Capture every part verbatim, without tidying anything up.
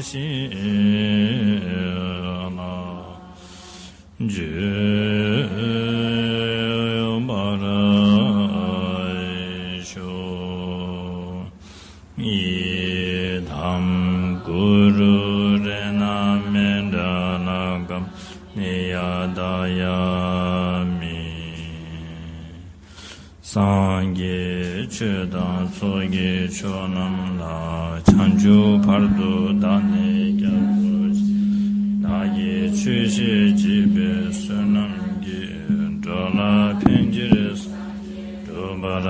ཤེས་ལ་འཇུག་པར་ཤོག། ཡི་དམ་གུ་རུ་རཏྣ་མནྜ་ལ་ཀཾ་ནི་ཡ་ཏ་ཡ་མི། སངས་རྒྱས་ཆོས་དང་ཚོགས་ཀྱི་མཆོག་རྣམས་ལ། བྱང་ཆུབ་བར་དུ་བདག་ནི་སྐྱབས་སུ་མཆི། བདག་གིས་ཆོས་བཤད་བགྱིས་པའི་བསོད་ནམས་ཀྱིས། འགྲོ་ལ་ཕན་ཕྱིར་སངས་རྒྱས་འགྲུབ་པར་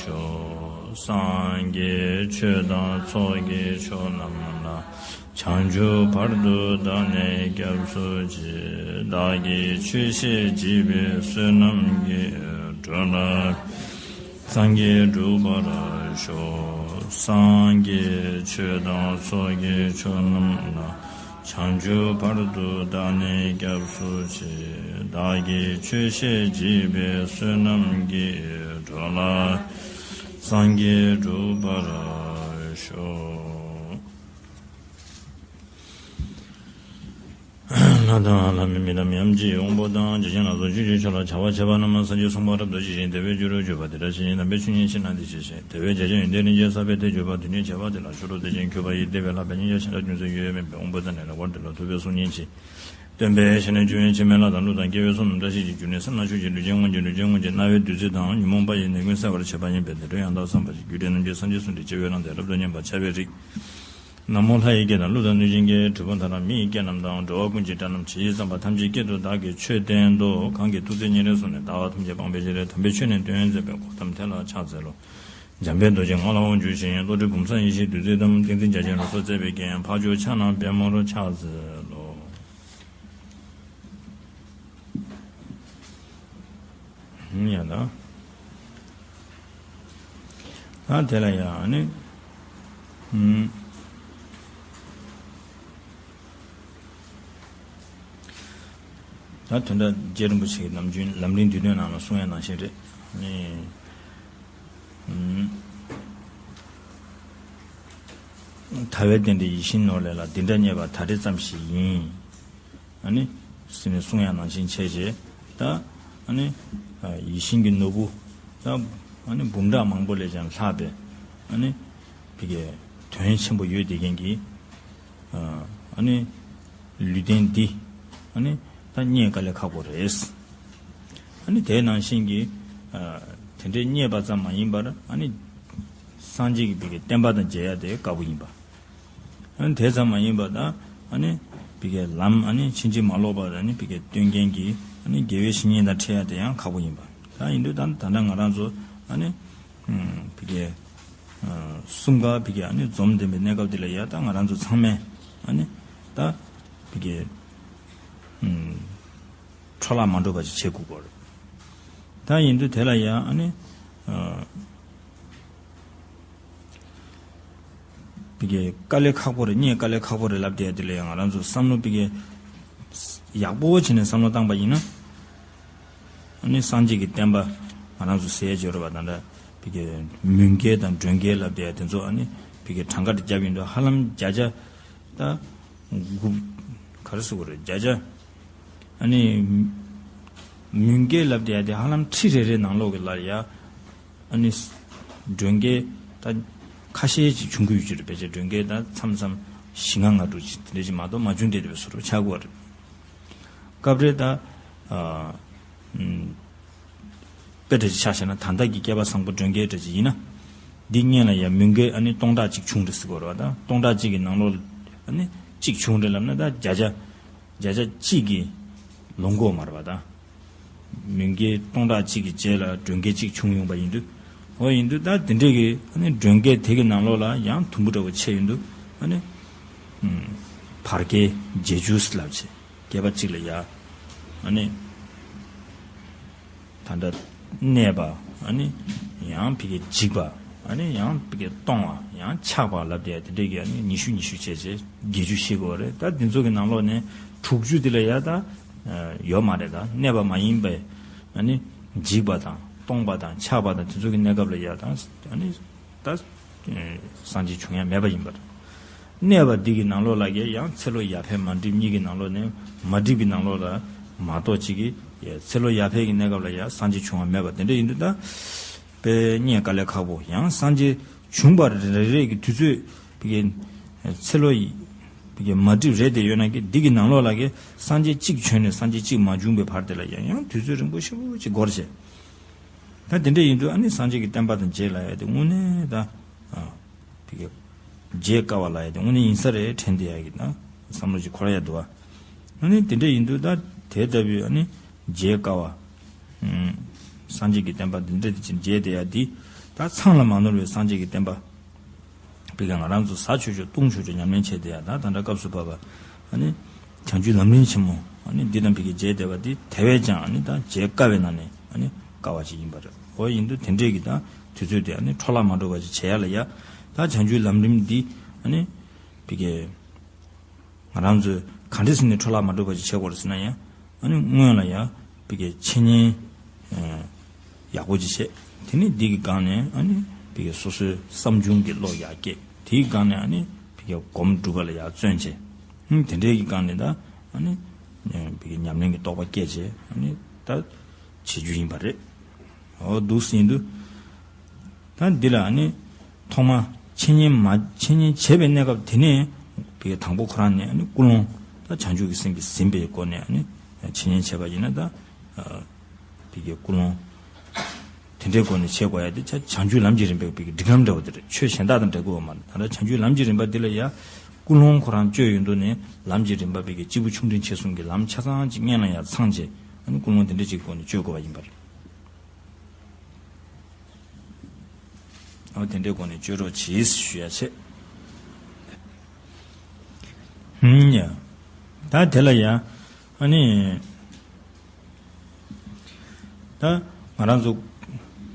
ཤོག། སངས་རྒྱས་ཆོས་དང་ཚོགས་ཀྱི་མཆོག་རྣམས་ལ། བྱང་ཆུབ་བར་དུ་བདག་ནི་སྐྱབས་སུ་མཆི། བདག་གིས་ཆོས་བཤད་བགྱིས་པའི་བསོད་ནམས་ཀྱིས། འགྲོ་ལ་སངས་རྒྱས་འགྲུབ་པར་ཤོག། སངས་རྒྱས་ཆོས་དང་ཚོགས་ཀྱི་མཆོག་རྣམས་ལ། བྱང་ཆུབ་བར་དུ་བདག་ནི་སྐྱབས་སུ་མཆི། བདག་གིས་ཆོས་བཤད་བགྱིས་པའི་བསོད་ནམས་ཀྱིས། འགྲོ་ལ་སངས་རྒྱས་འགྲུབ་པར་ཤོག། ལྷ་དང་ལྷ་མིན་མི་དང་མི་འམ་ཅིའི་དབང་པོ་དང་། འཇིག་རྟེན་ལ་སོགས་ཆོས་ཀྱི་མཆོག་ལ། བྱ་བ་བྱེད་པ་རྣམས་སངས་རྒྱས་གསུངས་པ་རབ་ཏུ་ཞི་ཞིང་། དེ་བས་སྤྱོད་རུང་སྤྱོད་པ་དེ་འདྲ་ཞིག་ཡིན། དམ་པའི་ཆོས་ཉིད་ཕྱིར་ན་དེ་ཤེས་ཤིང་། དེ་བས་བྱ་བྱེད་ཡོན་ཏན་རིན་ཆེན་བསགས་པས་དེ་སྤྱོད་པ། དུས་ནི་བྱ་བ་དེ་ལ་ཕྱོགས་རིས་དེ་ཅན་འཁྱུད་པ་ཡིས། དེ་བས་ལྷག་པའི་སྙིང་རྗེ་ཞེ་དྲག་སྐྱོང་ཚུལ་ཡོད་མེད་པའི་དབང་པོ་དང་ལྡན་ལ་བར་དུ་ལ་ཐུབ་པའི་གསུང་ཉིད་ཀྱིས། སྟོན་པའི་ཞལ་ནས་བྱུང་བའི་ཕྱི་མའི་ལྷ་དང་ཀླུ་དང་སྐྱེ་བོའི་གསུང་རྣམས་བཀྲ་ཤིས་ཀྱི་རྒྱུ་ནི། སེམས་ནང་ཆོས་ཀྱི་ལུས་ཅན་མངོན་གྱུར་ལུས་ཅན་མངོན་གྱུར། རྣ་བའི་བདུད་རྩི་དང་ཉོན་མོངས་པ་ཡི་ནད་ཀུན་སེལ་བར་བྱེད་པ་ཡིན་པས། དེ་འདྲ་ཡང་དག་བསམ་པ་ཞིག་རྒྱུད་སྡེ་རྣམས་ཀྱི་སངས་རྒྱས་གསུང་དེ་སྐྱེ་བོའི་ལྷ་དང་རབ་ཏུ་མཉམ་པར་ཁྱབ་པའི་རིགས། ན་མོ་ལྷ་ཡི་སྐད་དང་ཀླུ་དང་གནོད་སྦྱིན་སྐད། གྲུལ་བུམ་ཐ་ན་མི་ཡི་སྐད་རྣམས་དང་། འགྲོ་བ་ཀུན་གྱི་སྒྲ་རྣམས་ཇི་ཙམ་པ་ཐམས་ཅད་སྐད་དུ་བདག་གིས་ཆོས་བསྟན་ཏོ། གང་གིས་ཐུགས་བརྩེ་ཉེར་བཟུང་ནས། ལྟ་བ་ཐམས་ཅད་སྤང་བའི་ཕྱིར། དམ་པའི་ཆོས་ནི་སྟོན་མཛད་པའི། གོ་ཏམ་དེ་ལ་ཕྱག་འཚལ་ལོ། འཇམ་དཔལ་རྡོ་རྗེ་ངག་ལ་དབང་བསྒྱུར་ཞིང་། བློ་གྲོས་བུམ་བཟང་ཡེ་ཤེས་བདུད་རྩི་དང་། ཏིང་འཛིན་རྒྱ་ཆེན་རོ་སོ་བརྩེགས་པའི་རྐྱེན། འཕགས་མཆོག་ཕྱག་ན་པདྨོར་ཕྱག་འཚལ་ལོ། ཡང་དང་། ད་དེ་ལ་ཡང་ནི། ཨུམ། ད་དོན་དག་རྗེ་རིན་པོ་ཆེ་གི་ནམ་རྒྱུན་ལམ་རིམ་བསྡུས་དོན་ནང་ལ་གསུང་ཡ་ནང་བཞིན་རེད། ནི། ཨུམ། ཐར་པའི་རྟེན་འབྲེལ་ཡིད་བཞིན་ནོར་ལས་ལ། འདི་འདྲ་རྙེད་པ་ད་རེ་ཙམ་ཞིག་ཡིན། ཨ་ནི། ཟེར་ནས་གསུང་ཡ་ནང་བཞིན་བྱས་རྗེས་ད། ཨ་ནི། ཡིད་བཞིན་གྱི་ནོར་བུ། ད། ཨ་ནི་འབུམ་ཕྲག་མང་པོ་ལས་ཀྱང་ལྷག་པའི། ཨ་ནི། ཕ་གིའི་དོན་ཆེན་པོ་ཡོད་བསྡད་མཁན་གྱི། ཨ་ནི། ལུས་རྟེན་འདི། ཨ་ནི། ད་རྙེད་དཀའ་ལས་ཁག་པོ་རེད། ཨ་ནི་དེ་ནང་བཞིན་གྱི། དེ་འདྲའི་རྙེད་པ་ཙམ་མ་ཡིན་པར། ཨ་ནི། སངས་རྒྱས་ཀྱི་ཕ་གིའི་བསྟན་པ་དང་མཇལ་ཡ་དེ་དཀའ་པོ་ཡིན་པ། ཨ་ནི་དེ་ཙམ་མ་ཡིན་པར་ད། ཨ་ནི་ཕ་གིའི་ལམ། ཨ་ནི་ཕྱིན་ཅི་མ་ལོག་པ། ཨ་ནི་ཕ་གིའི་སྟོན་མཁན་གྱི། ཨ་ནི་དགེ་བའི་བཤེས་གཉེན་དང་འཕྲད་ཡ་དེ་ཡང་ཁག་པོ་ཡིན་པ། ད་ཡིན་དུས་ད་ད་ལྟ་ང་རང་ཚོ། ཨ་ནི་ཕ་གིའི་གསུམ་ཀ་ཕ་གིའི། ཨ་ནི་འཛོམས་ལྡན་པའི་གནས་སྐབས་འདི་ལ་ཡ། ད་ང་རང་ཚོ་ཚང་མས། ཨ་ནི་ད་ཕ་གིའི་འཕྲོ་བརླག་མ་འགྲོ་བ་ཞིག་བྱེད་དགོས་པ་རེད། ད་ཡིན་དུས་དེ་ལ་ཡ། ཨ་ནི། ཕ་གིའི་དཀའ་ལས་ཁག་པོ་རེད། རྙེད་དཀའ་ལས་ཁག་པོ་རེད་ལབ་བསྡད་དེ་ལ་ཡང་ང་རང་ཚོ་བསམ་བློ་ཕ་གིའི་ཡག་པོ་བྱས་ནས་བསམ་བློ་བཏང་པ་ཡིན་ན། ཨ་ནི་སངས་རྒྱས་ཀྱི་བསྟན་པ་ང་རང་ཚོ་ཟེར་ཡ་བརྗོད་རེད་པ། ད་ལྟ་ཕ་གིའི་མུན་སྐལ་དང་མགྲོན་སྐལ་ལབ་བསྡད་དེ་ཚོ། ཨ་ནི་ཕ་གིའི་གྲངས་ཀ་དེ་བརྒྱབ་ཡིན་དུས་ཧ་ལམ་བརྒྱ་ཆ་ད་དགུ། ག་རེ་ཟེར་དགོས་རེད། བརྒྱ་ཆ། ཨ་ནི་མུན་སྐལ་ལབ་བསྡད་དེ་ཧ་ལམ་ཁྲི་རེ་རེ་ནང་ལོགས་ཀྱི་ལ་ཡ། ཨ་ནི་མགྲོན་སྐལ་ད་ཁ་ཤས་ཅིག་བྱུང་གི་ཡོད་ཀྱི་རེད། ཕལ་ཆེར་མགྲོན་སྐལ་ད་མཚམས་མཚམས་བཞི་ལྔ་ལྔ་དྲུག་ཅིག་དེ་འདྲ་ཅིག་མ་གཏོགས་མ་བྱུང་བསྡད་པའི་བཟོ་འདྲ་ཆགས་ཀྱི་ཡོད་རེད། སྐབས་རེ་ད། ཨ། ཨུམ། དཔེ་འདྲ་ཅིག་ཆ་བཞག་ན། ད་ལྟ་གི་སྐལ་པ་བཟང་པོ་མགྲོན་སྐལ་འདྲ་ཅིག་ཡིན་ན། འདི་སྔོན་ལ་ཡ་མུན་སྐལ། ཨ་ནི་སྟོང་ཕྲག་གཅིག་བྱུང་རེད་ཟེར་གྱི་ཡོད་རེད་པ། ད་སྟོང་ཕྲག་གཅིག་གི་ནང་ལོགས། ཨ་ནི་གཅིག་བྱུང་རེད་ལབ་ན། ད་བརྒྱ་ཆ། བརྒྱ་ཆ་གཅིག་གིས་ལོངས་གྱི་ཡོད་མ་རེད་པ། ད་མུན་སྐལ་སྟོང་ཕྲག་གཅིག་གི་རྗེས་ལ་མགྲོན་སྐལ་གཅིག་བྱུང་ཡོང་པ་ཡིན་དུས། འོ་ཡིན་དུས་ད་དེ་འདྲས་ཀྱི། ཨ་ནི་མགྲོན་སྐལ་དེ་གི་ནང་ལོགས་ལ་ཡང་དུམ་བུ་འདྲ་བོ་ཆད་ཡོང་དུས། ཨ་ནི། ཨུམ། བར་སྐལ་བརྗེད་འཇུག་ལབ་བྱས། སྐལ་པ་གཅིག་ལ་ཡ། ཨ་ནི། ད་ལྟ་གནས་པ། ཨ་ནི་ཡང་ཕ་གིའི་འཇིག་པ། ཨ་ནི་ཡང་ཕ་གིའི་སྟོང་བ། ཡང་ཆགས་པ་ལབ་བསྡད་དེ་འདྲས་ཀྱི། ཨ་ནི་ཉི་ཤུ་ཉི་ཤུ་བྱས་བྱས་བརྒྱད་ཅུ་ཤེས་དགོས་པ་རེད། ད་འདི་ཚོ་གི་ནང་ལོགས་ནས་དྲུག་ཅུ་འདི་ལ་ཡ་ད་ཡོད་མ་རེད། ད་གནས་པ་མ་ཡིན་པའི། ཨ་ནི་འཇིག་པ་དང་སྟོང་པ་དང་ཆགས་པ་དང་དེ་ཚོ་གི་གནས་སྐབས་ལ་ཡ། ད་ཨ་ནི་ད་ སངས་རྒྱས་བྱུང་ཡ་མེད་པ་ཡིན་པ་རེད། གནས་པ་འདི་གི་ནང་ལོགས་ལ་གི་ཡང་ཚེ་ལོ་ཡར་འཕེལ་མར་འགྲིབ་གཉིས་ཀྱི་ནང་ལོགས་ནས་མར་འགྲིབ་ཀྱི་ནང་ལོགས་ལ་མ་གཏོགས་གཅིག་གི་ཚེ་ལོ་ཡར་འཕེལ་གྱི་གནས་སྐབས་ལ་ཡང་སངས་རྒྱས་བྱུང་བ་མེད་པ་དེ་འདྲ་ཡིན་དུས་ད་དཔེ་རྙེད་དཀའ་ལས་ཁག་པོ། ཡང་སངས་རྒྱས་བྱུང་བ་རེ་རེ་གི་དུས་ཚོད་གི་ཚེ་ལོ་ཡི་གི་མར་འགྲིབ་རེད་དེ་ཡོད་ན་གི་འདི་གི་ནང་ལོགས་ལ་གི་སངས་རྒྱས་གཅིག་བྱོན་ནས་སངས་རྒྱས་གཅིག་མ་བྱུང་བའི་བར་དེ་ལ་ཡང་ཡང་དུས་ཚོད་རིང་པོ་ཞེ་པོ་ཅིག་འགོར་བྱས། ད་དེ་འདྲ་ཡིན་དུས་ཨ་ནི་སངས་རྒྱས་ཀྱི་བསྟན་པ་དང་རྗེས་ལ་ཡ་དེ་དངོས་གནས་ད་ཨ་དེ་ག་མཇལ་དཀའ་བ་ལ་ཡ་དེ་དངོས་གནས་ཡིན་ས་རེད་དྲན་དེ་ཡ་གི་ད་བསམ་བློ་ཅིག་འཁོར་ཡ་འདུག་བ། ཨ་ནི་དེ་འདྲ་ཡིན་དུས་ད་དེ་ལྟ་བུའི་ཨ་ནི་མཇལ་དཀའ་བ་ཨུམ་སངས་རྒྱས་ཀྱི་བསྟན་པ་འདི་འདྲ་དེ་ཅིག་མཇལ་དེ་ཡ་དེ་ད་མཚམས་ལ་མ་ནོར་བའི་སངས་རྒྱས་ཀྱི་བསྟན་པ། དཔེར་ན་ང་རང་ཚོ་ཟ་ཆོག་ཆོག་བཏུང་ཆོག་ཆོག་ཉམས་ལེན་བྱས་ཏེ་ཡ་ད་ད་ལྟ་སྐབས་སུ་བབ་པ་ཨ་ནི་བྱང་ཆུབ་ལམ་རིམ་ཆེན་མོ་ཨ་ནི་འདི་དང་ཕ་གི་མཇལ་བསྡད་པ་འདི་དེ་བས་ཀྱང་ཨ་ནི་ད་མཇལ་དཀའ་བའི་ནང་ནས་ཨ་ནི་དཀའ་བ་ཅིག་ཡིན་པ་རེད། འོ་ཡིན་དུས་དེ་འདྲས་ཀྱི་ད་དུས་ཚོད་དེ་ཨ་ནི་འཕྲོ་བརླག་མ་འགྲོ་བ་ཅིག་བྱེད་ཡ་ལ་ཡ་ད་བྱང་ཆུབ་ལམ་རིམ་འདི་ཨ་ནི་ཕ་གི་ང་རང་ཚོས་ག་འདྲས་ཟེར་ནས་འཕྲོ་བརླག་མ་འགྲོ་བ་ཅིག་བྱེད་དགོས་རེད་ཟེར་ན་ཡང་ཨ་ནི་སྔོན་ལ་ཡང་ཕ་གི་འཆད་ཉན་ཡག་པོ་ཅིག་བྱས། དེ་ནས་འདི་གི་སྒང་ནས་ཨ་ནི་ཕ་གི་སོ་སོའི་བསམ་བྱུང་གི་བློ་ཡར་སྐྱེད། དེའི་སྒང་ནས་ཨ་ནི་ཕ་གི་སྒོམ་སྒྲུབ་པ་ལ་ཡར་བརྩོན་བྱས། ཨ་ནི་དེ་འདྲའི་གི་སྒང་ནས་ད་ཨ་ནི་ཕ་གི་ཉམས་ལེན་གྱི་རྟོགས་པ་སྐྱེས་བྱས་ཨ་ནི་ད་བྱེད་རྒྱུ་ཡིན་པ་རེད། འོ་འདུག་ཟིན་དུས། ད་འདི་ལ་ཨ་ནི་ཐོག་མ་འཆད་ཉན་མ་འཆད་ཉན་བྱས་པའི་གནས་སྐབས་དེ་ནས་ཕ་གི་དང་པོ་ཁོ་རང་ནས་ཨ་ནི་ཀུན་སློང་ད་བྱང་ཆུབ་ཀྱི་སེམས་ཀྱིས་ཟིན་པའི་སྒོ་ནས་ཨ་ནི་འཆད་ཉན་བྱས་པ་ཡིན་ན་ད་ཕ་གི་ཀུན་སློང་དེ་འདྲའི་སྒོ་ནས་བྱེད་དགོས་ཡ་དེ་ཆ་བྱང་ཆུབ་ལམ་གྱི་རིམ་པའི་ཕ་གི་སྒྲིག་ལམ་འདྲ་བོ་དེ་རེད། ཆོས་གཞན་དག་དང་འདྲ་གི་ཡོད་མ་རེད། ད་ལྟ་བྱང་ཆུབ་ལམ་གྱི་རིམ་པ་འདི་ལ་ཡ་ཀུན་སློང་ཁོ་རང་བཅོས་ཡོང་དུས་ནས་ལམ་གྱི་རིམ་པ་ཕ་གི་སྐྱེས་བུ་ཆུང་འབྲིང་ཆེ་གསུམ་གྱི་ལམ་ཆ་ཚང་ཅིག་སྔོན་ལ་ཡ་ཚང་བྱས་ཨ་ནི་ཀུན་སློང་དེ་འདྲ་ཅིག་སྒོ་ནས་བཅོས་དགོས་པ་ཡིན་པ་རེད། འོ་དེ་འདྲའི་སྒོ་ནས་བཅོས་རོགས་གྱིས་ཞུ་ཡ་བྱེད། ཧུམ་ཡ། ད་དེ་ལ་ཡ་ཨ་ནི་ད་ང་རང་ཚོ་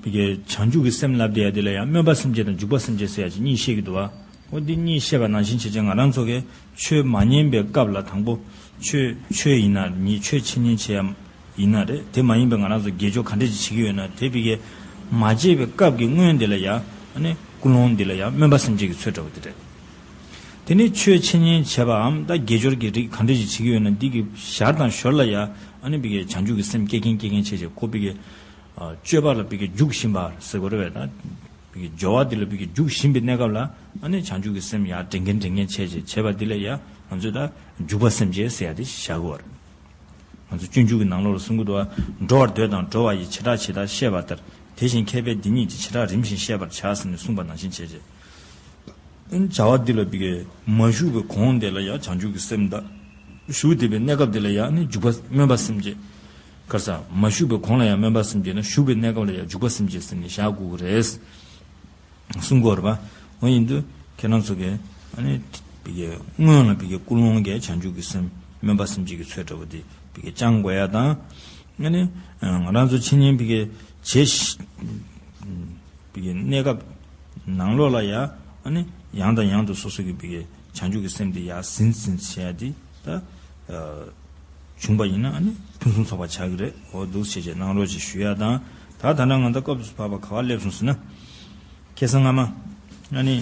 ཕ་གི་བྱང་ཆུབ་ཀྱི་སེམས་ལབ་བསྡད་ཡ་དེ་ལ་ཡ་སྨོན་པ་སེམས་བསྐྱེད་དང་འཇུག་པ་སེམས་བསྐྱེད་ཟེར་ཡ་ཅིག་གཉིས་བཤད་ཀྱི་འདུག་བ། འོ་འདི་གཉིས་བཤད་པ་ནང་བཞིན་བྱས་ཙང་ང་རང་ཚོ་གིས་ཆོས་མ་ཉན་པའི་སྐབས་ལ་དང་པོ་ཆོས་ཆོས་ཡིན་ན་ཉིད་ཆོས་འཆད་ཉན་བྱེད་ཡ་ཡིན་ན་རེད། དེ་མ་ཡིན་པའི་ང་རང་ཚོ་དགེ་སྦྱོར་ག་འདྲས་ཅིག་བྱེད་ཀྱི་ཡོད་ན་དེ་ཕ་གི་མ་བྱས་པའི་སྐབས་ཀྱི་སྔོན་དེ་ལ་ཡ་ཨ་ནི་ཀུན་སློང་འདི་ལ་ཡ་སྨོན་པ་སེམས་བསྐྱེད་ཀྱི་ཚུལ་འདྲ་བོ་དེ་རེད། དེ་ནས་ཆོས་འཆད་ཉན་བྱས་པའམ་ད་དགེ་སྦྱོར་གྱི་རིགས་ག་འདྲས་ཅིག་བྱེད་ཀྱི་ཡོད་ན་འདི་གི་ཞར་དང་ཞོར་ལ་ཡ་ཨ་ནི་ཕ་གི་བྱང་ཆུབ་ཀྱི་སེམས་སྐྱེ་མཁན་སྐྱེ་མཁན་བྱས་བྱས་ཁོ་ཕ་གི་སྤྱོད་པ་ལ་ཕ་གི་འཇུག་བཞིན་པ་ཟེར་དགོས་རེད་བས། ད་ཕ་གི་སྦྱོར་བ་འདི་ལ་ཕ་གི་འཇུག་བཞིན་པའི་གནས་སྐབས་ལ་ཨ་ནི་བྱང་ཆུབ་ཀྱི་སེམས་ཡར་འདྲེན་མཁན་འདྲེན་མཁན་བྱས་བྱས་བྱས་པ་འདི་ལ་ཡ་ང་ཚོས་ད་འཇུག་པ་སེམས་བསྐྱེད་ཟེར་ཡ་དེ་བཞག་དགོས་པ་རེད། ང་ཚོ་སྤྱོད་འཇུག་གི་ནང་ལོགས་ལ་གསུང་གི་འདུག་བ། འགྲོ་བར་འདོད་དང་འགྲོ་བ་ཡི། བྱེ་བྲག་ཇི་ལྟར་ཤེས་པ་ལྟར། དེ་བཞིན་མཁས་པས་འདི་ཉིད་ཀྱི། བྱེ་བྲག་རིམ་བཞིན་ཤེས་པར་བྱ་ཟེར་ནས་གསུངས་པ་ནང་བཞིན་བྱས་རྗེས། བྱ་བ་འདི་ལ་བི་གའི་མ་ཞུགས་པའི་གོང་དེ་ལ་ཡང་བྱང་ཆུབ་ཀྱི་སེམས་དང་། ཞུགས་བསྡད་པའི་གནས་སྐབས་དེ་ལ་ཡང་ནི་འཇུག་པ་སྨོན་པ་སེམས་བསྐྱེད། ག་རེ་ཟ། མ་ཞུགས་པའི་གོང་ལ་ཡང་སྨོན་པ་སེམས་བསྐྱེད་ན་ཞུགས་པའི་གནས་སྐབས་ལ་ཡང་འཇུག་པ་སེམས་བསྐྱེད་ཟེར་ནས་བཞག་དགོས་ཀྱི་རེད། གསུང་གི་ཡོད་རེད་པ། འོ་ཡིན་དུས་ཁྱེད་རང་ཚོ་གིས་ཨ་ནི་བི་གའི་སྔོན་ལ་བི་གའི་ཀུན་སློང་གིས་བྱང་ཆུབ་ཀྱི་སེམས་སྨོན་པ་སེམས་བསྐྱེད་ཀྱི་ཚུལ་འདྲ་བོ་དེ་བི་གའི་བཅང་དགོས་ཡ་དང་། ཨ་ནི་ང་རང་ཚོ་འཆད་ཉན་བི་གའི་བྱེད་བི་གའི་གནས་སྐབས་ནང་ལོགས་ལ་ཡ་ཨ་ནི་ཡང་དང་ཡང་དུ་སོ་སོ་གི་བི་གའི་བྱང་ཆུབ་ཀྱི་སེམས་དེ་ཡར་ཟིན་ཟིན་བྱེད་ཡ་དེ་ད་བྱུང་པ་ཡིན་ན་ཨ་ནི་ཕུན་སུམ་ཚོགས་པ་ཆགས་ཀྱི་རེད། འོ་འདུག་བྱས་བྱས་གནང་རོགས་བྱེད་ཞུ་ཡ་དང་། ད་ད་ལྟ་ང་ད་སྐབས་སུ་བབ་པ་ག་བ་སླེབས་སོང་ཟེར་ན། ཁ་སང་སྔ་མ། ཨ་ནི།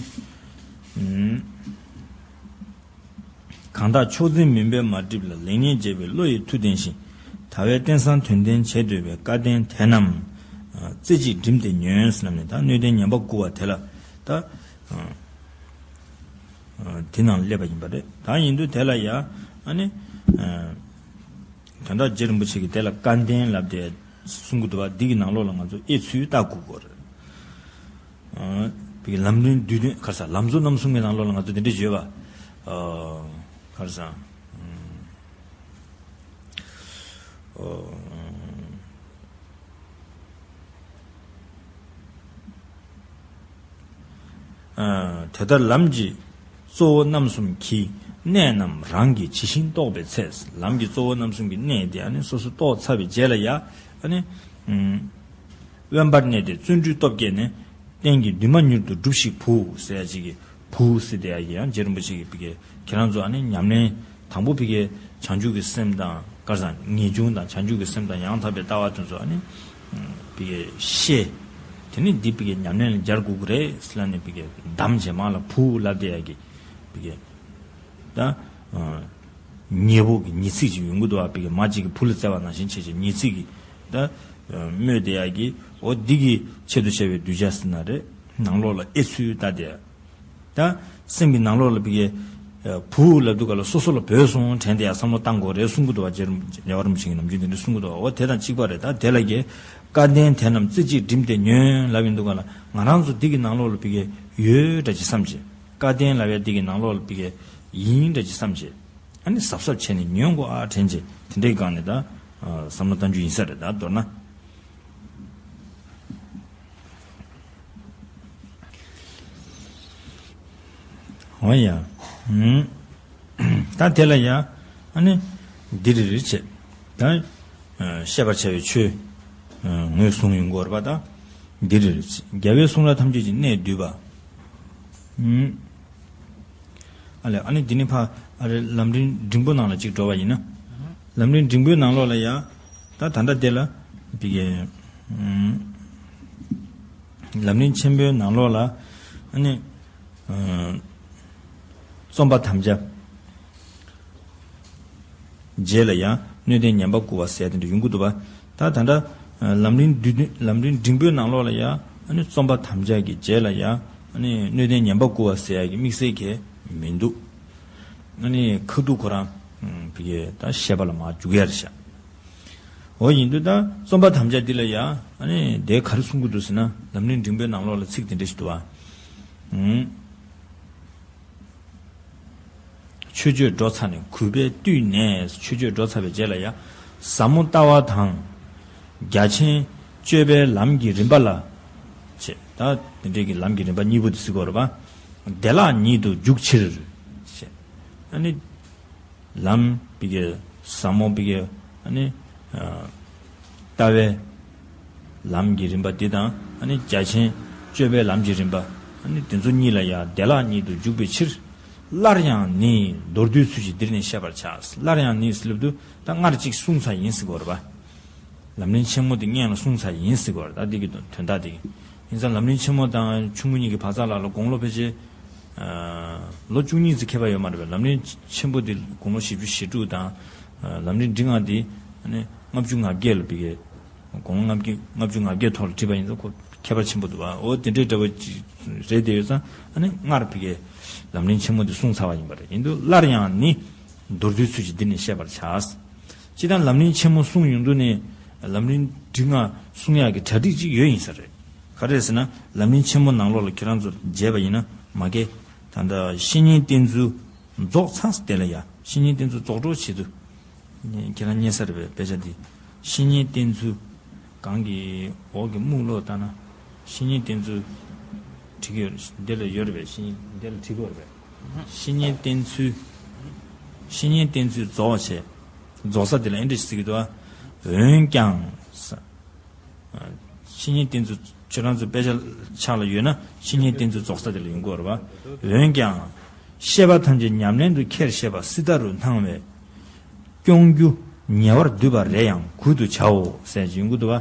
ཨུམ། གང་དག་མཆོག་འཛིན་མུན་པས་མ་བསྒྲིབས་ལ། ལེགས་ཉེས་འབྱེད་པའི་བློ་ཡི་མཐུ་ལྡན་ཞིང་། དལ་བའི་རྟེན་བཟང་དོན་ལྡན་བྱེད་འདོད་པའི། སྐལ་ལྡན་དེ་རྣམས་རྩེ་གཅིག་བསྒྲིམས་ཏེ་ཉོན་ཟེར་ནས་ད་སྣོད་ལྡན་ཉན་པ་དགུ་པ་དེ་ལ་ད། དེ་ནང་སླེབས་པ་ཡིན་པ་རེད། ད་ཡིན་དུས་དེ་ལ་ཡ་ཨ་ནི། དོན་དག་རྗེ་རིན་པོ་ཆེ་གིས་དེ་ལ་སྐལ་ལྡན་ལབ་སྟེ་གསུང་གི་འདུག་པ། འདི་གི་ནང་ལོགས་ལ་ང་ཚོ་དབྱེ་ཚུལ་ལྟ་དགོས་ཀྱི་རེད། བི་གའི་ལམ་རིམ་བསྡུས་དོན་ག་རེ་ཟ། ལམ་གཙོ་རྣམ་གསུམ་གྱི་ནང་ལོགས་ལ་ང་ཚོ་དེ་འདྲ་བརྗོད་པ། ག་རེ་ཟ། དེ་ལྟར་ལམ་གྱི་གཙོ་བོ་རྣམ་གསུམ་གྱི་གནད་རྣམས་རང་གིས་ཇི་བཞིན་རྟོགས་པའི་ཚེ། ལམ་གྱི་གཙོ་བོ་རྣམ་གསུམ་གྱི་གནད་དེ་ཨ་ནི་སོ་སོ་རྟོགས་ཚར་བའི་རྗེས་ལ་ཡ་ཨ་ནི། དབེན་པར་གནས་ཏེ་བརྩོན་འགྲུས་སྟོབས་བསྐྱེད་ནས། རྟེན་གྱི་འདུན་མ་མྱུར་དུ་འགྲུབ་ཤིག་བུ་ཟེར་ཡ་ཅིག་གི་བུ་ཟེར་དེ་ཡ་གི་ཡང་རྗེ་རིན་པོ་ཆེ་གིས་བི་གའི་ཁྱེད་རང་ཚོ་ཨ་ནི་ཉམས་ལེན་དང་པོ་བི་གའི་བྱང་ཆུབ་ཀྱི་སེམས་དང་ག་རེ་ཟ། ངེས་འབྱུང་དང་བྱང་ཆུབ་ཀྱི་སེམས་དང་ཡང་དག་པའི་ལྟ་བ་དེ་ཚོ་ཨ་ནི་བི་གའི་ཤེས། དེ་ནི་འདི་ཕ་གི་ཉམས་ལེན་ལ་སྦྱར་དགོས་ཀྱི་རེད་ཟེར་ལབ་ནས་ཕ་གི་གདམས་བྱས་མ་ལ་བུ་ལབ་བསྡད་ཡ་གི་ཕ་གི་ད་ཉེ་བོ་གི་ཉེ་ཚིག་ཅིག་ཡོང་གི་འདུག་བ། ཕ་གི་མ་གཅིག་གི་བུ་ལ་བརྩེ་བ་ནང་བཞིན་བྱས་བྱས་ཉེ་ཚིག་གི་ད་སྨོས་བསྡད་ཡ་གི་འོ་འདི་གི་ཆེད་དུ་བྱ་བའི་གདུལ་བྱ་ཟེར་ན་རེད། ནང་ལོགས་ལ་ཨེ་ཚུལ་ལྟ་བསྡད་ཡ། ད་སེམས་ཀྱི་ནང་ལོགས་ལ་ཕ་གི་བུ་ལབ་དུས་ག་ལ་སོ་སོ་ལ་བུ་སོང་དྲན་དེ་ཡང་བསམ་བློ་བཏང་དགོས་རེད་གསུང་གི་འདུག་བ། རྒྱལ་བ་རིན་པོ་ཆེ་གི་ནམ་རྒྱུན་དེ་འདྲ་གསུང་གི་འདུག་བ། འོ་དེ་དང་གཅིག་པ་རེད། ད་དེ་ལ་གི་སྐལ་ལྡན་དེ་རྣམས་རྩེ་གཅིག་བསྒྲིམས་ཏེ་ཉོན་ལབ་ཡིན་འདུག་ག་ལ། ང་རང་ཚོ་འདི་གི་ནང་ལོགས་ལ་ཕ་གི་ཡོད་འདྲ་ཅིག་བསམ་བྱས། སྐལ་ལྡན་ལབ་ཡ་འདི་གི་ནང་ལོགས་ལ་ཕ་གི་ཡིན་འདྲ་ཅིག་བསམ་བྱས། ཨ་ནི་གཟབ་གཟབ་བྱས་ནས་ཉོན་དགོས་ཨ་དྲན་བྱས། དེ་འདྲའི་སྒང་ནས་ད་བསམ་བློ་བཏང་རྒྱུ་ཡིན་ས་རེད། ད་མདོར་ན། འོ་ཡ། ད་དེ་ལ་ཡ། ཨ་ནི་འདི་རེ་རེ་བྱས། ད་བཤད་པར་བྱ་བའི་ཆོས་ངོས་བཟུང་ཡོང་དགོས་རེད་པ། ད་འདི་རེ་རེ་བྱས། རྒྱལ་བའི་གསུང་རབ་ཐམས་ཅད་ཀྱི་གནད་བསྡུས་པ། ཨ་ལས། ཨ་ནི་འདི་ནི་ཕ་ཨ་རེ་ལམ་རིམ་འབྲིང་པོ་ནང་ལ་གཅིག་འགྲོ་བ་ཡིན་ན། ལམ་རིམ་འབྲིང་པོའི་ནང་ལོགས་ལ་ཡ། ད་ད་ལྟ་དེ་ལ་ཕ་གི་ལམ་རིམ་ཆེན་པོའི་ནང་ལོགས་ལ་ཨ་ནི། རྩོམ་པ་དམ་བཅའ། རྗེས་ལ་ཡང་སྣོད་ལྡན་ཉན་པ་བསྐུལ་བ་ཟེར་དེ་འདྲ་ཡོང་གི་འདུག་པ། ད་ད་ལྟ་ལམ་རིམ་བསྡུས་ལམ་རིམ་འབྲིང་པོའི་ནང་ལོགས་ལ་ཡང་ཨ་ནི་རྩོམ་པ་དམ་བཅའ་གི་རྗེས་ལ་ཡང་ཨ་ནི་སྣོད་ལྡན་ཉན་པ་བསྐུལ་བ་ཟེར་ཡ་གི་དམིགས་བསལ་གྱི་མི་འདུག། ཨ་ནི་ཁ་ཐུག་ཁོ་རང་ཕ་གི་ད་བཤད་པ་ལ་མར་འཇུག་ཡ་རེད་ཤག། འོ་ཡིན་དུས་ད་རྩོམ་པ་དམ་བཅའ་འདི་ལ་ཡང་ཨ་ནི་དེ་ག་རེ་གསུང་གི་འདུག་ཟེར་ན། ལམ་རིམ་འབྲིང་པོའི་ནང་ལོགས་ལ་ཚིག་དེ་འདྲ་ཞིག་འདུག་པ། མཆོད་བརྗོད་འགྲོ་ཚར་ནས། གུས་པས་བཏུད་ནས། མཆོད་བརྗོད་འགྲོ་ཚར་བའི་རྗེས་ལ་ཡང་ཟབ་མོ་ལྟ་བ་དང་རྒྱ་ཆེན་སྤྱོད་པའི་ལམ་གྱི་རིམ་པ་ལ། ཅེས་ད་དེ་འདྲའི་གི་ལམ་གྱི་རིམ་པ་གཉིས་པོ་དེ་ཟེར་དགོས་རེད་པ། བདེ་བླག་ཉིད་དུ་འཇུག་ཕྱིར། ཅེས་ཨ་ནི་ལམ་ཕ་གི་ཟབ་མོ་ཕ་གི་ཨ་ནི་ལྟ་བའི་ལམ་གྱི་རིམ་པ་འདི་དང་། ཨ་ནི་རྒྱ་ཆེན་སྤྱོད་པའི་ལམ་གྱི་རིམ་པ། ཨ་ནི་དེ་ཚོ་གཉིས་ལ་ཡང་བདེ་བླག་ཉིད་དུ་འཇུག་པའི་ཕྱིར། སླར་ཡང་ནི་མདོར་བསྡུས་ཚུལ་གྱིས་འདིར་ནི་བཤད་པར་བྱ། སླར་ཡང་ནི་ཟེར་ལབ་དུས་ད་སྔར་གཅིག་གསུངས་ཚར་ཡིན་ཟེར་དགོས་རེད་པ། ལམ་རིམ་ཆེན་མོ་དེ་སྔོན་ལ་གསུངས་ཚར་ཡིན་ཟེར་དགོས་རེད། ད་འདི་གི་དོན་དག་དེ་གི་ཡིན་ཙང་། ལམ་རིམ་ཆེན་མོ་དང་ཆུང་ངུ་གཉིས་ཀྱི་བར་མཚམས་ལ་ལ་དགུང་ལོ་ཕལ་ཆེར་ལོ་བཅུ་གཉིས་ཙམ་ཁྱད་པར་ཡོད་མ་རེད་པས། ལམ་རིམ་ཆེན་པོ་དེ་དགུང་ལོ་བཞི་བཅུ་ཞེ་དྲུག་དང་། ལམ་རིམ་འབྲིང་བ་དེ་ཨ་ནི་ལྔ་བཅུ་ང་བརྒྱད་ལ་ཕ་གི་དགུང་ལོ་ལྔ་བརྒྱ་ལྔ་བཅུ་ང་བརྒྱད་ཐོག་ལ་བྲིས་པ་ཡིན་ཙང་ཁོ་ཁྱད་པར་ཆེན་པོ་འདུག་པ། འོ་དེ་འདྲའི་འདྲ་བ་ཅིག་རེད། དེ་ཡོད་ཙང་ཨ་ནི་སྔར་ཕ་གི་ལམ་རིམ་ཆེན་མོ་དེ་གསུངས་ཚར་བ་ཡིན་པ་རེད། ཡིན་དུས་སླར་ཡང་ནི་མདོར་བསྡུས་ཚུལ་གྱིས་འདིར་ནི་བཤད་པར་བྱ། སྤྱིར་བཏང་ལམ་རིམ་ཆེན་མོ་གསུངས་ཡོང་དུས་ནས་ལམ་རིམ་འབྲིང་བ་གསུང་ཡག་གི་གྲ་སྒྲིག་ཅིག་ཡོད་ཡིན་ས་རེད། ག་རེ་ཟེར་ན། ལམ་རིམ་ཆེན་མོ་ནང་ལོགས་ལ་ཁྱེད་རང་ཚོ་མཇལ་བ་ཡིན་ན་མ་གི་ད་ལྟ་བཤེས་གཉེན་བསྟེན་ཚུལ་རྫོགས་ཚར་དེ་ལ་ཡ། བཤེས་གཉེན་བསྟེན་ཚུལ་རྫོགས་འགྲོ་བྱེད་དུས། ཁྱེད་རང་རྙེད་ས་རེད་པས་དཔེ་ཆ་འདི། བཤེས་གཉེན་བསྟེན་ཚུལ། གང་གི་འོག་གི་སྨུག་ལོག་ལྟ་ན། བཤེས་གཉེན་བསྟེན་ཚུལ་བྲིས་ཀྱི་ཡོད་རེད། འདི་ལ་ཡོད་རེད་པས། བཤེས་གཉེན་འདི་ལ་བྲིས་ཀྱི་ཡོད་རེད་པས། བཤེས་གཉེན་བསྟེན་ཚུལ། བཤེས་གཉེན་བསྟེན་ཚུལ་རྫོགས་བྱས། རྫོགས་ས་དེ་ལ་ཨེ་འདྲ་ཞིག་ཟེར་གྱི་འདུག་པ། འོན་ཀྱང་ས། བཤེས་གཉེན་བསྟེན་ཚུལ་ཁྱེད་རང་ཚོ་དཔེ་ཆ་ཕྱག་ལ་ཡོད་ན་བཤེས་གཉེན་བསྟེན་ཚུལ་རྫོགས་ས་དེ་ལ་ཡོང་གི་ཡོད་རེད་པ། འོན་ཀྱང་། བཤད་པ་ཐམས་ཅད་ཉམས་ལེན་དུ་ཁྱེར་ཞེས་པ་སྲི་ད་རུ་སྣང་བས། སྐྱོང་རྒྱུ་ཉེ་བར་བསྡུས་པ་རེ་ཡང་གུད་དུ་བྱའོ་ཟེར་གྱི་ཡོང་གི་འདུག་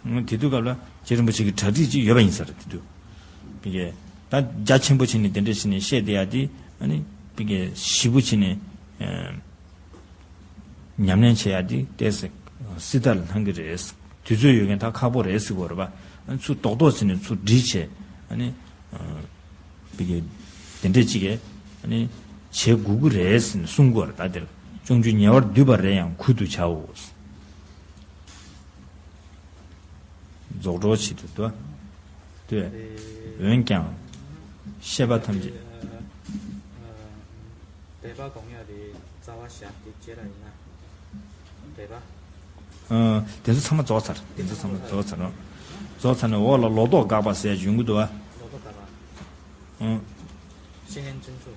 པ། དེ་དུས་སྐབས་ལ་རྗེ་རིན་པོ་ཆེ་གི་གྲ་སྒྲིག་ཅིག་ཡོད་པ་ཡིན་ས་རེད། དེ་དུས་ཕ་གི་ད་རྒྱ་ཆེན་པོ་བྱས་ནས་དེ་འདྲ་བྱས་ནས་བཤད་བསྡད་ཡ་དེ་ཨ་ནི་ཕ་གི་ཞིབ་པོ་བྱས་ནས། ཉམས་ལེན་བྱེད་ཡ་དེ་ཏོག་ཙམ་སྲི་ད་ལ་སྣང་གི་རེད། དུས་ཚོད་ཡོད་མཁན་ད་ཁག་པོ་རེད་ཟེར་གྱི་ཡོད་རེད་པ། ཚུར་རྡོག་རྡོག་བྱས་ནས་ཚུར་སྒྲིལ་བྱས། ཨ་ནི་ཕ་གི་དེ་འདྲས་ཅིག་གིས་ཨ་ནི་བྱེད་དགོས་ཀྱི་རེད་ཟེར་ནས་གསུང་གི་ཡོད་རེད། ད་དེར་སྐྱོང་རྒྱུ་ཉེ་བར་བསྡུས་པ་རེ་ཡང་གུད་དུ་བྱའོ། རྫོགས་སྒྲོལ་བྱེད་དུ་འདུག་སྟེ། འོན་ཀྱང་། བཤད་པ་ཐམས་ཅད། འབད་པ་གང་ཡང་རེད། རྩ་བ་བཞག་སྟེ་བྱེད་ར་ཡིན་ན། འབད་པ། ཨ། དེ་ཚོ་ཚང་མ་རྫོགས་ཚར། དེ་ཚོ་ཚང་མ་རྫོགས་ཚར་རོ། རྫོགས་ཚར་ནས་འོག་ལ་ལོག་རྟོག་དགག་པ་ཟེར་ཡ་ཅིག་ཡོང་གི་འདུག་པ། ལོག་རྟོག་དགག་པ། ཨང་། བཤེས་གཉེན་ཅན་ཚོ།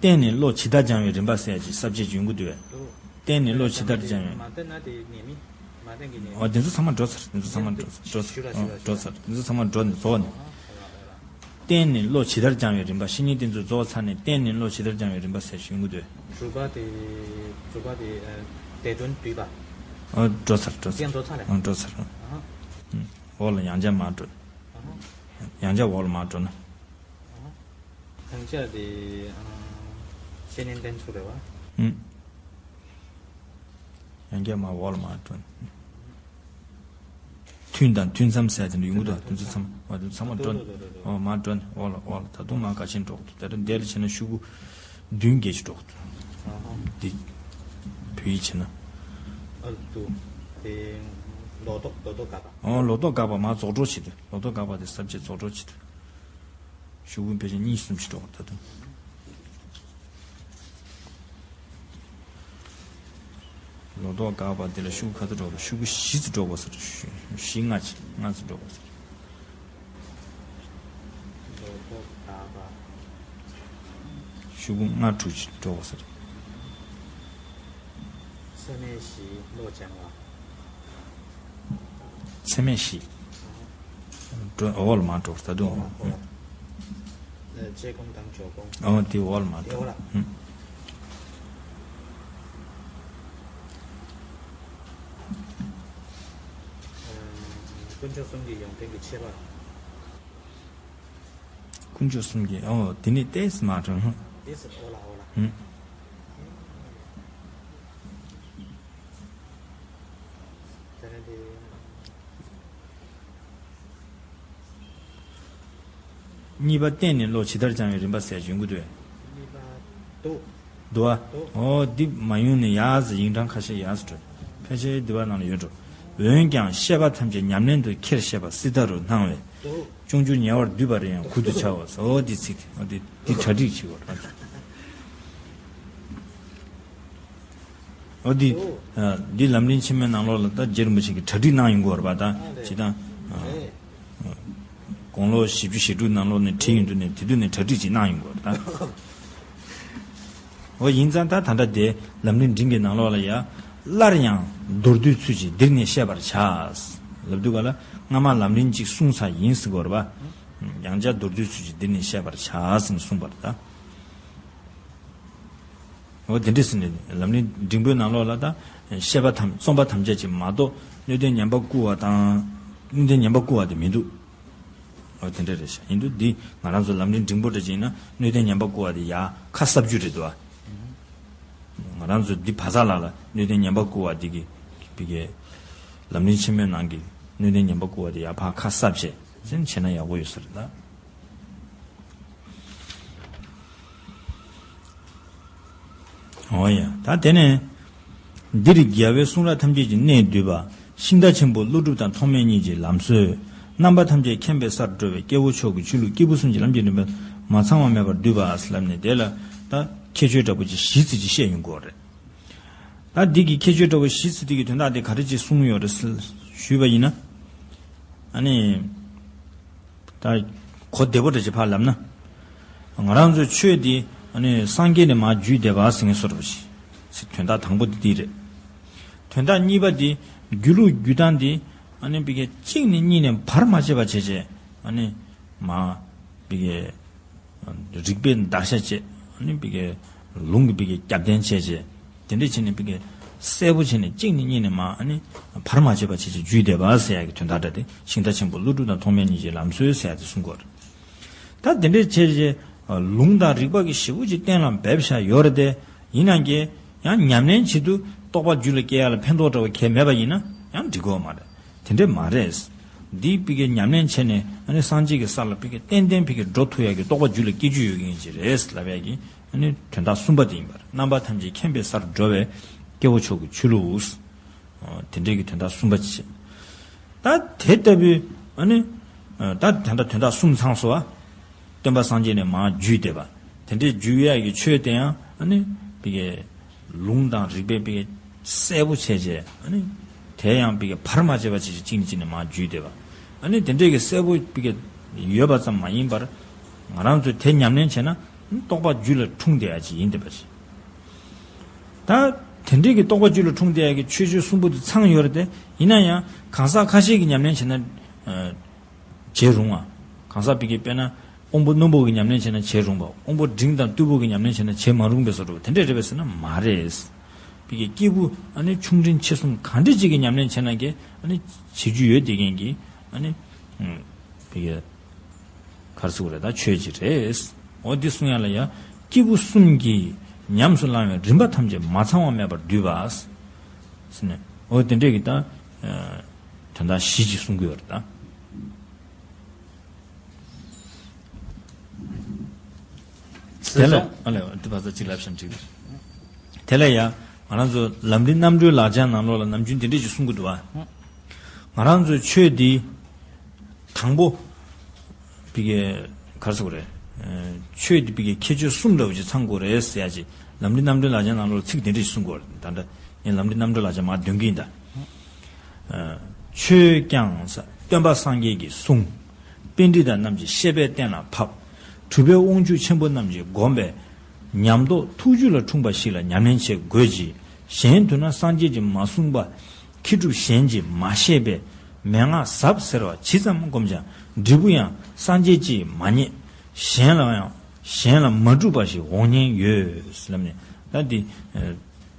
བསྟན་ནས་བློ་ཇི་ལྟར་སྦྱང་བའི་རིམ་པ་ཟེར་ཡ་ཅིག་ས་བཅད་ཅིག་ཡོང་གི་འདུག་པས། བསྟན་ནས་བློ་ཇི་ལྟར་སྦྱང་བའི། མ་བསྟན་ན་དེ་ཉན་མི། མ་བསྟན་གི་ཉན་མི། ཨོ། དེ་ཚོ་ཚང་མ་འགྲོ་ཚར། དེ་ཚོ་ཚང་མ་འགྲོ་ཚར། འགྲོ་ཚར། ཞུ་ར་ཞུ་ར་ཨོ། ཞུ་འགྲོ་ར་ཚར། དེ་ཚོ་ཚང་མ་འགྲོ་ནས་རྫོགས་ནས། ཨོ། ཨོ། ཨོ། བརྟེན་ནས་བློ་ཇི་ལྟར་སྦྱང་བའི་རིམ་པ། བཤེས་གཉེན་བསྟེན་ཚུལ་རྫོགས་ཚར་ནས་བརྟེན་ནས་བློ་ཇི་ལྟར་སྦྱང་བའི་རིམ་པ་ཟེར་ཞུ་གི་འདུག། དྲུག་པ་དེ། དྲུག་པ་དེ་ཨ། བདེ་དོན་བསྡུས་པ། ཨ། འགྲོ་ཚར་འགྲོ་ཚར། བརྟེན་རྫོགས་ཚར་ལས། ཨ། འགྲོ་ཚར། ཨ། ཨ། འོག་ལ་ཡང་བསྐྱར་མར་འགྲོ། ཨ། ཡང་བསྐྱར་འོག་ལ་མར་འགྲོ་ན། ཨ། ཡང་བསྐྱར་དེ་ཨ། བཤེས་གཉེན་བསྟེན་ཚུལ་རེད་བ། ཨུ། ཡང་བསྐྱར་མར་འོག་ལ་མར་འགྲོ་ན། ཐུན་དང་ཐུན་མཚམས་ཟེར་དེ་འདྲ་ཡོང་གི་འདུག། དེ་ཚོ་ཚང་མ། འོ། དེ་ཚང་མ་འགྲོ་ན། འོ། མར་འགྲོ་ན། འོག་ལ་འོག་ལ། ད་དུང་མར་ག་ཅིག་འགྲོ་གི་འདུག། ད་ལྟ་འདི་ལ་བྱས་ན་ཤོག་གུ་བདུན་བརྒྱད་ཅིག་འགྲོ་གི་འདུག། འདི་བོད་ཡིག་བྱས་ན། ཨ། འདུག། དེ་ལོ་ཏོག་ལོ་ཏོག་དགག་པ། འོ། ལོ་ཏོག་དགག་པ་མར་རྫོགས་འགྲོ་བྱེད་དུས། ལོ་ཏོག་དགག་པ་དེ་ས་བཅད་རྫོགས་འགྲོ་བྱེད་དུས། ཤོག་གུ་ཕལ་ཆེར་གཉིས་གསུམ་ཞིག་འགྲོ་གི་འདུག། ད་དུང་ལོ་ཏོག་དགག་པ་འདི་ལ་ཤོག་གུ་ག་ཚོད་འགྲོ་གི་འདུག། ཤོག་གུ་བཞི་ཙམ་འགྲོ་དགོས་ས་རེད། བཞི་ལྔ་ཅིག། ལྔ་ཙམ་འགྲོ་དགོས་ས་རེད། ལོ་ཏོག་དགག་པ། ཤོག་གུ་ལྔ་དྲུག་ཅིག་འགྲོ་དགོས་ས་རེད། ཚད་མེད་བཞིའི་བློ་སྦྱང་བ། ཚད་མེད་བཞི། འགྲོ། འོག་ལ་མར་འགྲོ། ད་དུང་འོག། ཨ། བཅས་སྒོམ་དང་འཇོག་སྒོམ། འོ། དེ་འོག་ལ་མར་འགྲོ། དེ་འོག་ལ། ཨུ། ཨ། དཀོན་མཆོག་གསུམ་གྱི་ཡོན་ཏན་གྱི་ཁྱད་པར། དཀོན་མཆོག་གསུམ་གྱི། འོ། དེ་ནི་ཏོག་ཙམ་མར་འགྲོ། ཏོག་ཙམ་འོག་ལ། འོག་ལ། ཨུ། དེ་ནས་དེ། གཉིས་པ་བརྟེན་ནས་བློ་ཇི་ལྟར་སྦྱང་བའི་རིམ་པ་ཟེར་ཡོང་གི་འདུག། གཉིས་པ་འདུག། འདུག་ཨ། འདུག། འོ། འདི་མ་ཡོང་ནས་ཡར་ཙམ་ཡིག་འཕྲེང་ཁ་ཤས་ཡར་ཙམ་འགྲོ། ཕལ་ཆེར་འདི་པ་ནང་ལ་ཡོད་འགྲོ། འོན་ཀྱང་ཤེས་པ་ཐམས་ཅད་ཉམས་ལེན་དུ་ཁྱེར་ཤེས་པ་སྲི་ད་རུ་སྣང་བས། འདུག། ཅུང་ཅུང་ཉེ་བར་བསྡུས་པ་རེ་ཡང་གུད་དུ་བྱའོ། འོ། འདི་ཚིག་འོ། འདི་འདི་གྲ་སྒྲིག་བྱེད་དགོས་རེད། འོ། འདི། ཨ། འདི་ལམ་རིམ་ཆེན་མོའི་ནང་ལོགས་ལ་ད་རྗེ་རིན་པོ་ཆེ་གིས་གྲ་སྒྲིག་གནང་ཡོང་གི་ཡོད་རེད་པ། ད་ཇི་ལྟར། ཨ། དགུང་ལོ་བཞི་བཅུ་ཞེ་དྲུག་ནང་ལོགས་ནས་བྲིས་ཡོང་དུས་ནས། དེ་དུས་ནས་གྲ་སྒྲིག་ཅིག་གནང་ཡོང་གི་ཡོད་རེད་ད། འོ། ཡིན་ཙང་ད་ད་ལྟ་དེ་ལམ་རིམ་འབྲིང་གི་ནང་ལོགས་ལ་ཡ། སླར་ཡང་མདོར་བསྡུས་ཚུལ་གྱིས་འདིར་ནི་བཤད་པར་བྱ། ལབ་དུས་ག་ལ། སྔ་མ་ལམ་རིམ་གཅིག་གསུངས་ཚར་ཡིན་ཟེར་གྱི་ཡོད་རེད་པ། ཡང་བསྐྱར་མདོར་བསྡུས་ཚུལ་གྱིས་འདིར་ནི་བཤད་པར་བྱ་ཟེར་ནས་གསུངས་པ་རེད་ད། འོ། དེ་འདྲ་ཟེར་ནས་ལམ་རིམ་འབྲིང་པོའི་ནང་ལོགས་ལ་ད་བཤད་པ་ཐམས། རྩོམ་པ་ཐམས་ཅད་ཀྱིས་མ་གཏོགས་སྣོད་ལྡན་ཉན་པ་བསྐུལ་བ་དང་། སྣོད་ལྡན་ཉན་པ་བསྐུལ་བ་དེ་མི་འདུག། འོ། དེ་འདྲ་རེད་ཤག། ཡིན་དུས་འདི་ང་རང་ཚོ་ལམ་རིམ་འབྲིང་པོ་འདྲ་ཅིག་ཡིན་ན་སྣོད་ལྡན་ཉན་པ་བསྐུལ་བ་དེ་ཡར་ཁ་གསབ་རྒྱུ་རེད་འདུག་ཨ། ང་རང་ཚོ་འདི་བ་ཚ་ལ་ལ་སྣོད་ལྡན་ཉན་པ་བསྐུལ་བ་འདི་གི་བི་གའི་ལམ་རིམ་ཆེན་མོའི་ནང་གི་སྣོད་ལྡན་ཉན་པ་བསྐུལ་བ་དེ་ཡར་ཕར་ཁ་གསབ་བྱས་ཟེར་བྱས་ན་ཡག་པོ་ཡོད་ས་རེད་ད། འོ་ཡ། ད་དེ་ནས། འདིར་རྒྱལ་བའི་གསུང་རབ་ཐམས་ཅད་ཀྱི་གནད་བསྡུས་པ། ཤིང་རྟ་ཆེན་པོ་ཀླུ་སྒྲུབ་དང་ཐོགས་མེད་གཉིས་ཀྱི་ལམ་སྲོལ། རྣམ་པ་ཐམས་ཅད་མཁྱེན་པའི་སར་འགྲོ་བའི་སྐྱེ་བོ་མཆོག་གི་ཆོས་ལུགས་སྐྱེས་བུ་གསུམ་གྱི་ལམ་གྱི་རིམ་པ་མ་ཚང་བ་མེད་པར་བསྡུས་པ་ལབ་ནས། དེ་ལ་ད་ཁྱད་ཆོས་འདྲ་པོ་ཅིག་བཞི་ཙམ་ཅིག་བཤད་ཡོང་གི་ཡོད་རེད། ད་འདི་གི་ཁྱད་ཆོས་འདྲ་པོ་བཞི་ཙམ་དེ་གི་དོན་དག་དེ་ག་རེ་ཅིག་གསུངས་ཡོད་རེད་ཟེར་ཞུས་པ་ཡིན་ན། ཨ་ནི། ད་གོ་བདེ་པོ་འདྲ་ཅིག་ཕར་ལབ་ན། ང་རང་ཚོའི་ཆོས་འདི་ཨ་ནི་སངས་རྒྱས་ནས་མར་བརྒྱུད་བསྡད་པ་ཟེར་མཁན་བཟོ་འདྲ་པོ་ཞིག། དོན་དག་དང་པོ་འདི་འདི་རེད། དོན་དག་གཉིས་པ་འདི། རྒྱུད་ལུགས་རྒྱུད་སྟངས་འདི། ཨ་ནི་བི་གའི་གཅིག་ནས་གཉིས་ནས་བར་མ་ཆད་པ་བྱས་བྱས། ཨ་ནི་མར་བི་གའི་རིགས་པས་བརྡར་ཤ་བཅད། ཨ་ནི་བི་གའི་ལུང་གིས་བི་གའི་རྒྱབ་རྟེན་བྱས་བྱས། དེ་འདྲ་བྱས་ནས་བི་གའི་གསལ་པོ་བྱས་ནས་གཅིག་ནས་གཉིས་ནས་མར། ཨ་ནི་བར་མ་ཆད་པ་བྱས་བྱས་བརྒྱུད་བསྡད་པ་ཟེར་ཡག་གི་དོན་དག་འདྲ་དེ། ཤིང་རྟ་ཆེན་པོ་ཀླུ་སྒྲུབ་དང་ཐོགས་མེད་གཉིས་ཀྱི་ལམ་སྲོལ་ཟེར་ཡག་དེ་གསུང་གི་ཡོད་རེད། ད་དེ་འདྲ་བྱས་བྱས་ལུང་དང་རིགས་པ་གིས་ཞེ་པོ་ཅིག་གཏན་ལ་འབེབས་བཞག་ཡོད་རེད་དེ། ཡིན་ནའང་གི་ཡང་ཉམས་ལེན་བྱེད་དུས་རྟོགས་པ་རྒྱུད་ལ་སྐྱེ་ཡག་ལ་ཕན་ཐོགས་འདྲ་བོ་གང་ཡང་མེད་པ་ཡིན་ན་ཡང་འགྲིག་གི་ཡོད་མ་རེད། དེ་འདྲ་མ་རེད། འདི་བི་གའི་ཉམས་ལེན་བྱས་ནས། ཨ་ནི་སངས་རྒྱས་ཀྱི་ས་ལ་བི་གའི་ཏན་ཏན་བི་གའི་འགྲོ་ཐུབ་ཡག་གི་རྟོགས་པ་རྒྱུད་ལ་སྐྱེ་རྒྱུ་ཡོད་མཁན་ཅིག་རེད་ལབ་ཡག་གི། ཨ་ནི་དོན་དག་གསུམ་པ་དེ་ཡིན་པར། རྣམ་པ་ཐམས་ཅད་མཁྱེན་པའི་སར་འགྲོ་བའི་སྐྱེ་བོ་མཆོག་གི་ཆོས་ལུགས། ཨ། དེ་འདྲའི་གི་དོན་དག་གསུམ་པ་ཅིག། ད་དེ་ལྟ་བུའི། ཨ་ནི། ཨ། ད་དེ་འདྲ་དོན་དག་གསུམ་ཚང་སོང་བ། སྟོན་པ་སངས་རྒྱས་ནས་མར་བརྒྱུད་བསྡད་པ། དེ་འདྲའི་བརྒྱུད་ཡག་གི་ཆོས་དེ་ཡང་། ཨ་ནི་བི་གའི་ལུང་དང་རིགས་པས་བི་གའི་གསལ་པོ་བྱས་བྱས། ཨ་ནི་དེ་ཡང་བི་གའི་བར་མ་ཆད་པ་བྱས་བྱས་གཅིག་ནས་གཅིག་ནས་མར་བརྒྱུད་བསྡད་པ། ཨ་ནི་དེ་འདྲའི་གི་གསལ་པོ་བི་གའི་ཡོད་པ་ཙམ་མ་ཡིན་པར། ང་རང་ཚོས་དེ་ཉམས་ལེན་བྱས་ན་རྟོགས་པ་རྒྱུད་ལ་འཁྲུངས་བསྡད་ཡག་ཅིག་ཡིན་བསྡད་པ་ཅིག། ད་དེ་འདྲའི་གི་རྟོགས་པ་རྒྱུད་ལ་འཁྲུངས་བསྡད་ཡག་གི་ཆོས་སྤྱོད་གསུམ་པོ་དེ་ཚང་ཡོད་རེད་དེ། ཡིན་ན་ཡང་གང་ཟག་ཁ་ཤས་ཀྱིས་ཉམས་ལེན་བྱས་ན། ཨ། བྱེད་རུང་བ། གང་ཟག་བི་གའི་དཔེར་ན། དབང་པོ་རྣོན་པོ་གི་ཉམས་ལེན་བྱས་ན་བྱེད་རུང་བ། དབང་པོ་འབྲིང་དང་རྟུལ་པོ་གི་ཉམས་ལེན་བྱས་ན་བྱེད་མ་རུང་བའི་བཟོ་འདྲ་དེ་འདྲས་རེད་པས་ཟེར་ན་མ་རེད། བི་གའི་སྐྱེས་བུ་ཨ་ནི་ཆུང་འབྲིང་ཆེ་གསུམ་གང་འདྲས་ཅིག་གི་ཉམས་ལེན་བྱས་ན་གི་ཨ་ནི་བྱེད་རྒྱུ་ཡོད་དེ་གན་གི་ཨ་ནི་བི་གའི་གར་སུ་རེད་ད་ཆོས་ཅིག་རེད། འོ་འདི་གསུང་ཡ་ལ་ཡ་སྐྱེས་བུ་གསུམ་གྱིས་ཉམས་སུ་བླང་བའི་རིམ་པ་ཐམས་ཅད་མ་ཚང་བ་མེད་པར་བསྡུས་པ། ཟེར་ནས་འོ་དེ་འདྲས་གི་ད་དོན་དག་བཞི་ཅིག་གསུང་གི་ཡོད་རེད་ད། དེ་ལ་ཨ་ལས་འདི་བ་ཚ་གཅིག་ལབ་བཞིན་འགྲིག་དེ་ལ་ཡ་ང་རང་ཚོ་ལམ་རིམ་རྣམ་གྲོལ་ལག་ཆ་ནང་ལོགས་ལ་ནམ་རྒྱུན་འདི་འདྲས་ཅིག་གསུང་གི་འདུག་བ། ང་རང་ཚོའི་ཆོས་འདི་དང་པོ་བི་གའི་གར་སོགས་རེད། ཆོས་འདི་བི་གའི་ཁྱད་ཆོས་གསུམ་འདྲ་བོ་ཅིག་ཚང་དགོས་རེད་ཟེར་ཡ་ཅིག་ལམ་རིམ་རྣམ་གྲོལ་ལག་ཆ་ནང་ལོགས་ལ་ཚིག་འདི་འདྲས་ཅིག་གསུང་དགོས་རེད་ད་ལྟ་ངས་ལམ་རིམ་རྣམ་གྲོལ་ལག་ཆ་མར་འདོན་གི་ཡིན་ད། ཆོས་ཀྱང་སྟོན་པ་སངས་རྒྱས་ཀྱིས་གསུངས། པཎྜི་ཏ་རྣམས་ཀྱི་བཤད་པས་གཏན་ལ་ཕབ། གྲུབ་པའི་དབང་ཕྱུག་ཆེན་པོ་རྣམས་ཀྱིས་བསྒོམས་པས། ཉམས་རྟོགས་ཐུགས་རྒྱུད་ལ་འཁྲུངས་པ་ཞིག་ལ་ཉམས་ལེན་བྱེད་དགོས་ཀྱི། གཞན་དུ་ན་སངས་རྒྱས་ཀྱིས་མ་གསུངས་པ། མཁས་གྲུབ་གཞན་གྱིས་མ་བཤད་པས། མན་ངག་ཟབ་ཟེར་བ་ཇི་ཙམ་བསྒོམས་ཀྱང་འབྲས་བུ་ཡང་སངས་རྒྱས་ཀྱིས་མ་རྙེད། གཞན་ལ་ཡང་གཞན་ལ་མ་གྲུབ་པ་ཞིག་འོང་ཉེན་ཡོད་ལབ་ནས་ད་འདི།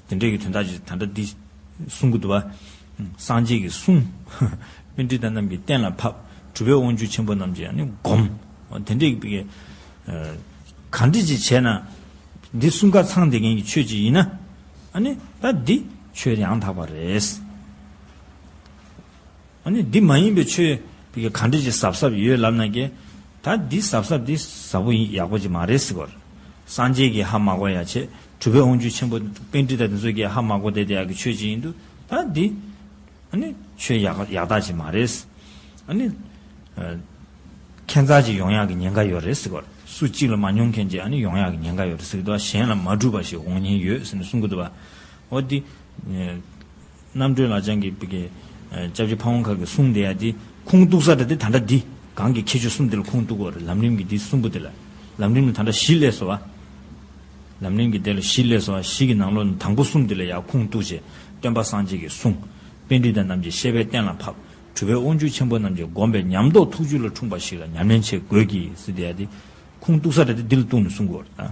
དེ་འདྲས་ཀྱི་དོན་དག་ཅིག་ད་ལྟ་འདི་གསུང་གི་འདུག་བ། སངས་རྒྱས་ཀྱིས་གསུངས། པཎྜི་ཏ་རྣམས་ཀྱིས་གཏན་ལ་ཕབ། གྲུབ་པའི་དབང་ཕྱུག་ཆེན་པོ་རྣམས་ཀྱིས་ནི་བསྒོམ། དེ་འདྲས་ཀྱི་གང་འདྲས་ཅིག་བྱས་ན་འདི་གསུམ་ཀ་ཚང་བསྡད་མཁན་གྱི་ཆོས་ཅིག་ཡིན་ན་ཨ་ནི་ད་འདི་ཆོས་ཡང་དག་པ་རེད། ཨ་ནི་འདི་མ་ཡིན་པའི་ཆོས་བི་ག་ག་འདྲ་ཅིག་གཟབ་གཟབ་ཡོད་ལབ་ན་ཀྱེ། ད་འདི་གཟབ་གཟབ་འདི་ཟབ་པོ་ཡིན་ཡག་པོ་ཅིག་མ་རེད་ཟེར་གོ། སངས་རྒྱས་ཀྱིས་ཧ་མ་གོ་ཡ་བྱས། གྲུབ་པའི་དབང་ཕྱུག་ཆེན་པོ་པཎྜི་ཏ་དེ་ཚོ་གིས་ཧ་མ་གོ་བསྡད་བསྡད་ཡག་གི་ཆོས་ཅིག་ཡིན་དུས་ད་འདི་ཨ་ནི་ཆོས་ཡག་ཡག་རྟགས་ཅིག་མ་རེད། ཨ་ནི་ཨ་ཁྱད་མཚར་ཅིག་ཡོང་ཡག་གི་ཉེན་ཁ་ཡོད་རེད་ཟེར་གོ། སུ་གཅིག་ལ་མ་མྱོང་མཁན་ཅིག་ཨ་ནི་ཡོང་ཡག་གི་ཉེན་ཁ་ཡོད་རེད་ཟེར་གི་འདུག་གཞན་ལ་མ་གྲུབ་པ་ཞིག་འོང་ཉེན་ཡོད་ཟེར་ནས་གསུང་གི་འདུག་བ། འོ་འདི། རྣམ་གྲོལ་ལག་བཅངས་ཀྱི་བི་གའི་སྐྱབས་རྗེ་ཕ་བོང་ཁ་གི་གསུང་དེ་ཡ་དེ་ཁུངས་གཏུགས་ས་འདྲ་དེ་ད་ལྟ་འདི་གང་གི་ཁྱད་ཆོས་གསུམ་དེ་ལ་ཁུངས་གཏུགས་དགོས་རེད། ལམ་རིམ་གྱི་འདི་གསུམ་པོ་དེ་ལ་ལམ་རིམ་ལ་ད་ལྟ་བཞི་སླེབས་སོང་བ། ལམ་རིམ་གྱི་དེ་ལ་བཞི་སླེབས་སོང་བ། བཞི་གི་ནང་ལོགས་ནས་དང་པོ་གསུམ་དེ་ལ་ཡ་ཁུངས་གཏུགས་བྱས། སྟོན་པ་སངས་རྒྱས་ཀྱིས་གསུངས། པཎྜི་ཏ་རྣམས་ཀྱི་བཤད་པས་གཏན་ལ་ཕབ། གྲུབ་པའི་དབང་ཕྱུག་ཆེན་པོ་རྣམས་ཀྱིས་བསྒོམས་པས་ཉམས་རྟོགས་ཐུགས་རྒྱུད་ལ་འཁྲུངས་པ་ཞིག་ལ་ཉམས་ལེན་བྱེད་དགོས་ཀྱི་ཟེར་དེ་ཡ་དེ་ཁུངས་གཏུགས་ས་འདྲ་དེ་འདི་ལ་གཏུགས་ནས་གསུང་དགོས་རེད་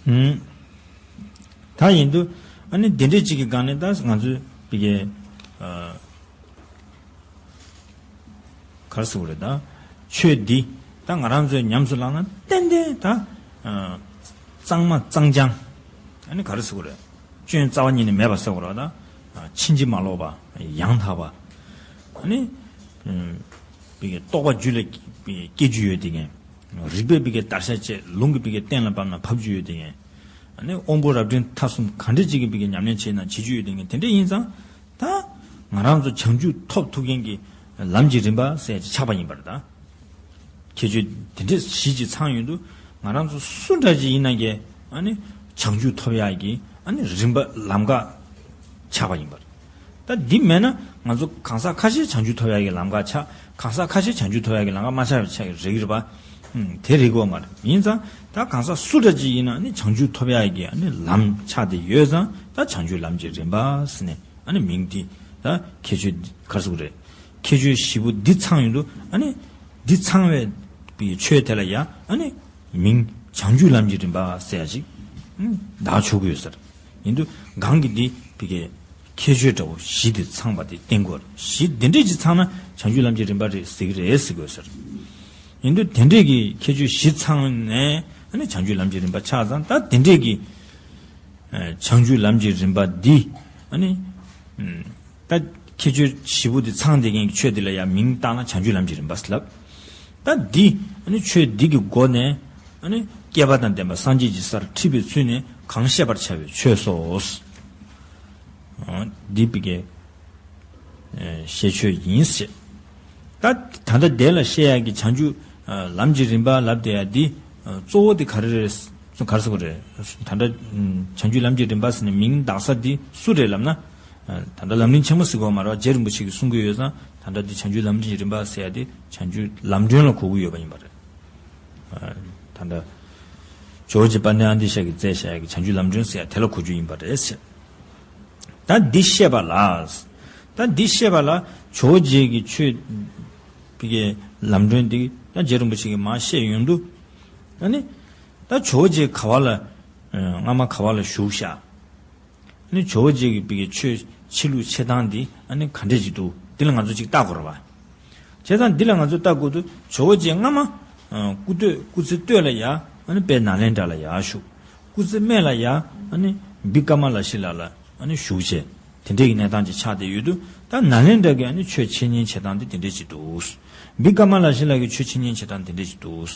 ད། ད་ཡིན་དུས་ཨ་ནི་དེ་འདྲས་ཅིག་གི་སྒང་ནས་ད་ང་ཚོས་བི་གའི་ག་རེ་ཟེར་དགོས་རེད་ད། ཆོས་འདི་ད་ང་རང་ཚོས་ཉམས་སུ་བླངས་ན་ཏན་ཏན་ད་གཙང་མ་གཙང་རྐྱང་ཨ་ནི་ག་རེ་ཟེར་དགོས་རེད། སྐྱོན་རྩ་བ་ཉིད་ནས་མེད་པ་ཟེར་དགོས་རེད་ད། ཕྱིན་ཅི་མ་ལོག་པ་ཡང་དག་པ་ཨ་ནི་བི་གའི་རྟོགས་པ་རྒྱུད་ལ་སྐྱེ་རྒྱུ་ཡོད་དེ་ངས། རིགས་པས་བི་གའི་བརྡར་ཤ་བཅད། ལུང་གིས་བི་གའི་གཏན་ལ་ཕབ་ན་ཕབ་རྒྱུ་ཡོད་དེ་ངས། ཨ་ནི་དབང་པོ་རབ་འབྲིང་ཐ་གསུམ་གང་འདྲ་ཅིག་གིས་བི་གའི་ཉམས་ལེན་བྱས་ན་བྱེད་རྒྱུ་ཡོད་དེ་ངས། དེ་འདྲ་ཡིན་ཙང་ད་ང་རང་ཚོ་བྱང་ཆུབ་ཐོབ་ཐུབ་མཁན་གྱི་ལམ་གྱི་རིམ་པ་ཟེར་ཡ་ཅིག་ཆགས་པ་ཡིན་པ་རེད་ད། ཁྱད་ཆོས་དེ་འདྲས་བཞི་ཅིག་ཚང་ཡོང་དུས་ང་རང་ཚོ་སུ་འདྲ་ཅིག་ཡིན་ན་ཀྱེ་ཨ་ནི་བྱང་ཆུབ་ཐོབ་ཡག་གི་ཨ་ནི་རིམ་པ་ལམ་ཁ་ཆགས་པ་ཡིན་པ་རེད། ད་འདི་མེད་ན་ང་ཚོ་གང་ཟག་ཁ་ཤས་བྱང་ཆུབ་ཐོབ་ཡག་གི་ལམ་ཁ་ཆགས། གང་ཟག་ཁ་ཤས་བྱང་ཆུབ་ཐོབ་ཡག་གི་ལམ་ཁ་མ་ཆགས་པ་ཆགས་ཀྱི་རེད་ཀྱི་རེད་པ། ཨུམ། དེ་རེད་དགོས་མ་རེད། ཡིན་ཙང་ད་གང་ཟག་སུ་འདྲ་ཅིག་ཡིན་ན་ནི་བྱང་ཆུབ་ཐོབ་ཡག་གི་ཨ་ནི་ལམ་ཆགས་བསྡད་ཡོད་ཙང་ད་བྱང་ཆུབ་ལམ་གྱི་རིམ་པ་ཟེར་ནས་ཨ་ནི་མིང་འདི་ད་ཁྱད་ཆོས་ག་རེ་ཟེར་དགོས་རེད། ཁྱད་ཆོས་བཞི་པོ་འདི་ཚང་ཡོང་དུས་ཨ་ནི་འདི་ཚང་བའི་པའི་ཆོས་དེ་ལ་ཡ་ཨ་ནི་མིང་བྱང་ཆུབ་ལམ་གྱི་རིམ་པ་ཟེར་ཡ་ཅིག་ཨ་ནི་བཏགས་ཆོག་གི་ཡོད་ཟེར། ཡིན་དུས་གང་གི་འདི་བི་གའི་ཁྱད་ཆོས་འདྲ་བོ་བཞི་དེ་ཚང་པ་དེ་བསྟན་དགོས་རེད། བཞི་དེ་འདྲས་ཅིག་ཚང་ན་བྱང་ཆུབ་ལམ་གྱི་རིམ་པ་རེད་ཟེར་གི་རེད་ཟེར་དགོས་ཟེར། ཡིན་དུས་དེ་འདྲས་ཀྱི་ཁྱད་ཆོས་བཞི་ཚང་ནས་ཨ་ནི་བྱང་ཆུབ་ལམ་གྱི་རིམ་པ་ཆགས་ཙང་ད་དེ་འདྲས་ཀྱི་བྱང་ཆུབ་ལམ་གྱི་རིམ་པ་འདི་ཨ་ནི་ད་ཁྱད་ཆོས་བཞི་པོ་འདི་ཚང་བསྡད་མཁན་གྱི་ཆོས་འདི་ལ་ཡང་མིང་བཏགས་ན་བྱང་ཆུབ་ལམ་གྱི་རིམ་པ་ལབ། ད་འདི་ཨ་ནི་ཆོས་འདི་གི་སྒོ་ནས་ཨ་ནི་བསྐལ་པ་དང་ལྡན་པ་སངས་རྒྱས་ཀྱི་སར་ཁྲིད་པའི་ཚུལ་ནས་གང་བཤད་པར་བྱ་བའི་ཆོས་སོ། འདི་བི་གའི་བཤད་ཆོས་ཡིན་ཞེས། ད་ད་ལྟ་དེ་ལ་བཤད་ཡག་གི་བྱང་ཆུབ་ལམ་གྱི་རིམ་པ་ལབ་བསྡད་ཡ་འདི་གཙོ་བོ་དེ་ག་རེ་རེད། ག་རེ་ཟེར་དགོས་རེད། ད་ལྟ་བྱང་ཆུབ་ལམ་གྱི་རིམ་པ་ཟེར་ནས་མིང་བཏགས་ས་འདི་སུ་རེད་ལབ་ན། ད་ལྟ་ལམ་རིམ་ཆེན་མོ་ཟེར་དགོས་མ་རེད་པ། རྗེ་རིན་པོ་ཆེ་གིས་གསུང་གི་ཡོད་ཙང་ད་ལྟ་འདི་བྱང་ཆུབ་ལམ་རིམ་གྱི་རིམ་པ་ཟེར་ཡ་འདི་བྱང་ཆུབ་ལམ་སྒྲོན་ལ་གོ་གི་ཡོད་པ་ཡིན་པ་རེད། ད་ལྟ་ཇོ་བོ་རྗེ་དཔལ་ལྡན་ཨ་ཏི་ཤ་གིས་མཛད་བཞག་ཡ་གི་བྱང་ཆུབ་ལམ་སྒྲོན་ཟེར་ཡ་དེ་ལ་གོ་རྒྱུ་ཡིན་པ་རེད་ཟེར། ད་འདི་བཤད་པ་ལ། ད་འདི་བཤད་པ་ལ་ཇོ་བོ་རྗེ་གི་ཆོས་པའི་གི་ལམ་སྒྲོན་འདི་ད་རྗེ་རིན་པོ་ཆེ་གིས་མར་བཤད་ཡོང་དུས། ཨ་ནི་ད་ཇོ་བོ་རྗེ་ག་བ་ལ། ཨ། སྔ་མ་ག་བ་ལ་བཞུགས་ཤག་ཨ་ནི་ཇོ་བོ་རྗེ་གི་པའི་གི་ཆོས་ཕྱི་ལུགས་འཆད་སྟངས་འདི་ཨ་ནི་ག་འདྲས་ཅིག་འདུག་འདི་ལ་ང་ཚོ་ཅིག་བལྟ་དགོས་རེད་པ། བྱས་ཙང་འདི་ལ་ང་ཚོ་བལྟ་དགོས་དུས་ཇོ་བོ་རྗེ་སྔ་མ། ཨ། སྐུ་སྟོད། སྐུ་ཚེ་སྟོད་ལ་ཡ་ཨ་ནི་དཔལ་ནཱ་ལེནྡྲ་ལ་ཡ་བཞུགས། སྐུ་ཚེ་སྨད་ལ་ཡ་ཨ་ནི་བི་ཀ་མ་ལ་ཤཱི་ལ་ལ་ཨ་ནི་བཞུགས་བྱས། དེ་འདྲའི་གི་གནས་སྟངས་ཅིག་ཆགས་བསྡད་ཡོད་དུས། ད་ནཱ་ལེནྡྲ་གི་ཨ་ནི་ཆོས་འཆད་ཉན་བྱེད་སྟངས་འདི་དེ་འདྲས་ཅིག་འདུག་བི་ཀ་མ་ལ་ཤཱི་ལ་གི་ཆོས་འཆད་ཉན་བྱེད་སྟངས་དེ་འདྲས་ཅིག་འདུག་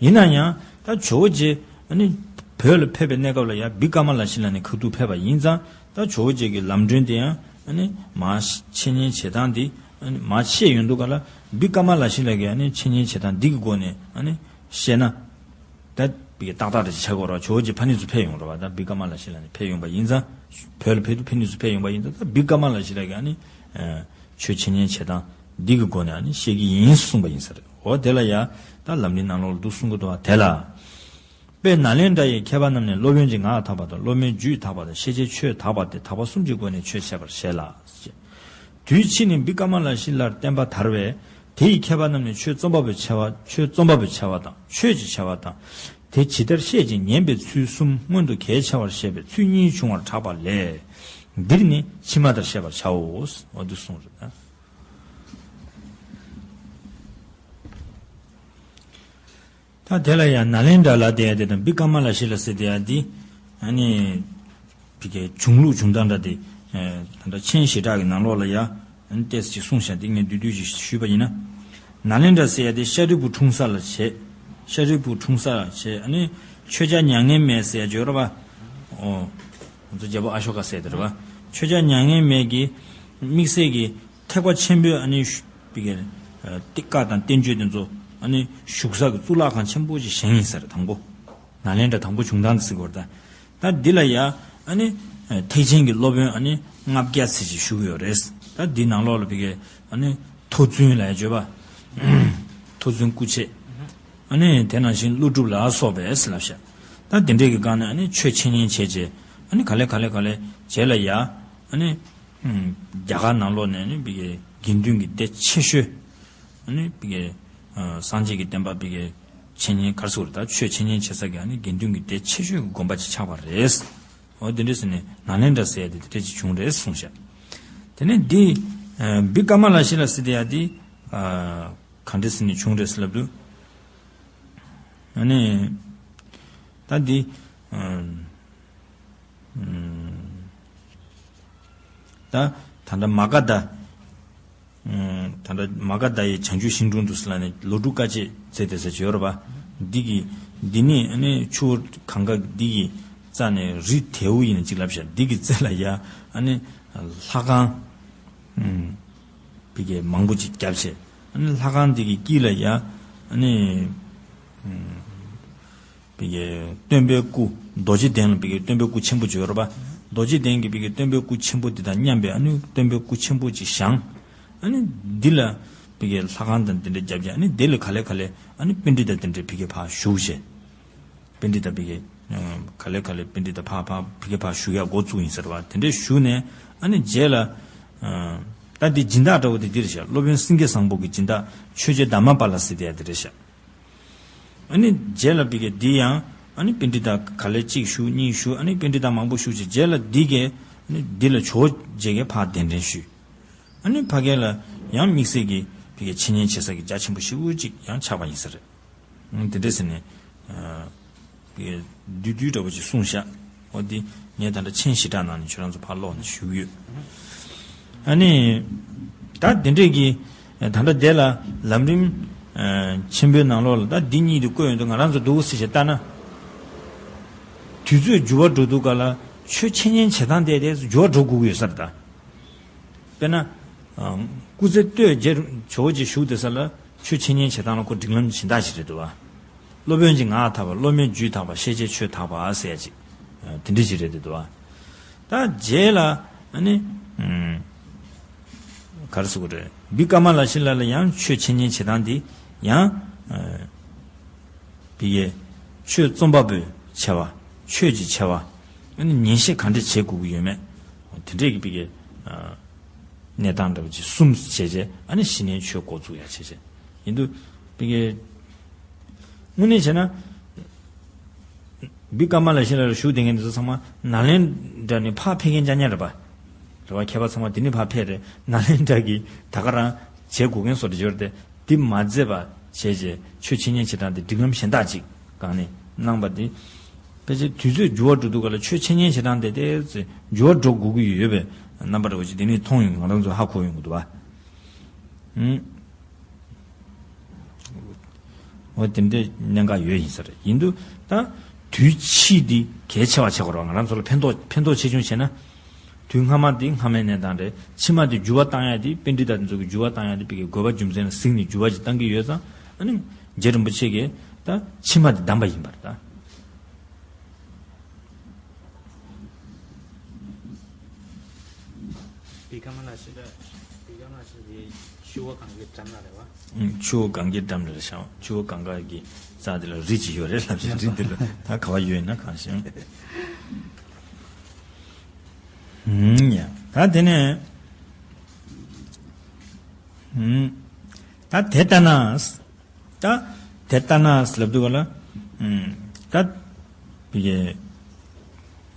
ཡིན་ན་ཡང་ད་ཇོ་བོ་རྗེ་ཨ་ནི་བོད་ལ་ཕེབས་པའི་གནས་སྐབས་ལ་ཡང་བི་ཀ་མ་ལ་ཤཱི་ལ་ནས་ཁ་ཐུག་ཕེབས་པ་ཡིན་ཙང་། ད་ཇོ་བོ་རྗེ་གི་ལམ་སྒྲོན་དེ་ཡང་ཨ་ནི་མར་འཆད་ཉན་བྱེད་སྟངས་དེ་ཨ་ནི་མར་བཤད་ཡོང་དུས་ག་ལ། བི་ཀ་མ་ལ་ཤཱི་ལ་གི་ཨ་ནི་འཆད་ཉན་བྱེད་སྟངས་འདི་གི་སྒོ་ནས་ཨ་ནི་བཤད་ན། ད་བི་ཀ་ཏག་ཏག་རེ་ཆགས་ཀྱི་ཡོད་རེད་པ། ཇོ་བོ་རྗེ་ཕ་ནི་ཚུར་ཕེབས་ཡོང་རེད་པ། ད་བི་ཀ་མ་ལ་ཤཱི་ལ་ནས་ཕེབས་ཡོང་པ་ཡིན་ཙང་། བོད་ལ་ཕེབས་དུས་ཕ་ནི་ཚུར་ཕེབས་ཡོང་པ་ཡིན་ཙང་། ད་བི་ཀ་མ་ལ་ཤཱི་ལ་གི་ཨ་ནི་ཨ་ཆོས་འཆད་ཉན་བྱེད་སྟངས་འདི་གི་སྒོ་ནས་ཨ་ནི་བཤད་ཀྱི་ཡིན་གསུངས་པ་ཡིན་ས་རེད། འོ་དེ་ལ་ཡ་ད་ལམ་རིམ་ནང་ལོགས་ལ་འདུག་གསུང་གི་འདུག་པ། དེ་ལ། དཔལ་ནཱ་ལེནྡྲ་ཡི་མཁས་པ་རྣམས་ནས་སློབ་དཔོན་གྱི་ངག་དག་པ་དང་། སློབ་མའི་རྒྱུད་དག་པ་དང་། ཤེས་བྱའི་ཆོས་དག་པ་སྟེ། དག་པ་གསུམ་གྱི་སྒོ་ནས་ཆོས་འཆད་པར་བྱེད་ལ། དུས་ཕྱིས་ནས་བི་ཀ་མ་ལ་ཤཱི་ལར་བསྟན་པ་དར་བས། དེ་ཡི་མཁས་པ་རྣམས་ནས་ཆོས་རྩོམ་པ་པོའི་ཆེ་བ། ཆོས་རྩོམ་པ་པོའི་ཆེ་བ་དང་། ཆོས་ཀྱི་ཆེ་བ་དང་། དེ་ཇི་ལྟར་བཤད་ཅིང་ཉན་པའི་ཚུལ་གསུམ་སྔོན་དུ་གལ་ཆེ་བར་བཤད་པའི་ཚུལ་གཉིས་བྱུང་བར་གྲགས་པ་ལས། འདིར་ནི་ཕྱི་མ་ལྟར་བཤད་པར་བྱའོ། འོ་འདུག་གསུངས་རེད། ད་དེ་ལ་ཡང་ནཱ་ལེནྡྲ་ལབ་བསྡད་ཡ་དེ་དང་བི་ཀ་མ་ལ་ཤཱི་ལ་ཟེར་བསྡད་ཡ་དེ། ཨ་ནི་བི་ཀའི་བྱུང་ལུགས་བྱུང་སྟངས་འདྲ་དེ། ཨ། ད་ལྟ་མཆན་ཞེ་དྲག་གི་ནང་ལོགས་ལ་ཡ་ཨ་ནི་ཏོག་ཙམ་ཅིག་གསུངས་བཞག་འདི་ངས་བསྡུས་བསྡུས་ཅིག་ཞུས་པ་ཡིན་ན། ནཱ་ལེནྡྲ་ཟེར་ཡ་དེ་ཤཱ་རིའི་བུ་འཁྲུངས་ས་ལ་བྱེད། ཤཱ་རིའི་བུ་འཁྲུངས་ས་ལ་བྱེད། ཨ་ནི་ཆོས་རྒྱལ་མྱ་ངན་མེད་ཟེར་ཡ་ཅིག་ཡོད་རེད་པ། ཨོ། ང་ཚོ་རྒྱལ་པོ་ཨ་ཤོ་ཀ་ཟེར་དེ་རེད་པ། ཆོས་རྒྱལ་མྱ་ངན་མེད་ཀྱི་དམིགས་བསལ་གྱི་ཐེག་པ་ཆེན་པོའི་ཨ་ནི་བི་ཀའི་ཏེ་བཀའ་དང་བསྟན་བཅོས་དེ་ཚོ་ཨ་ནི་བཞུགས་ས་གི་གཙུག་ལག་ཁང་ཆེན་པོ་ཅིག་བཞེངས་ཡིན་ས་རེད། དང་པོ་ནཱ་ལེནྡྲ་དང་པོ་བྱུང་སྟངས་དེ་ཟེར་དགོས་རེད་ད། ད་འདི་ལ་ཡ་ཨ་ནི་ཐེག་ཆེན་གྱི་སློབ་དཔོན་ཨ་ནི་ལྔ་བརྒྱ་ཙམ་ཅིག་བཞུགས་ཡོད་རེད། ད་འདི་ནང་ལོགས་ལ་བི་ཀའི་ཨ་ནི་མཐོ་བཙུན་ལ་ཡ་བརྗོད་པ། མཐོ་བཙུན་སྐུ་མཆེད། ཨ་ནི་དེ་ནང་བཞིན་ཀླུ་སྒྲུབ་ལ་སོགས་པས་ལབ་ཤག་ད་དེ་འདྲས་ཀྱི་སྒང་ནས་ཨ་ནི་ཆོས་འཆད་ཉན་བྱས་རྗེས་ཨ་ནི་ག་ལེ་ག་ལེ་ག་ལེ་རྗེས་ལ་ཡ་ཨ་ནི་རྒྱ་གར་ནང་ལོགས་ནས་ཨ་ནི་བི་ཀའི་དགེ་འདུན་གྱི་སྡེ་ཆེ་ཤོས། ཨ་ནི་བི་ཀའི་སངས་རྒྱས་ཀྱི་བསྟན་པ་བི་ཀའི་འཆད་ཉན་ག་རེ་ཟེར་དགོས་རེད། ད་ཆོས་འཆད་ཉན་བྱེད་ས་གི་ཨ་ནི་དགེ་འདུན་གྱི་སྡེ་ཆེ་ཤོས་ཀྱི་དགོན་པ་ཅིག་ཆགས་པ་རེད། འོ་དེ་འདྲས་ཟེར་ནས་ནཱ་ལེནྡྲ་ཟེར་ཡ་དེ་དེ་འདྲས་ཅིག་བྱུང་རེད་གསུངས་ཤག་དེ་ནས་འདི་བི་ཀ་མ་ལ་ཤཱི་ལ་ཟེར་དེ་ཡ་དེ་ག་འདྲས་ཟེར་ནས་བྱུང་རེད་ཟེར་ལབ་དུས། ཨ་ནི་ད་འདི་ད་ད་ལྟ་མ་ག་དྷ། ད་ལྟ་མ་ག་དྷ་ཡི་བྱང་ཆུབ་ཤིང་དྲུང་དུ་ཟེར་ལབ་ནས་ལོ་དྲུག་དཀའ་སྤྱད་མཛད་དེ་ཟེར་གྱི་ཡོད་རེད་པ། འདི་གི་འདི་ནི་ཨ་ནི་ཆུ་བོ་གངྒཱ་འདི་གི་རྩ་ནས་རི་དལ་བུ་ཡིན་ཅིག་ལབ་ཤག་འདི་གི་རྩེ་ལ་ཡ་ཨ་ནི་ལྷ་ཁང་བི་ཀའི་མང་པོ་ཅིག་བརྒྱབ་བྱས། ཨ་ནི་ལྷ་ཁང་འདི་གི་དཀྱིལ་ལ་ཡ་ཨ་ནི། བི་ཀའི་སྟོན་པའི་སྐུ། རྡོ་རྗེ་གདན་ལ་བི་ཀའི་སྟོན་པའི་སྐུ་ཆེན་པོ་ཅིག་ཡོད་རེད་པ། རྡོ་རྗེ་གདན་གྱི་བི་ཀའི་སྟོན་པའི་སྐུ་ཆེན་པོ་དེ་དང་མཉམ་པའི་ཨ་ནི་སྟོན་པའི་སྐུ་ཆེན་པོ་ཅིག་བཞེངས། ཨ་ནི་འདི་ལ་བི་ཀའི་ལྷ་ཁང་དང་དེ་འདྲ་བརྒྱབ་ཀྱང་། ཨ་ནི་དེ་ལ་ག་ལེ་ག་ལེ་ཨ་ནི་པཎྜི་ཏ་དེ་འདྲ་བི་ཀའི་ཕར་བཞུགས་བྱས། པཎྜི་ཏ་བི་ཀའི་ག་ལེ་ག་ལེ་པཎྜི་ཏ་ཕར་ཕར་བི་ཀའི་ཕར་བཞུགས་ཡ་འགོ་བཙུགས་ཡིན་ཟེར་བ་དེ་འདྲ་བཞུགས་ནས། ཨ་ནི་རྗེས་ལ་ད་འདི་སྦྱིན་བདག་འདྲ་བོ་དེ་འདིར་བཞག་སློབ་དཔོན་སེང་གེ་བཟང་པོ་གི་སྦྱིན་བདག་ཆོས་རྗེ་དྷརྨ་པཱ་ལ་ཟེར་དེ་ཡ་དེ་རེད་བཞག་ཨ་ནི་རྗེས་ལ་བི་ཀའི་འདི་ཡང་ཨ་ནི་པཎྜི་ཏ་ག་ལེ་གཅིག་བཞུགས་གཉིས་བཞུགས། ཨ་ནི་པཎྜི་ཏ་མང་པོ་བཞུགས་བྱས་རྗེས་ལ་འདི་གའི་ཨ་ནི་འདི་ལ་ཇོ་བོ་རྗེ་གིས་ཕར་གདན་འདྲེན་ཞུས། ཨ་ནི་ཕ་གི་ལ་ཡང་དམིགས་བསལ་གྱི་བི་ཀའི་འཆད་ཉན་བྱེད་ས་གི་རྒྱ་ཆེན་པོ་ཞེ་པོ་ཅིག་ཡང་ཆགས་པ་ཡིན་ས་རེད། ཨ་ནི་དེ་འདྲས་ཟེར་ནས་ཨ་བི་ཀའི་བསྡུས་བསྡུས་འདྲ་པོ་ཅིག་གསུངས་བཞག་འོ་འདི་ངས་ད་ལྟ་མཆན་ཞེ་དྲག་ནང་ནས་ཁྱོད་རང་ཚོ་ཕར་ཀློག་ནས་ཞུ་གི་ཡོད། ཨ་ནི། ད་དེ་འདྲས་ཀྱི། ད་ལྟ་དེ་ལ་ལམ་རིམ། ཆེན་པོའི་ནང་ལོགས་ལ་ད་འདི་གཉིས་དེ་བཀོད་ཡོང་དུས་ང་རང་ཚོ་འདུག་སེ་བྱས་བལྟ་ན། དུས་ཚོད་འགྱུར་བ་འགྲོ་དུས་ག་ལ་ཆོས་འཆད་ཉན་བྱེད་སྟངས་དེ་དེ་འགྱུར་བ་འགྲོ་དགོས་ཀྱི་ཡོད་ས་རེད་ད། དཔེར་ན། སྐུ་ཚེ་སྟོད་རྗེ་ཇོ་བོ་རྗེ་བཞུགས་དེ་ས་ལ་ཆོས་འཆད་ཉན་བྱེད་སྟངས་ལ་ཁོ་སྒྲིག་ལམ་གཞན་དག་ཞིག་རེད་འདུག་བ། སློབ་དཔོན་གྱི་ངག་དག་པ། སློབ་མའི་རྒྱུད་དག་པ། ཤེས་བྱའི་ཆོས་དག་པ་ཟེར་ཡ་ཅིག་དེ་འདྲ་ཅིག་རེད་དེ་འདུག་བ། ད་རྗེས་ལ་ཨ་ནི། ག་རེ་ཟེར་དགོས་རེད། བི་ཀ་མ་ལ་ཤཱི་ལ་ལ་ཡང་ཆོས་འཆད་ཉན་བྱེད་སྟངས་འདི་ཡང་། བི་ཀའི་ཆོས་རྩོམ་པ་པོའི་ཆེ་བ། ཆོས་ཀྱི་ཆེ་བ། ཨ་ནི་ཉན་བཤད་ག་འདྲ་བྱེད་དགོས་ཀྱི་ཡོད་མེད། དེ་འདྲས་ཀྱི་པི་ཀའི་གནས་སྟངས་འདྲ་བོ་ཅིག་གསུམ་བྱས་བྱས། ཨ་ནི་གཞི་ནས་ཆོས་འགོ་བཙུགས་ཡ་བྱས་བྱས་ཡིན་དུས། པི་ཀའི་དངོས་གནས་བྱས་ན། བི་ཀ་མ་ལ་ཤི་ལ་ལ་བཞུགས་བསྡད་མཁན་དེ་ཚོ་ཚང་མ་ནཱ་ལེནྡྲ་ནས་ཕར་ཕེབས་མཁན་ཅག་ཉག་རེད་པ། རེད་པ། མཁས་པ་ཚང་མ་དེ་ནས་ཕར་ཕེབས་རེད། ནཱ་ལེནྡྲ་གི་ད་ག་རང་བྱེད་དགོས་མཁན་བཟོ་འདྲ་ཡོད་རེད་དེ། འདི་མ་མཛད་པ་བྱས་རྗེས་ཆོས་འཆད་ཉན་བྱེད་སྟངས་དེ་སྒྲིག་ལམ་གཞན་དག་ཅིག་སྒང་ནས་གནང་པ་དེ། ཕལ་ཆེར་དུས་ཚོད་འགྱུར་བ་འགྲོ་དུས་ག་ལ་ཆོས་འཆད་ཉན་བྱེད་སྟངས་དེ་དེ་ཚོ་འགྱུར་བ་འགྲོ་དགོས་ཀྱི་ཡོད་པའི་རྣམ་པ་འདྲ་བོ་ཅིག་དེ་ནས་མཐོང་ཡོང་། ང་རང་ཚོ་ཧ་གོ་ཡོང་གི་འདུག་བ། ཨུམ། འོ་དེ་འདྲའི་གནད་འགག་ཡོད་ཡིན་ས་རེད། ཡིན་དུས་ད་དུས་ཕྱིས་འདི་གལ་ཆེ་བ་ཆགས་ཀྱི་རེད་བ། ང་རང་ཚོ་ལ་ཕན་ཐོགས་ཕན་ཐོགས་ཆེ་ཆུང་བྱས་ན། དུས་སྔ་མ་འདི་སྔ་མའི་གནས་སྟངས་རེད། ཕྱི་མ་འདི་འགྱུར་བ་བཏང་ཡ་འདི། པཎྜི་ཏ་འདི་ཚོ་གི་འགྱུར་བ་བཏང་ཡ་འདི་པི་ཀའི་དགོས་པ་རྒྱུ་མཚན་ལ་གཟིགས་ནས་འགྱུར་བ་ཅིག་བཏང་གི་ཡོད་ཙང་། ཨ་ནི་རྗེ་རིན་པོ་ཆེ་གིས་ད་ཕྱི་མ་འདི་བདམས་པ་ཡིན་པ་རེད་ད། བི་ཀ་མ་ལ་ཤི་ལ། བི་ཀ་མ་ལ་ཤི་ལའི་ཆུ་བོ་གངྒཱའི་འགྲམ་ལ་རེད་བ། ཨུམ། ཆུ་བོ་གངྒཱའི་འགྲམ་ལ་རེད་ཤག་ཆུ་བོ་གངྒཱ་གི་རྩ་དེ་ལ་རི་ཅིག་ཡོད་རེད་ལབ་ཤག་རི་དེ་ལ་ད་ག་བ་ཡོད་ན་གང་ཤེས། ཨུམ། ཡ། ད་དེ་ནས། ཨུམ། ད་དེ་ལྟ་ན། ད་དེ་ལྟ་ན་ལབ་དུས་ག་ལ། ཨུམ། ད་བི་ཀའི།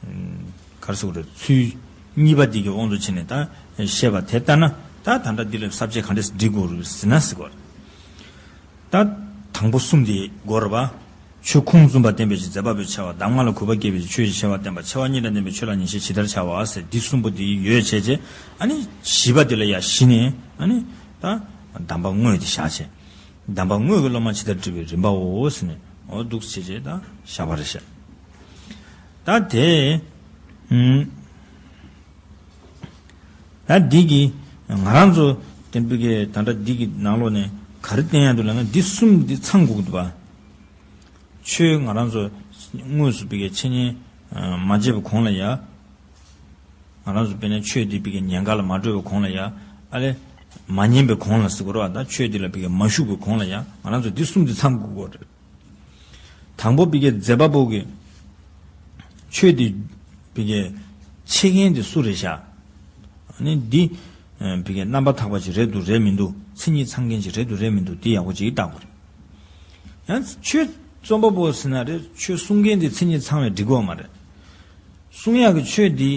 ཨུམ། ག་རེ་ཟེར་དགོས་རེད། ཚུལ་གཉིས་པ་འདི་གི་དབང་དུ་བྱས་ནས་ད་བཤད་པ་དེ་ལྟ་ན། ད་ད་ལྟ་འདི་ལ་ས་བཅད་ག་འདྲས་སྒྲིག་དགོས་རེད་ཟེར་ན་ཟེར་དགོས་རེད། ད་དང་པོ་གསུམ་དེ་དགོས་རེད་པ། ཆོས་ཁུངས་བཙུན་པ་བསྟན་པའི་ཕྱིར། མཛད་པ་པོའི་ཆེ་བ། གདམས་ངག་ལ་གུས་པ་བསྐྱེད་པའི་ཕྱིར། ཆོས་ཀྱི་ཆེ་བ་བསྟན་པ། ཆེ་བ་གཉིས་ལ་བརྟེན་པའི་ཆོས་ལ་ཉན་བཤད་ཇི་ལྟར་བྱ་བ་ཟེར། འདི་གསུམ་པོ་འདི་ཡོད་བྱས་བྱས། ཨ་ནི་བཞི་པ་འདི་ལ་ཡ་གཞི་ནས་ཨ་ནི་ད་གདམས་པ་དངོས་དེ་བཞག་བྱས། གདམས་པ་དངོས་ཀྱི་སློབ་མ་ཇི་ལྟར་བསྒྲིགས་པའི་རིམ་པའོ་ཟེར་ནས། འོ་འདུག་བྱས་བྱས་ད་བཞག་པ་རེད་ཤག་ད་དེ། ཨུམ། ད་འདི་གི་ང་རང་ཚོ་བསྟན་པའི་གི་ད་ལྟ་འདི་གི་ནང་ལོགས་ནས་ག་རེ་བསྟན་ཡ་འདུག་ལབ་ན། འདི་གསུམ་འདི་ཚང་དགོས་ཀྱི་འདུག་པ། ཆོས་ང་རང་ཚོ་དངོས་སུ་བི་ཀའི་འཆད་ཉན་མ་བྱས་པའི་གོང་ལ་ཡ། ང་རང་ཚོ་དཔེར་ན་ཆོས་འདི་བི་ཀའི་ཉན་ག་ལ་མ་སྤྲོད་པའི་གོང་ལ་ཡ། ཨ་ལས་མ་ཉན་པའི་གོང་ལ་ཟེར་དགོས་རེད་བ། ད་ཆོས་འདི་ལ་བི་ཀའི་མ་ཞུགས་པའི་གོང་ལ་ཡ། ང་རང་ཚོ་འདི་གསུམ་འདི་ཚང་དགོས་ཀྱི་རེད། དང་པོ་བི་ཀའི་མཛད་པ་པོ་གི་ཆོས་འདི་བི་ཀའི་འཆད་མཁན་འདི་སུ་རེད་ཤག་ཨ་ནི་འདི་བི་ཀའི་རྣམ་པར་དག་པ་ཅིག་རེད་འདུག་རེད་མི་འདུག་མཚན་ཉིད་ཚང་མཁན་ཅིག་རེད་འདུག་རེད་མི་འདུག་འདི་ཡག་པོ་ཅིག་བལྟ་དགོས་རེད། ཡང་ཆོས་རྩོམ་པ་པོ་ཟེར་ན་རེད། ཆོས་གསུང་མཁན་འདི་མཚན་ཉིད་ཚང་བས་འགྲིག་གི་ཡོད་མ་རེད། གསུང་ཡག་གི་ཆོས་འདི་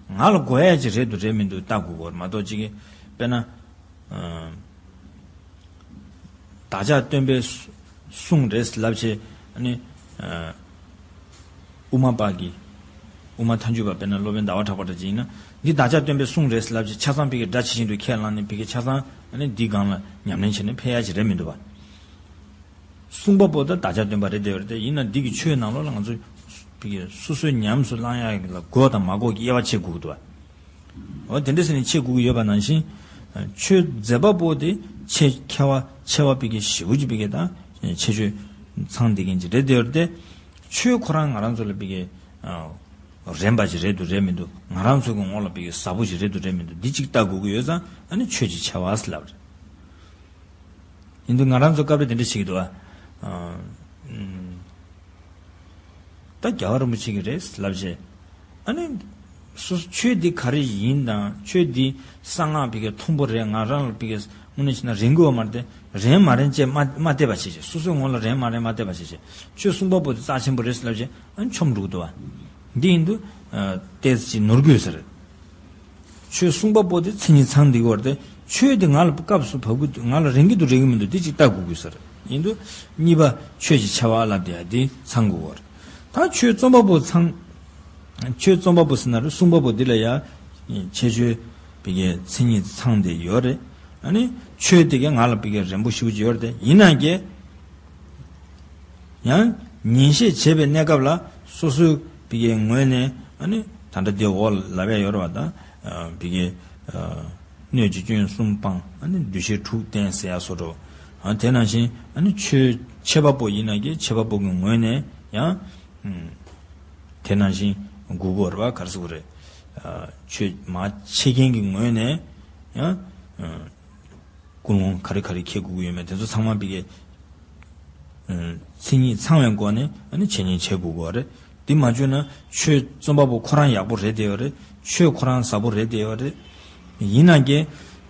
ང་ལ་དགོས་ཡག་ཅིག་རེད་འདུག་རེད་མི་འདུག་བལྟ་དགོས་ཀྱི་ཡོད་རེད། མ་གཏོགས་ཅིག་གིས་དཔེར་ན། ཨ། བདག་ཅག་སྟོན་པའི་གསུང་རེད་ལབ་བྱས། ཨ་ནི། ཨ། དབུ་མ་པ་གི། དབུ་མ་ཐལ་འགྱུར་བ་དཔེར་ན་སློབ་དཔོན་ཟླ་བ་གྲགས་པ་འདྲ་ཅིག་ཡིན་ན། འདི་བདག་ཅག་སྟོན་པའི་གསུང་རེད་ལབ་བྱས་ཆ་ཚང་བི་ཀའི་སྒྲ་ཇི་བཞིན་དུ་ཁས་བླངས་ནས་བི་ཀའི་ཆ་ཚང་ཨ་ནི་འདི་སྒང་ལ་ཉམས་ལེན་བྱས་ནས་ཕེབས་ཡག་ཅིག་རེད་མི་འདུག་པ། གསུང་པ་པོ་དང་བདག་ཅག་སྟོན་པ་རེད་དེ་ཡོད་རེད་དེ། ཡིན་ན་འདི་གི་ཆོས་ནང་ལོགས་ལ་ང་ཚོ་བི་ཀའི་སོ་སོའི་ཉམས་སུ་བླང་ཡག་ལ་དགོས་དང་མ་དགོས་ཀྱི་དབྱེ་བ་ཕྱེ་དགོས་ཀྱི་འདུག་པ། འོ་དེ་འདྲ་ཟེར་ནས་ཕྱེ་དགོས་ཀྱི་ཡོད་པ་ནང་བཞིན། ཆོས་མཛད་པ་པོ་དེ་ཆེ་མཁས་པ་ཆེ་བ་བི་ཀའི་ཞེ་པོ་ཅིག་བི་ཀའི་ད་ཁྱད་ཆོས་ཚང་བསྡད་མཁན་ཅིག་རེད་དེ་ཡོད་རེད་དེ། ཆོས་ཁོ་རང་ང་རང་ཚོ་ལ་བི་ཀའི་རན་པ་ཅིག་རེད་འདུག་རེད་མི་འདུག་ང་རང་ཚོ་གི་ངོ་ལ་བི་ཀའི་ཟབ་པོ་ཅིག་རེད་འདུག་རེད་མི་འདུག་འདི་གཅིག་བལྟ་དགོས་ཀྱི་ཡོད་ཙང་། ཨ་ནི་ཆོས་ཀྱི་ཆེ་བ་ཟེར་ལབ་རེད། ཡིན་དུས་ང་རང་ཚོ་སྐབས་རེ་དེ་འདྲ་བྱེད་ཀྱི་འདུག་ཨ། ཨ། ཨུམ། ད་རྒྱལ་བ་རིན་པོ་ཆེ་གི་རེད་ལབ་བྱས། ཨ་ནི། སོ་སོ་ཆོས་འདི་ག་རེ་ཡིན་དང་། ཆོས་འདི་གསང་སྔགས་བི་ཀའི་མཐོན་པོ་རེད། ང་རང་ལ་བི་ཀའི་དངོས་གནས་བྱས་ན་རན་གྱི་ཡོད་མ་རེད་དེ། རན་མ་རན་བཅས་མ་མ་བལྟས་པ་བྱས་བྱས། སོ་སོའི་ངོ་ལ་རན་མ་རན་མ་བལྟས་པ་བྱས་བྱས། ཆོས་གསུང་པ་པོ་དེ་རྩ་ཆེན་པོ་རེད་ལབ་བྱས། ཨ་ནི་མཆོང་འགྲོ་གི་འདུག་ཨ། འདི་ཡིན་དུས། ཨ། ཏོག་ཙམ་ཅིག་ནོར་གྱི་ཡོད་ས་རེད། ཆོས་གསུང་པ་པོ་དེ་མཚན་ཉིད་ཚང་བསྡད་ཀྱི་ཡོད་རེད་དེ། ཆོས་དེ་ང་ལ་སྐབས་སུ་བབ་ཀྱི་འདུག་ང་ལ་རན་གྱི་འདུག་རན་གྱི་མི་འདུག་འདི་གཅིག་བལྟ་དགོས་ཀྱི་ཡོད་ས་རེད། ཡིན་དུས་གཉིས་པ་ཆོས་ཀྱི་ཆེ་བ་ལབ་བསྡད་ཡ་དེ་ཚང་དགོས་ཀྱི་ཡོད་རེད། ད་ཆོས་རྩོམ་པ་པོ་ཚང་། ཆོས་རྩོམ་པ་པོ་ཟེར་ན་རེད། གསུང་པ་པོ་འདི་ལ་ཡ་ཁྱད་ཆོས་བི་ཀའི་མཚན་ཉིད་ཚང་བསྡད་ཡོད་རེད། ཨ་ནི་ཆོས་དེ་གས་ང་ལ་བི་ཀའི་རན་པོ་ཞེ་པོ་ཅིག་ཡོད་རེད་དེ། ཡིན་ན་ཀྱེ། ཡང་ཉན་བཤད་བྱེད་པའི་གནས་སྐབས་ལ་སོ་སོའི་བི་ཀའི་ངོས་ནས། ཨ་ནི་ད་ལྟ་དེ་འོག་ལ་ལབ་ཡ་ཡོད་རེད་བ། ད་བི་ཀའི་སྣོད་ཀྱི་སྐྱོན་གསུམ་སྤང་། ཨ་ནི་འདུ་ཤེས་དྲུག་བསྟེན་ཟེར་ཡ་བཟོ་འདྲ། ཨ། དེ་ནང་བཞིན་ཨ་ནི་ཆོས་འཆད་པ་པོ་ཡིན་ན་ཀྱེ་འཆད་པ་པོ་གི་ངོས་ནས་ཡང་། ཨུམ། དེ་ནང་བཞིན་དགོས་ཀྱི་ཡོད་རེད་བ། ག་རེ་ཟེར་དགོས་རེད། ཨ། ཆོས་མ་འཆད་མཁན་གྱི་ངོས་ནས་ཡང་། ཨ། ཀུན་སློང་ག་རེ་ག་རེ་འཁྱེར་དགོས་ཀྱི་ཡོད་མེད་དེ་ཚོ་ཚང་མ་བི་ཀའི། ཨ། མཚན་ཉིད་ཚང་བའི་སྒོ་ནས་ཨ་ནི་འཆད་ཉན་བྱེད་དགོས་ཀྱི་ཡོད་རེད། འདི་མ་བརྗོད་ན་ཆོས་རྩོམ་པ་པོ་ཁོ་རང་ཡག་པོ་རེད་བསྡད་ཡོད་རེད། ཆོས་ཁོ་རང་ཟབ་པོ་རེད་བསྡད་ཡོད་རེད། ཡིན་ན་ཀྱང་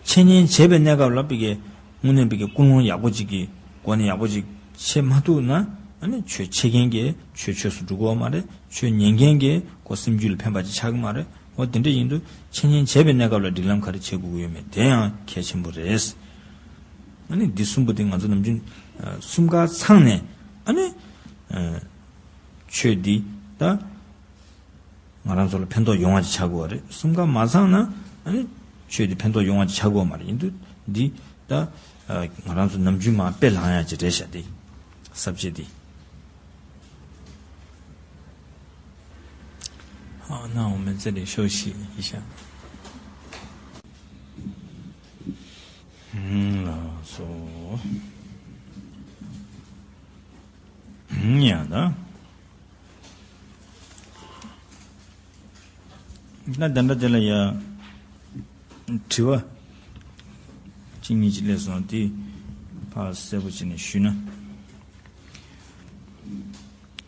འཆད་ཉན་བྱེད་པའི་གནས་སྐབས་ལ་ཕ་གི་དངོས་གནས་ཕ་གི་ཀུན་སློང་ཡག་པོ་ཅིག་གི་སྒོ་ནས་ཡག་པོ་ཅིག་འཆད་མ་ཐུབ་ན། ཨ་ནི་ཆོས་འཆད་མཁན་གྱིས་ཆོས་ཆོས་སུ་འགྲོ་གི་ཡོད་མ་རེད། ཆོས་ཉན་མཁན་གྱིས་ཁོ་སེམས་རྒྱུད་ལ་ཕན་པ་ཅིག་ཆགས་ཀྱི་མ་རེད། འོ་དེ་འདྲ་ཡིན་དུས་འཆད་ཉན་བྱེད་པའི་གནས་སྐབས་ལ་སྒྲིག་ལམ་ག་རེ་བྱེད་དགོས་ཀྱི་ཡོད་མེད་དེ་ཡང་གལ་ཆེན་པོ་རེད། ཨ་ནི་འདི་གསུམ་པོ་དེ་ང་ཚོ་ནམ་རྒྱུན་ཨ་གསུམ་ཀ་ཚང་ནས། ཨ་ནི་ཨ་ཆོས་འདི་ད་ང་རང་ཚོ་ལ་ཕན་ཐོགས་ཡོང་བ་ཅིག་ཆགས་དགོས་པ་རེད། གསུམ་ཀ་མ་ཚང་ན་ཨ་ནི་ཆོས་འདི་ཕན་ཐོགས་ཡོང་བ་ཅིག་ཆགས་དགོས་པ་མ་རེད། ཡིན་དུས་འདི་ད་ཨ་ང་རང་ཚོ་ནམ་རྒྱུན་མ་དཔེ་བླང་ཡ་ཅིག་རེད་ཤག་འདི་ས་བཅད་འདི། ཨ་ན་འོ་མེ་ཙེ་རེ་ཤོ་ཤི་ཡི་ཤ། ཧུམ་ལ་སོ། ཧུམ་ཡ་ད། ད་ད་ལྟ་དེ་ལ་ཡ། དྲི་བ། གཅིག་གཉིས་ཅིག་སླེབས་སོང་། དེ་ཕར་གསལ་པོ་བྱས་ནས་ཞུས་ན།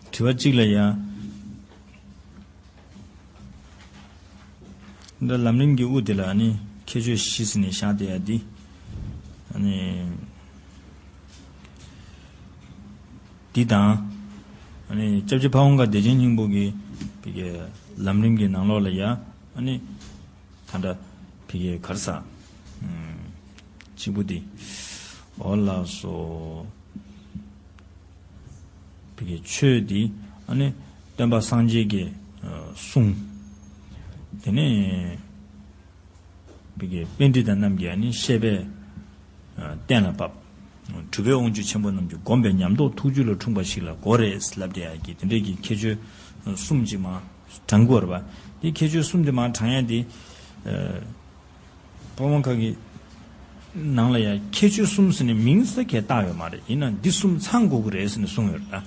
དྲི་བ་གཅིག་ལ་ཡ། འདི་ལམ་རིམ་གྱི་དབུ་དེ་ལ་ནི་ཁྱད་ཆོས་བཞི་ཟེར་ནས་བཞག་བསྡད་ཡ་འདི། ཨ་ནི། འདི་དང་། ཨ་ནི་སྐྱབས་རྗེ་ཕ་བོང་ཁ་བདེ་ཆེན་སྙིང་པོ་གི་བི་གའི་ལམ་རིམ་གྱི་ནང་ལོགས་ལ་ཡ། ཨ་ནི། ད་ལྟ་བི་གའི་ག་རེ་ཟ། ཨམ། གཅིག་པུ་འདི། འོ་ལགས་སོ། བི་གའི་ཆོས་འདི། ཨ་ནི་སྟོན་པ་སངས་རྒྱས་ཀྱི་ཨ་གསུང་། དེ་ནས་བི་གའི་པཎྜི་ཏ་རྣམས་ཀྱིས་ཨ་ནི་བཤད་པའི་ཨ་གཏན་ལ་ཕབ། གྲུབ་པའི་དབང་ཕྱུག་ཆེན་པོ་རྣམས་ཀྱིས་བསྒོམས་པས་ཉམས་རྟོགས་ཐུགས་རྒྱུད་ལ་འཁྲུངས་པ་ཞིག་ལ་གོ་རེད་ལབ་བསྡད་ཡ་གི་དེ་འདྲའི་གི་ཁྱད་ཆོས་གསུམ་ཅིག་མར་དྲངས་དགོས་རེད་པ། དེ་ཁྱད་ཆོས་གསུམ་དེ་མར་དྲངས་ཡ་དེ། ཨ། ཕ་བོང་ཁ་གི་ནང་ལ་ཡང་ཁྱད་ཆོས་གསུམ་ཟེར་ནས་མིང་ཟེར་གང་བཏགས་ཡོད་མ་རེད། ཡིན་ན་འདི་གསུམ་ཚང་དགོས་ཀྱི་རེད་ཟེར་ནས་གསུངས་ཡོད་རེད་ད།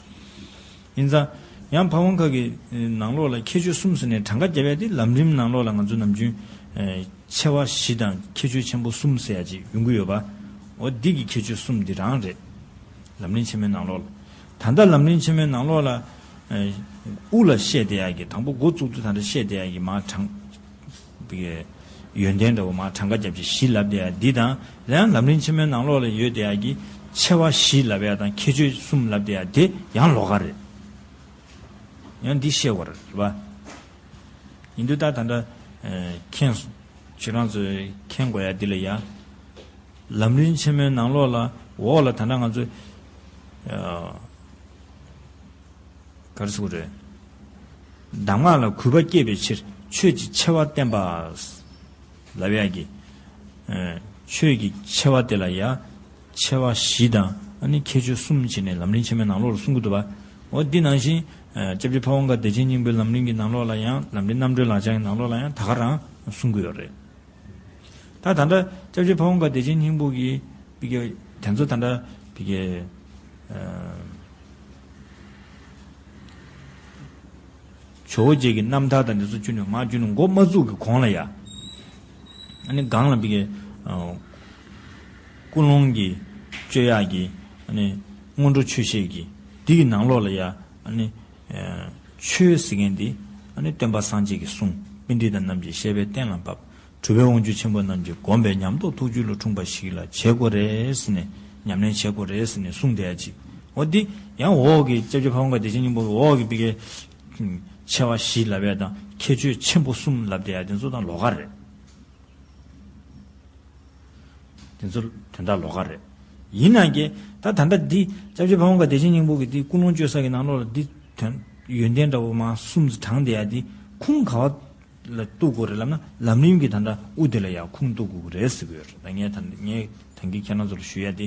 ཡིན་ཙང་ཡང་ཕ་བོང་ཁ་གི་ནང་ལོགས་ལ་ཁྱད་ཆོས་གསུམ་ཟེར་ནས་གྲངས་ཀ་བརྒྱབ་ཡ་དེ་ལམ་རིམ་ནང་ལོགས་ལ་ང་ཚོ་ནམ་རྒྱུན་ཨ་ཆེ་བ་བཞི་དང་ཁྱད་ཆོས་ཆེན་པོ་གསུམ་ཟེར་ཡ་ཅིག་ཡོང་གི་ཡོད་པ། འོ་འདི་གི་ཁྱད་ཆོས་གསུམ་འདི་རང་རེད། ལམ་རིམ་ཆེན་མོའི་ནང་ལོགས་ལ། ད་ལྟ་ལམ་རིམ་ཆེན་མོའི་ནང་ལོགས་ལ་ཨ་དབུ་ལ་བཤད་བསྡད་ཡ་གི་དང་པོ་འགོ་བཙུགས་དུས་ད་ལྟ་བཤད་བསྡད་ཡ་གི་མར་དྲངས། བི་གའི་ཡོན་ཏན་འདྲ་བོ་མར་གྲངས་ཀ་བརྒྱབ་བྱས་བཞི་ལབ་བསྡད་ཡ་འདི་དང་། ཡང་ལམ་རིམ་ཆེན་མོའི་ནང་ལོགས་ལ་ཡོད་བསྡད་ཡ་གི་ཆེ་བ་བཞི་ལབ་ཡ་དང་ཁྱད་ཆོས་གསུམ་ལབ་བསྡད་ཡ་དེ་ཡང་ལོགས་ཀ་རེད། ཡང་འདི་ཤེས་དགོས་རེད་པ། ཡིན་དུས་ད་ད་ལྟ་ཨ་མཁྱེན་སོང་། ཁྱེད་རང་ཚོས་མཁྱེན་དགོས་ཡ་འདི་ལ་ཡ། ལམ་རིམ་ཆེན་མོའི་ནང་ལོགས་ལ་འོག་ལ་ད་ལྟ་ང་ཚོས་ཨ་ག་རེ་ཟེར་དགོས་རེད། གདམས་ངག་ལ་གུས་པ་བསྐྱེད་པའི་ཕྱིར་ཆོས་ཀྱི་ཆེ་བ་བསྟན་པ། ལབ་ཡ་གི། ཨ་ཆོས་ཀྱི་ཆེ་བ་དེ་ལ་ཡ། ཆེ་བ་བཞི་དང་ཨ་ནི་ཁྱད་ཆོས་གསུམ་བྱས་ནས་ལམ་རིམ་ཆེན་མོའི་ནང་ལོགས་ལ་གསུང་གི་འདུག་པ། འོ་འདི་ནང་བཞིན་ཨ་སྐྱབས་རྗེ་ཕ་བོང་ཁ་བདེ་ཆེན་སྙིང་པོའི་ལམ་རིམ་གྱི་ནང་ལོགས་ལ་ཡང་ལམ་རིམ་རྣམ་གྲོལ་ལག་བཅངས་ཀྱི་ནང་ལོགས་ལ་ཡང་ད་ག་རང་གསུང་གི་ཡོད་རེད། ད་ད་ལྟ་སྐྱབས་རྗེ་ཕ་བོང་ཁ་བདེ་ཆེན་སྙིང་པོ་གི་བི་གའི་དེ་ཚོ་ད་ལྟ་བི་གའི་ཨ་ཇོ་བོ་རྗེ་གི་རྣམ་ཐར་དང་འདི་ཚོ་བཅུ་ནས་མར་བཅུ་ནས་འགོ་མ་བཙུགས་ཀྱི་གོང་ལ་ཡ། ཨ་ནི་སྒང་ལ་བི་གའི་ཨ་ཀུན་སློང་གི་བཅོས་ཡག་གི་ཨ་ནི་སྔོན་འགྲོ་ཆོས་བཤད་ཀྱི་འདི་གི་ནང་ལོགས་ལ་ཡ། ཨ་ནི་ཨ་ཆོས་ཟེར་མཁན་འདི་ཨ་ནི་སྟོན་པ་སངས་རྒྱས་ཀྱི་གསུང་པཎྜི་ཏ་རྣམས་ཀྱིས་བཤད་པའི་གཏན་ལ་ཕབ། གྲུབ་པའི་དབང་ཕྱུག་ཆེན་པོ་རྣམས་ཀྱིས་བསྒོམས་པས་ཉམས་རྟོགས་ཐུགས་རྒྱུད་ལ་འཁྲུངས་པ་ཞིག་ལ་བྱེད་དགོས་རེད་ཟེར་ནས་ཉམས་ལེན་བྱེད་དགོས་རེད་ཟེར་ནས་གསུངས་བསྡད་ཡ་ཅིག་འོ་འདི་ཡང་འོག་གི་སྐྱབས་རྗེ་ཕ་བོང་ཁ་བདེ་ཆེན་སྙིང་པོ་གི་འོག་གི་བི་གའི་ཆེ་བ་བཞི་ལབ་ཡ་དང་ཁྱད་ཆོས་ཆེན་པོ་གསུམ་ལབ་བསྡད་ཡ་དེ་ཚོ་དང་ལོགས་ཀ་རེད། དེ་ཚོ་དོན་དག་ལོགས་ཀ་རེད། ཡིན་ན་ཀྱེ་ད་ད་ལྟ་འདི་སྐྱབས་རྗེ་ཕ་བོང་ཁ་བདེ་ཆེན་སྙིང་པོ་གི་འདི་ཀུན་སློང་བཅོས་ས་གི་ནང་ལོགས་ལ་འདི་དོན་ཡོན་ཏན་འདྲ་བོ་མར་གསུམ་དྲངས་བསྡད་ཡ་འདི་ཁུངས་ག་བ་ལ་གཏུག་དགོས་རེད་ལབ་ན་ལམ་རིམ་གྱི་ད་ལྟ་དབུ་དེ་ལ་ཡང་ཁུངས་གཏུག་དགོས་ཀྱི་རེད་ཟེར་གྱི་ཡོད་རེད། ད་ངས་ད་ངས་ད་གིན་ཁྱེད་རང་ཚོ་ལ་ཞུ་ཡ་དེ།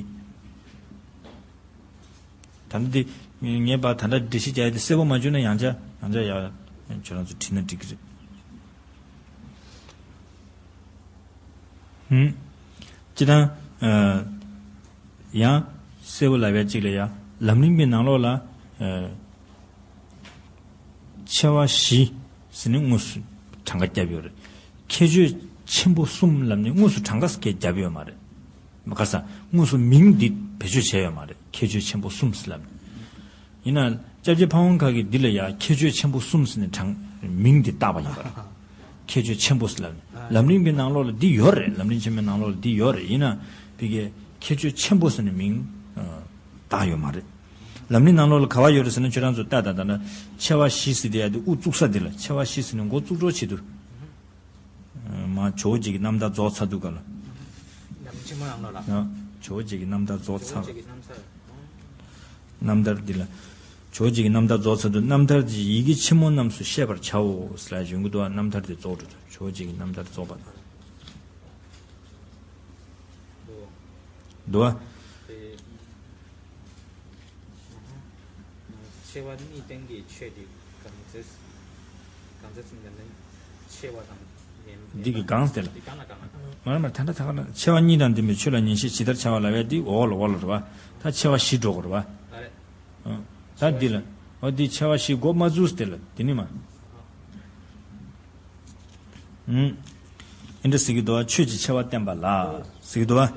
ད་ལྟ་འདི་ངས་ཕར་ད་ལྟ་འགྲེལ་བཤད་རྒྱག་ཡ་དེ་གསལ་པོ་མ་བྱུང་ན་ཡང་བསྐྱར་ཡང་བསྐྱར་ཡ་ཁྱེད་རང་ཚོ་དྲིས་ན་འགྲིག་གི་རེད། ཧུམ། སྤྱིར་བཏང་ཨ་ཡང་གསལ་པོ་ལབ་ཡ་གཅིག་ལ་ཡ་ལམ་རིམ་གྱི་ནང་ལོགས་ལ་ཨ་ཆེ་བ་བཞི་ཟེར་ནས་དངོས་སུ་གྲངས་ཀ་བརྒྱབ་ཡོད་རེད། ཁྱད་ཆོས་ཆེན་པོ་གསུམ་ལབ་ནས་དངོས་སུ་གྲངས་ཀ་སྐད་བརྒྱབ་ཡོད་མ་རེད། མ་ག་ས་དངོས་སུ་མིང་འདི་བེད་སྤྱོད་བྱས་ཡོད་མ་རེད། ཁྱད་ཆོས་ཆེན་པོ་གསུམ་ཟེར་ལབ་ནས། ཡིན་ན་ སྐྱབས་རྗེ་ཕ་བོང་ཁ་གིས་འདི་ལ་ཡང་ཁྱད་ཆོས་ཆེན་པོ་གསུམ་ཟེར་ནས་གྲངས་མིང་འདི་བཏགས་པ་ཡིན་པ་རེད། ཁྱད་ཆོས་ཆེན་པོ་ཟེར་ལབ་ནས་ལམ་རིམ་གྱི་ནང་ལོགས་ལ་འདི་ཡོད་རེད། ལམ་རིམ་ཆེན་མོའི་ནང་ལོགས་ལ་འདི་ཡོད་རེད། ཡིན་ན་བི་གའི་ཁྱད་ཆོས་ཆེན་པོ་ཟེར་ནས་མིང་བཏགས་ཡོད་མ་རེད། ལམ་རིམ་ནང་ལོགས་ལ་ག་བ་ཡོད་རེད་ཟེར་ན། ཁྱོད་རང་ཚོ་ལྟ་དང་། ད་ནི་མཆེ་བ་བཞི་ཟེར་དེ་ཡ་དེ་དབུ་བཙུགས་ས་འདི་ལ། མཆེ་བ་བཞི་ཟེར་ནས་མགོ་བཙུགས་འགྲོ་བྱེད་དུ། མ་ཇོ་བོ་རྗེ་གི་རྣམ་ཐར་རྫོགས་ཚར་དུས་ག་ལ། ལམ་ཆེན་མོ་ནང་ལོགས་ལ། ཇོ་བོ་རྗེ་གི་རྣམ་ཐར་རྫོགས་ཚར། ཇོ་བོ་རྗེ་གི་རྣམ་ཐར། རྣམ་ཐར་འདི་ལ། ཇོ་བོ་རྗེ་གི་རྣམ་ཐར་རྫོགས་ཚར་དུས། རྣམ་ཐར་གྱི་ཡི་གེ་ཆེན་མོ་རྣམས་སུ་ཤེས་པར་བྱའོ་ཟེར་ལ་ཡོང་གི་འདུག་བ། རྣམ་ཐར་དེ་རྫོགས་འགྲོ་དུས། ཇོ་བོ་རྗེ་གི་རྣམ་ཐར་རྫོགས་པ་དང་། འདུག་བ། དེ། མཆེ་བ་གཉིས་སྟེང་གི་ཆོས་དེ་གང་ཚེ། གང་ཚེ་ཚིག་འདི་ནི་མཆེ་བ་དང་ངན། འདི་གི་གང་སྟེ་ལ། འདི་གང་ལ་གང་ལ་གང་ལ། མ་རེད་མ་རེད། ད་ལྟ་ད་ག་ན་མཆེ་བ་གཉིས་དང་ལྡན་པའི་ཆོས་ལ་ངེས་ཤེས་ཇི་ལྟར་བྱ་བ་ལབ་ཡ་འདི་འོག་ལ་འོག་ལ་རེད་བ། ད་མཆེ་བ་བཞི་འགྲོ་དགོས་རེད་བ། ཨ་རེད། ད་འདི་ལ། འོ་འདི་མཆེ་བ་བཞི་འགོ་མ་བཙུགས་ཏེ་ལ་འདི་ནི་མ། ཨུམ། ཨེ་འདྲ་ཟེར་གྱི་འདུག་བ། ཆོས་ཀྱི་ཆེ་བ་བསྟན་པ་ལ། ཟེར་གྱི་འདུག་བ།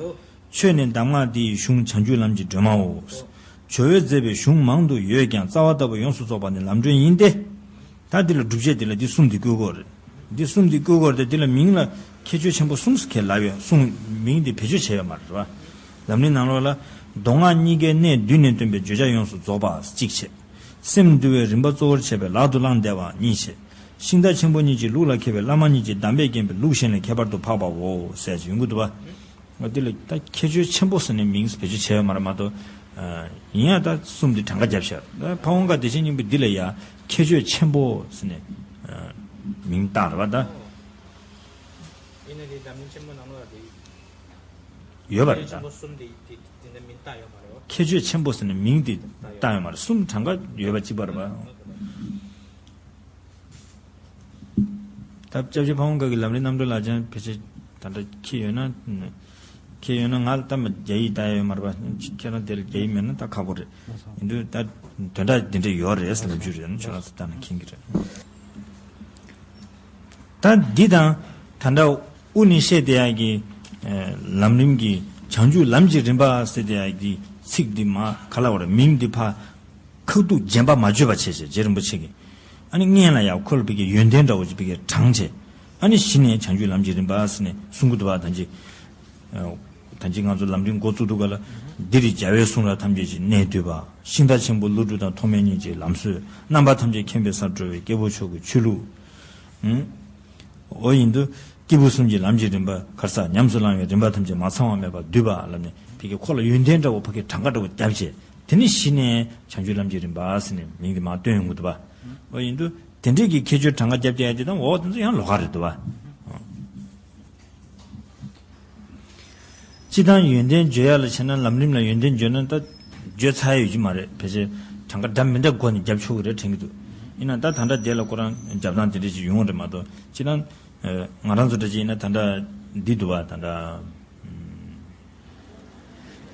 ཆོས་ནི་གདམས་ངག་འདི་ཡི་གཞུང་། བྱང་ཆུབ་ལམ་གྱི་སྒྲོན་མའོ། ཇོ་བོས་མཛད་པའི་གཞུང་མང་དུ་ཡོད་ཀྱང་། རྩ་བ་ལྟ་བུ་ཡོངས་སུ་རྫོགས་པ་ནི་ལམ་སྒྲོན་ཡིན་ཏེ། ད་འདི་ལ་སྒྲུབ་བྱེད་འདི་ལ་འདི་གསུམ་འདི་བཀོད་དགོས་རེད། འདི་གསུམ་འདི་བཀོད་དགོས་རེད་དེ། འདི་ལ་མིང་ལ་ཁྱད་ཆོས་ཆེན་པོ་གསུམ་ཟེར་ཁས་ལབ་ཡོད། གསུང་མིང་འདི་བེད་སྤྱོད་བྱས་ཡོད་མ་རེད་བ། ལམ་རིམ་ནང་ལོགས་ལ། མདོ་སྔགས་གཉིས་ཀའི་གནད་བསྡུས་ནས་སྟོན་པའི་བརྗོད་བྱ་ཡོངས་སུ་རྫོགས་པ་གཅིག་བྱས། སེམས་འདུལ་བའི་རིམ་པ་གཙོ་བོར་བྱས་པའི་ལག་ཏུ་བླང་བདེ་བ་གཉིས་བྱས། ཤིང་རྟ་ཆེན་པོ་གཉིས་ཀྱི་ལུགས་ལ་མཁས་པའི་བླ་མ་གཉིས་ཀྱི་གདམས་པས་བརྒྱན་པའི་ལུགས་གཞན་ལས་ཁྱད་པར་དུ་འཕགས་པའོ་ཟེར་གྱི་ཡོང་གི་འདུག་བ། འོ་དེ་ལ་ད་ཁྱད་ཆོས་ཆེན་པོ་ཟེར་ནས་མིང་བེད་སྤྱོད་བྱས་ཡོད་མ་རེད་མ་གཏོགས། ཡིན་ཡང་ད་གསུམ་འདི་གྲངས་ཀ་བརྒྱབ་ཤག་ད་ཕ་བོང་ཁ་བདེ་ཆེན་སྙིང་པོས་འདི་ལ་ཡ་ཁྱད་ཆོས་ཆེན་པོ་ཟེར་ནས་མིང་བཏགས་རེད་བ་ད། ཡིན་ན་དེ་འཛམ་གླིང་ཆེན་པོ་ནང་ལོགས་ལ་དེ། ཡོད་པ་རེད་ད། ཆེན་པོ་གསུམ་དེ་དེ་དེ་འདྲ་མིང་བཏགས་ཡོད་མ་རེད་བ། ཁྱད་ཆོས་ཆེན་པོ་ཟེར་ནས་མིང་དེ་བཏགས་ཡོད་མ་རེད། གསུམ་གྲངས་ཀ་ཡོད་པ་གཅིག་པ་རེད་བ། ད་སྐྱབས་རྗེ་ཕ་བོང་ཁ་གི་ལམ་རིམ་རྣམ་གྲོལ་ལག་ཅན་ཕལ་ཆེར་ད་ལྟ་ཁྱེད་ཡོད་ན། ཁྱེད་ཡོད་ན་ང་ལ་ད་མ་རྒྱ་ཡིག་ལྟ་ཡ་ཡོད་མ་རེད་པ། ཁྱེད་རང་དེ་ལ་རྒྱ་ཡིག་མེད་ན་ད་ཁག་པོ་རེད། ཡིན་དུས་ད་དོན་དག་འདི་འདྲ་ཡོད་རེད་ཟེར་ལབ་རྒྱུ་རེད། ཁྱོད་རང་ཚོ་ལྟ་ན་མཁྱེན་གྱི་རེད། ད་འདི་དང་ད་ལྟ་དབུ་ནས་བཤད་བསྡད་ཡ་གི་ལམ་རིམ་གྱི་བྱང་ཆུབ་ལམ་གྱི་རིམ་པ་ཟེར་བསྡད་ཡ་གི་ཚིག་འདི་མ་ག་ལ་བར་མིང་འདི་ཕ། ཁག་ཏུ་རྗེན་པ་མ་བརྗོད་པ་བྱས་བྱས། རྗེ་རིན་པོ་ཆེ་གིས་ཨ་ནི་སྔན་ལ་ཡང་ཁོ་ལ་བི་གའི་ཡོན་ཏན་འདྲ་བོ་ཅིག་བི་གའི་དྲངས་བྱས། ཨ་ནི་གཞི་ནས་བྱང་ཆུབ་ལམ་གྱི་རིམ་པ་ཟེར་ནས་གསུང་གི་འདུག་བ། ད་ཅི། ད་ཅི་ང་ཚོ་ལམ་རིམ་འགོ་བཙུགས་དུས་ག་ལ། འདིར་རྒྱལ་བའི་གསུང་རབ་ཐམས་ཅད་ཀྱི་གནད་བསྡུས་པ། ཤིང་རྟ་ཆེན་པོ་ཀླུ་སྒྲུབ་དང་ཐོགས་མེད་གཉིས་ཀྱི་ལམ་སྲོལ། རྣམ་པ་ཐམས་ཅད་མཁྱེན་པའི་སར་གྲོལ་བའི་སྐྱེས་བུ་མཆོག་གི་ཆོས་ལུགས། འོ་ཡིན་དུས། སྐྱེས་བུ་གསུམ་གྱི་ལམ་གྱི་རིམ་པ་ག་རེ་ཟེར། ཉམས་སུ་བླང་བའི་རིམ་པ་ཐམས་ཅད་མ་ཚང་བ་མེད་པར་བསྡུས་པ་ལབ་ནས་བི་གའི་ཁོ་ལ་ཡོན་ཏན་འདྲ་བོ་ཕ་གིར་གྲངས་ཀ་འདྲ་བོ་བརྒྱབ་བྱས། དེ་ནས་གཞི་ནས་བྱང་ཆུབ་ལམ་གྱི་རིམ་པ་ཟེར་ནས་མིང་དེ་མར་བཏོན་ཡོང་གི་འདུག་བ། འོ་ཡིན་དུས་དེ་འདྲས་ཀྱི་ཁྱད་ཆོས་གྲངས་ཀ་བརྒྱབ་བསྡད་ཡ་དེ་དང་འོ་དེ་ཚོ་ཡང་ལོགས་ཀ་རེད་འདུག་བ། སྤྱིར་བཏང་ཡོན་ཏན་བརྗོད་ཡ་ལ་བྱས་ན། ལམ་རིམ་ལ་ཡོན་ཏན་བརྗོད་ན་ད་བརྗོད་ཚར་ཡ་ཡོད་ཀྱི་མ་རེད། ཕལ་ཆེར་གྲངས་ཀ་འདྲ་མི་འདྲ་སྒོ་ནས་བརྒྱབ་ཆོག་གི་རེད་དྲན་གྱི་འདུག་ཡིན་ན་ད་ད་ལྟ་དེ་ལ་ཁོ་རང་རྒྱབ་སྟངས་དེ་འདྲས་ཅིག་ཡོང་བ་རེད་མ་གཏོགས། སྤྱིར་བཏང་ང་རང་ཚོ་འདྲ་ཅིག་ཡིན་ན་ད་ལྟ་འདི་འདུག་བ། ད་ལྟ་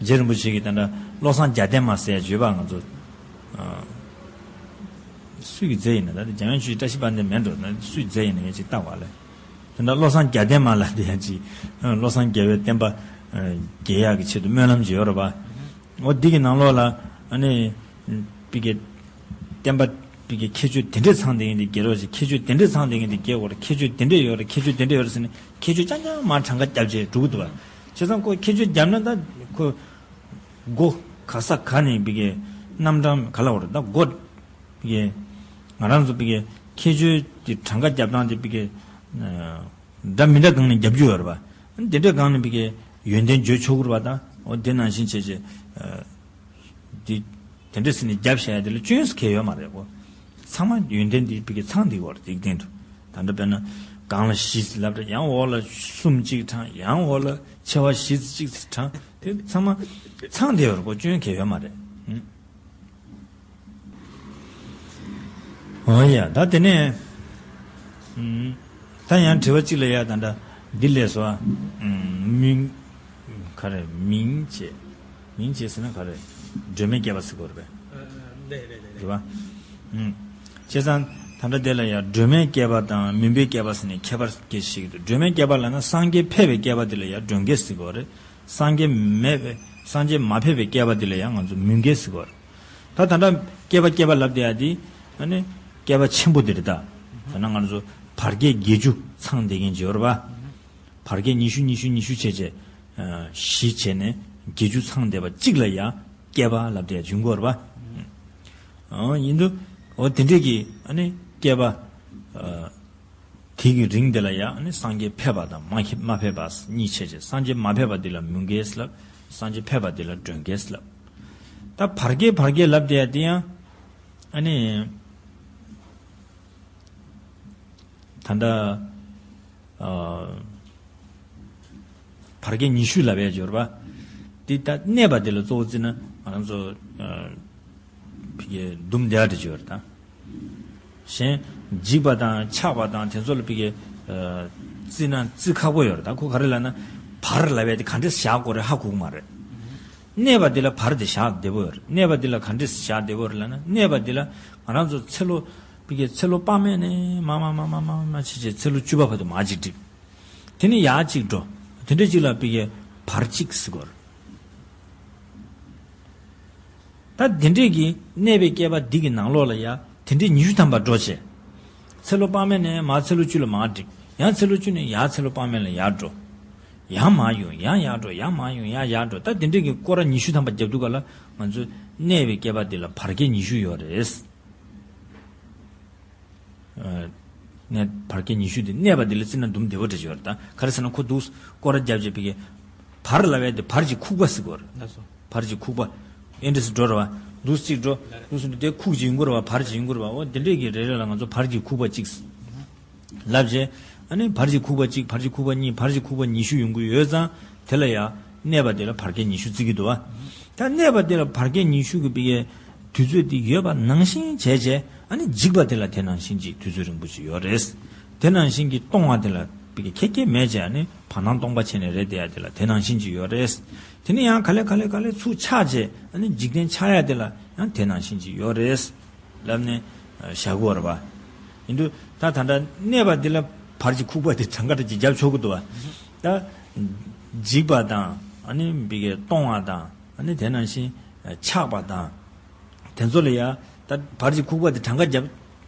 རྗེ་རིན་པོ་ཆེ་གིས་ད་ལྟ་བློ་བཟང་རྒྱལ་ལྡན་མ་ཟེར་ཡ་བརྗོད་པ་ང་ཚོ། སུས་ཀྱིས་མཛད་ཡིན་ན། ད་ལྟ་འཇམ་དབྱངས་ཆོས་ཀྱི་བཀྲ་ཤིས་དཔལ་ལྡན་མེད་འགྲོ་ན། སུས་མཛད་ཡིན་ན་ཡང་ཅིག་བལྟ་བ་ལས། དེ་འདྲ་བློ་བཟང་རྒྱལ་ལྡན་མ་ལ་དེ་ཡང་ཅིག་བློ་བཟང་རྒྱལ་བའི་བསྟན་པ་རྒྱས་ཡག་གི་ཆེད་དུ་སྨོན་ལམ་ཅིག་ཡོད་རེད་པ། འོ་འདི་གི་ནང་ལོགས་ལ་ཨ་ནི་བི་གའི་བསྟན་པ་བི་གའི་ཁྱད་ཆོས་དེ་འདྲས་ཚང་དེ་ཡིན་དེ་རྒྱས་རོགས་ཞེས། ཁྱད་ཆོས་དེ་འདྲས་ཚང་དེ་ཡིན་དེ་རྒྱས་དགོས་རེད། ཁྱད་ཆོས་དེ་འདྲས་ཡོད་རེད། ཁྱད་ཆོས་དེ་འདྲས་ཡོད་རེད་ཟེར་ནས་ཁྱད་ཆོས་རྐྱང་རྐྱང་མར་གྲངས་ཀ་བརྒྱབ་བྱས་འགྲོ་གི་འདུག་བ། བྱས་ཙང་ཁོ་ཁྱད་ཆོས་བརྒྱབ་ན་ད་ཁོ་སྒོ་ག་ས་ག་ནས་བི་གའི་རྣམ་གྲངས་ག་ལ་བར་ད་སྒོ། བི་གའི་ང་རང་ཚོ་བི་གའི་ཁྱད་ཆོས་ཀྱི་གྲངས་ཀ་རྒྱབ་སྟངས་དེ་བི་གའི་འདྲ་མི་འདྲ་སྒང་ནས་རྒྱབ་རྒྱུ་ཡོད་རེད་པ། དེ་འདྲའི་སྒང་ནས་བི་གའི་ཡོན་ཏན་བརྗོད་ཆོག་གི་རེད་པ། ད་འོ་དེ་ནང་བཞིན་བྱས་བྱས། དེ་དེ་འདྲ་ཟེར་ནས་རྒྱབ་བཞག་ཡ་དེ་ལ་སྐྱོན་ཟེར་གང་ཡང་ཡོད་མ་རེད་གོ། ཚང་མ་ཡོན་ཏན་དེ་བི་གའི་ཚང་དེ་བར་འཇིག་རྟེན་དུ། ད་འདྲ་དཔེར་ན་སྒང་ལ་བཞི་ཟེར་ལབ་རེད། ཡང་འོག་ལ་གསུམ་གཅིག་དྲངས། ཡང་འོག་ལ་མཆེ་བ་བཞི་ཟེར་གཅིག་ཟེར་དྲངས། དེ་ཚང་མ་ཚང་དེ་བར་གོ། སྐྱོན་གང་ཡང་ཡོད་མ་རེད། འོ་ཡ། ད་དེ་ནས་ད་ཡང་དྲི་བ་གཅིག་ལ་ཡ། ད་ལྟ་འདི་ལས་སོ། མིང་ག་རེ། མིང་བྱས། མིང་བྱས་ཟེར་ན་ག་རེ། སྒྲོན་མེ་བསྐལ་པ་ཟེར་དགོས་རེད་པས། རེད་པ། བྱས་ཙང་ད་ལྟ་དེ་ལ་ཡ་སྒྲོན་མེ་བསྐལ་པ་དང་མུན་པའི་བསྐལ་པ་ཟེར་ནས་ཁྱད་པར་སྐད་ཆ་བཤད་ཀྱི་འདུག་སྒྲོན་མེ་བསྐལ་པ་ལབ་ན་སངས་རྒྱས་ཕེབས་པའི་བསྐལ་པ་དེ་ལ་ཡ་སྒྲོན་བསྐལ་ཟེར་དགོས་རེད། སངས་རྒྱས་མེད་པའི་སངས་རྒྱས་མ་ཕེབས་པའི་བསྐལ་པ་དེ་ལ་ཡང་ང་ཚོ་མུན་བསྐལ་ཟེར་གྱི་ཡོད་རེད། ད་ད་ལྟ་བསྐལ་པ་བསྐལ་པ་ལབ་བསྡད་ཡ་དེ་ཨ་ནི་བསྐལ་པ་ཆེན་པོ་དེ་རེད་ད། ད་ན་ང་ཚོ་བར་བསྐལ་བརྒྱད་ཅུ་ཚང་བསྡད་མཁན་ཅིག་ཡོད་རེད་པ། བར་བསྐལ་ཉི་ཤུ་ཉི་ཤུ་ཉི་ཤུ་བྱས་བྱས། བཞི་བྱས་ནས་བརྒྱད་ཅུ་ཚང་བསྡད་པ་གཅིག་ལ་ཡ་བསྐལ་པ་ལབ་བསྡད་ཡ་བྱུང་གི་ཡོད་རེད་པ། ཨོ་ཡིན་དུས་ཨོ་དེ་འདྲས་ཀྱི་ཨ་ནི་བསྐལ་པ། དེ་གི་རིང་དེ་ལ་ཡང་ནི་སངས་རྒྱས་ཕེབས་པ་དང་མ་ཕེབས་མ་ཕེབས་པ་གཉིས་ཕྱེ་བྱས། སངས་རྒྱས་མ་ཕེབས་པ་དེ་ལ་མུན་བསྐལ་ལབ། སངས་རྒྱས་ཕེབས་པ་དེ་ལ་སྒྲོན་བསྐལ་ལབ། ད་བར་བསྐལ་བར་བསྐལ་ལབ་བསྡད་ཡ་དེ་ཡང་ཨ་ནི་ད་ལྟ་ཨ། བར་བསྐལ་ཉི་ཤུ་ལབ་ཡ་ཅིག་ཡོད་རེད་པ། དེ་ད་གནས་པ་དེ་ལ་གཙོ་བོ་བརྩིས་ན་ང་རང་ཚོ་ཨ། ཕ་གིའི་འདུམ་བསྡད་ཡ་དེ་ཅིག་ཡོད་རེད་ད། གཞན་འཇིག་པ་དང་ཆགས་པ་དང་དེ་ཚོ་ལ་ཕ་གིའི་ཨ། བརྩིས་ན་བརྩི་ཁག་པོ་ཡོད་རེད་ད། ཁོ་ག་རེ་ལབ་ན་བར་ལབ་ཡ་དེ་ག་འདྲས་བཞག་དགོས་རེད་ཧ་གོ་གི་མ་རེད། གནས་པ་དེ་ལ་བར་དེ་བཞག་བདེ་པོ་ཡོད་རེད། གནས་པ་དེ་ལ་ག་འདྲས་བཞག་བདེ་པོ་རེད་ལབ་ན། གནས་པ་དེ་ལ་ང་རང་ཚོ་ཚེ་ལོ་ཕ་གིའི་ཚེ་ལོ་དཔག་མེད་ནས་མར་མར་མར་མར་མར་བྱས་བྱས་ཚེ་ལོ་བཅུ་པ་བར་དུ་མར་ཅིག་འགྲིབ། དེ་ནས་ཡར་གཅིག་འགྲོ། དེ་འདྲ་གཅིག་ལ་ཕ་གིའི་བར་གཅིག་ཟེར་གོ་རེད། ད་དེ་འདྲས་ཀྱི་གནས་པའི་བསྐལ་པ་འདི་གི་ནང་ལོགས་ལ་ཡ་དེ་འདྲས་ཉི་ཤུ་ཐམ་པ་འགྲོ་བྱས། ཚེ་ལོ་དཔག་མེད་ནས་མར་ཚེ་ལོ་བཅུ་ལ་མར་འགྲིབ། ཡང་ཚེ་ལོ་བཅུ་ནས་ཡར་ཚེ་ལོ་དཔག་མེད་ལ་ཡར་འགྲོ། ཡང་མར་ཡོང་ཡང་ཡར་འགྲོ། ཡང་མར་ཡོང་ཡང་ཡར་འགྲོ། ད་དེ་འདྲས་ཀྱི་སྐོར་ར་ཉི་ཤུ་ཐམ་པ་རྒྱབ་དུས་ག་ལ་ང་ཚོས་གནས་པའི་བསྐལ་པ་འདི་ལ་བར་བསྐལ་ཉི་ཤུ་ཡོད་རེད། ཨ། གནས་བར་བསྐལ་ཉི་ཤུ་དེ་གནས་པ་དེ་ལ་བརྩིས་ན་འདུམ་བདེ་བོ་འདྲ་ཅིག་ཡོད་རེད་ད། ག་རེ་ཟེར་ན་ཁོ་འདུག་སྐོར་ར་རྒྱབ་བྱས་ཕ་གིའི་བར་ལབ་ཡ་དེ་བར་གྱི་ཁུག་པ་ཟེར་གོ་རེད། ལགས་སོ། བར་གྱི་ཁུག་པ། ཨེ་འདྲས་སེ་འགྲོ་རེད་པ། འདུག་སེ་གཅིག་འགྲོ། འདུག་སེ་འགྲོ་དེ་ཁུག་ཅིག་ཡོང་གི་རེད་པ། བར་ཅིག་ཡོང་གི་རེད་པ། འོ་དེ་འདྲས་ཀྱི་རེ་རེ་ལ་ང་ཚོ་བར་གྱི་ཁུག་པ་གཅིག་ལབ་བྱས། ཨ་ནི་བར་གྱི་ཁུག་པ་གཅིག་བར་གྱི་ཁུག་པ་གཉིས་བར་གྱི་ཁུག་པ་ཉི་ཤུ་ཡོང་གི་ཡོད་ཙང་དེ་ལ་ཡ་གནས་པ་དེ་ལ་བར་བསྐལ་ཉི་ཤུ་བརྩི་གི་འདུག་པ། ད་གནས་པ་དེ་ལ་བར་བསྐལ་ཉི་ཤུ་གི་ཕ་གིའི་དུས་ཚོད་དེ་ཡོད་པ་ནང་བཞིན་བྱས་བྱས། ཨ་ནི་འཇིག་པ་དེ་ལ་དེ་ནང་བཞིན་གྱི་དུས་ཚོད་རིང་པོ་ཅིག་ཡོད་རེད། དེ་ནང་བཞིན་གྱི་སྟོང་བ་དེ་ལ་ཕ་གིའི་ཁྱད་ཁྱད་མེད་བྱས། ཨ་ནི་བར་སྣང་སྟོང་པ་བྱས་ནས་རེད་བསྡད་ཡ་དེ་ལ་དེ་ནང་བཞིན་གྱི་ཡོད་རེད། དེ་ནས་ཡང་ག་ལེ་ག་ལེ་ག་ལེ་ཚུར་ཆགས་བྱས། ཨ་ནི་འཇིག་རྟེན་ཆགས་ཡ་དེ་ལ་ཡང་དེ་ནང་བཞིན་གྱི་ཡོད་རེད་ལབ་ནས་བཞག་གི་ཡོད་རེད་པ། ཡིན་དུས་ད་ད་ལྟ་གནས་པ་འདི་ལ་བར་གྱི་ཁུག་པ་དེ་གྲངས་ཀ་འདྲ་ཅིག་རྒྱབ་ཆོག་གི་འདུག་པ། ད་འཇིག་པ་དང་། ཨ་ནི་ཕ་གིའི་སྟོང་བ་དང་། ཨ་ནི་དེ་ནང་བཞིན་ཆགས་པ་དང་། དེ་ཚོ་ལ་ཡ་ད་བར་གྱི་ཁུག་པ་དེ་གྲངས་ཀ་རྒྱབ་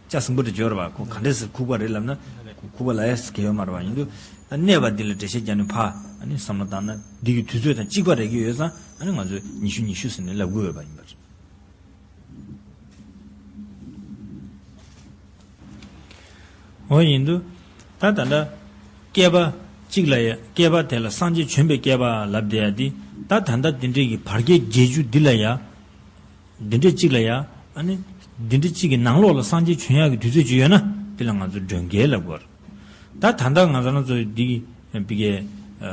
ལྕགས་ཟིང་པོ་དེ་འབྱོར་བ། ཁོ་ག་འདྲས་སེ་ཁུག་པ་རེད་ལབ་ན་ཁུག་པ་ལབ་ཡ་གལ་ཡོད་མ་རེད་པ། ཡིན་དུས་ད་གནས་པ་འདི་ལ་འགྲེལ་བཤད་རྒྱག་ནས་ཕར་ཨ་ནི་བསམ་བློ་བཏང་ན་འདི་གི་དུས་ཚོད་དང་གཅིག་པ་རེག་གི་ཡོད་ཙང་། ཨ་ནི་ང་ཚོས་ཉི་ཤུ་ཉི་ཤུ་ཟེར་ནས་ལབ་དགོས་ཡོད་པ་ཡིན་པ་རེད། འོ་ཡིན་དུས་ད་ད་ལྟ་བསྐལ་པ་གཅིག་ལ་ཡ་བསྐལ་པ་དེ་ལ་སངས་རྒྱས་བྱོན་པའི་བསྐལ་པ་ལབ་བསྡད་ཡ་འདི། ད་ད་ལྟ་འདི་འདྲས་ཀྱི་བར་བསྐལ་བརྒྱད་ཅུ་འདི་ལ་ཡ། འདི་འདྲས་གཅིག་ལ་ཡ། ཨ་ནི་འདི་འདྲས་གཅིག་གི་ནང་ལོགས་ལ་སངས་རྒྱས་བྱོན་ཡག་གི་དུས་ཚོད་ཅིག་ཡོད་ན་དེ་ལ་ང་ཚོ་སྒྲོན་བསྐལ་ལབ་དགོས་རེད། ད་ད་ལྟ་ང་ཚོ་རང་ཚོ་འདི་གི་ཕ་གིའི་ཨ།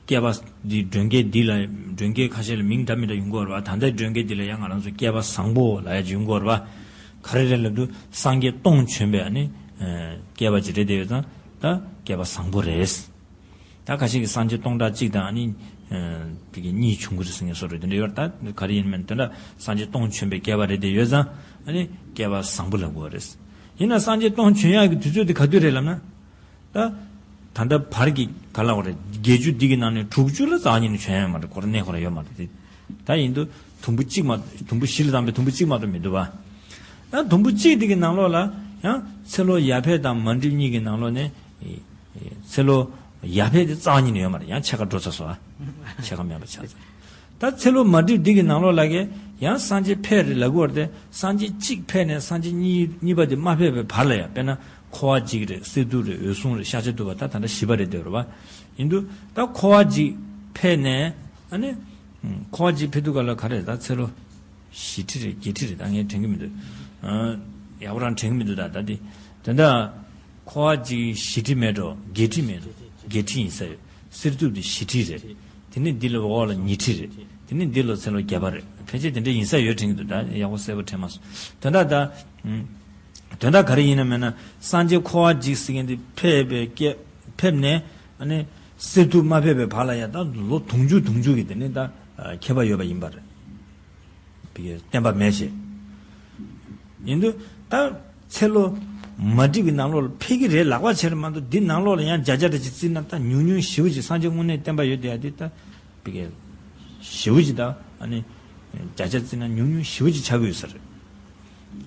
བསྐལ་པ་འདི་སྒྲོན་བསྐལ་འདི་ལ། སྒྲོན་བསྐལ་ཁ་ཤས་ལ་མིང་འདྲ་མི་འདྲ་ཡོང་གི་ཡོད་རེད་པ། ད་ལྟའི་སྒྲོན་བསྐལ་འདི་ལ་ཡང་ང་རང་ཚོ་བསྐལ་པ་བཟང་པོ་ལབ་ཡ་ཅིག་ཡོང་གི་ཡོད་རེད་པ། ག་རེ་རེད་ལབ་དུས་སངས་རྒྱས་སྟོང་བྱོན་པའི་ཨ་ནི་བསྐལ་པ་ཅིག་རེད་བསྡད་ཡོད་ཙང་ད་བསྐལ་པ་བཟང་པོ་རེད། ད་ཁ་ཤས་ཀྱིས་སངས་རྒྱས་སྟོང་ཕྲག་གཅིག་དང་ཨ་ནི་ཕ་གི་གཉིས་བྱུང་གི་རེད་ཟེར་མཁན་བཟོ་འདྲ་དེ་འདྲ་ཡོད་རེད། ད་ག་རེ་ཡིན་མིན་དེ་འདྲ་སངས་རྒྱས་སྟོང་བྱོན་པའི་བསྐལ་པ་རེད་བསྡད་ཡོད་ཙང་ཨ་ནི་བསྐལ་པ་བཟང་པོ་ལབ་དགོས་རེད། ཡིན་ན་སངས་རྒྱས་སྟོང་བྱོན་ཡག་གི་དུས་ཚོད་དེ་ག་དུས་རེད་ལབ་ན། ད་ད་ལྟ་བར་གྱི་ག་ལབ་དགོས་རེད། བརྒྱད་ཅུ་འདི་གི་ནང་ནས་དྲུག་ཅུ་ལ་རྩ་བ་ཉིད་ནས་བྱོན་ཡོད་མ་རེད། ཁོ་རང་གནས་ཁོ་རང་ཡོད་མ་རེད་དེ། ད་ཡིན་དུས་དུམ་བུ་གཅིག་མ། དུམ་བུ་བཞི་ལ་བཏང་བའི་དུམ་བུ་གཅིག་མ་གཏོགས་མི་འདུག་པ། ད་དུམ་བུ་གཅིག་འདི་གི་ནང་ལོགས་ལ་ཡང་ཚེ་ལོ་ཡར་འཕེལ་དང་མར་འགྲིབ་གཉིས་ཀྱི་ནང་ལོགས་ནས་ཚེ་ལོ་ཡར་འཕེལ་དེ་རྩ་བ་ཉིད་ནས་ཡོད་མ་རེད། ཡང་ཕྱེད་ཀ་འགྲོ་ཚར་སོང་ཨ། ཕྱེད་ཀ་མེད་པ་ཆགས་ཚར། ད་ཚེ་ལོ་མར་འགྲིབ་འདི་གི་ནང་ལོགས་ལ་གི་ཡང་སངས་རྒྱས་ཕེབས་རེད་ལབ་དགོས་རེད་དེ། སངས་རྒྱས་གཅིག་ཕེབས་ནས་སངས་རྒྱས་གཉིས་གཉིས་པ་དེ་མ་ཕེབས་པའི་བར་ལ་ཡ། དཔེར་ན་འཁོར་བ་འཇིག་རེད། གསེར་ཐུབ་རེད། འོད་སྲུང་རེད། ཤཱཀྱ་ཐུབ་པ། ད་ད་ལྟ་བཞི་པ་རེད་བསྡད་ཡོད་རེད་པ། ཡིན་དུས་ད་འཁོར་བ་འཇིག་ཕེབས་ནས་ཨ་ནི་འཁོར་བ་འཇིག་ཕེབས་དུས་ག་ལ་ག་རེ་རེད། ད་ཚེ་ལོ་བཞི་ཁྲི་རེད། བརྒྱད་ཁྲི་རེད། ད་ངས་དྲན་གྱི་མི་འདུག་ཨ། ཡག་པོ་རང་དྲན་གྱི་མི་འདུག་ད་ད་འདི་དོན་དག་འཁོར་བ་འཇིག་བཞི་ཁྲི་མེད་འགྲོ། བརྒྱད་ཁྲི་མེད་འགྲོ། བརྒྱད་ཁྲི་ཡིན་ས་ཡོད། གསེར་ཐུབ་དེ་བཞི་ཁྲི་རེད། དེ་ནས་འདི་ལ་འོག་ལ་ཉི་ཁྲི་རེད། དེ་ནས་འདི་ལ་ཚེ་ལོ་བརྒྱ་པ་རེད། ཕལ་ཆེར་དེ་འདྲ་ཡིན་ས་ཡོད་དྲན་གྱི་འདུག་ད་ཡག་པོ་གསལ་པོ་དྲན་མ་སོང་། དོན་དག་ད། ཨུམ། དོན་དག་ག་རེ་ཡིན་ན་མེད་ན་སངས་རྒྱས་འཁོར་བ་འཇིག་ཟེར་མཁན་དེ་ཕེབས་པའི་སྐད་ཕེབས་ནས་ཨ་ནི་གསེར་ཐུབ་མ་ཕེབས་པའི་བར་ལ་ཡ་ད་ལོ་དུང་ཕྱུར་དུང་ཕྱུར་གྱི་དེ་ནས་ད་ཁྱད་པར་ཡོད་པ་ཡིན་པ་རེད། བསྟན་པ་མེད་ཅེས། ཡིན་དུས་ད་ཚེ་ལོ་མ་འགྲིབ་ཀྱི་ནང་ལོགས་ལ་ཕེབས་ཀྱི་རེད་ལབ་པ་བྱས་རེད་མ་གཏོགས། འདི་ནང་ལོགས་ལ་ཡང་བརྒྱ་ཆ་འདྲ་ཅིག་བརྩིས་ན་ད་ཉུང་ཉུང་ཞེ་པོ་ཅིག་སངས་རྒྱས་དངོས་གནས་བསྟན་པ་ཡོད་བསྡད་ཡ་འདི་ད་ཕ་གི་ཞེ་པོ་ཅིག་ད་ཨ་ནི་ བརྒྱ་ཆ་བརྩིས་ན་ཉུང་ཉུང་ཞེ་པོ་ཅིག་ཆགས་ཀྱི་ཡོད་ས་རེད།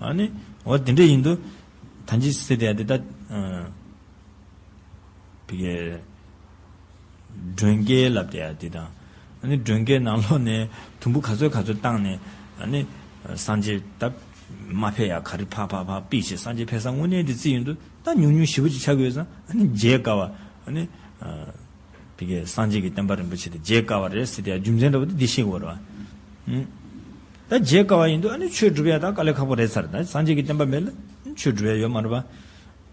ཨ་ནི་འོ་དེ་འདྲ་ཡིན་དུས་ད་ཅི་ཟེར་དེ་ཡ་དེ་ད་ཨ་བི་གའི་སྒྲོན་སྐྱེལ་ལབ་དེ་ཡ་དེ་དང་། ཨ་ནི་སྒྲོན་སྐྱེལ་ནང་ལོགས་ནས་དུམ་བུ་ག་ཚོད་ག་ཚོད་བཏང་ནས། ཨ་ནི་སངས་རྒྱས་ད་མ་ཕེབས་ཡ་ག་རེ་ཕ་ཕ་ཕ་པི་ཞེས་སངས་རྒྱས་ཕེབས་ས་དངོས་གནས་དེ་བརྩིས་ཡོང་དུས་ད་ཉུང་ཉུང་ཞེ་པོ་ཅིག་ཆགས་ཀྱི་ཡོད་ཙང་། ཨ་ནི་མཇལ་དཀའ་བ། ཨ་ནི་ཨ་བི་གའི་སངས་རྒྱས་ཀྱི་བསྟན་པ་རིན་པོ་ཆེ་དེ་མཇལ་དཀའ་བ་རེད་ཟེར་དེ་ཡ་རྒྱུ་མཚན་འདྲ་བོ་དེ་འདི་ཤེས་དགོས་རེད་བ། ཨུ། ད་མཇལ་དཀའ་བ་ཡིན་དུས་ཨ་ནི་ཆོས་སྒྲུབ་ཡ་ད་དཀའ་ལས་ཁག་པོ་རེད་ཚར། ད་སངས་རྒྱས་ཀྱི་བསྟན་པ་མེད་ལ་ཆོས་སྒྲུབ་ཡ་ཡོད་མ་རེད་བ།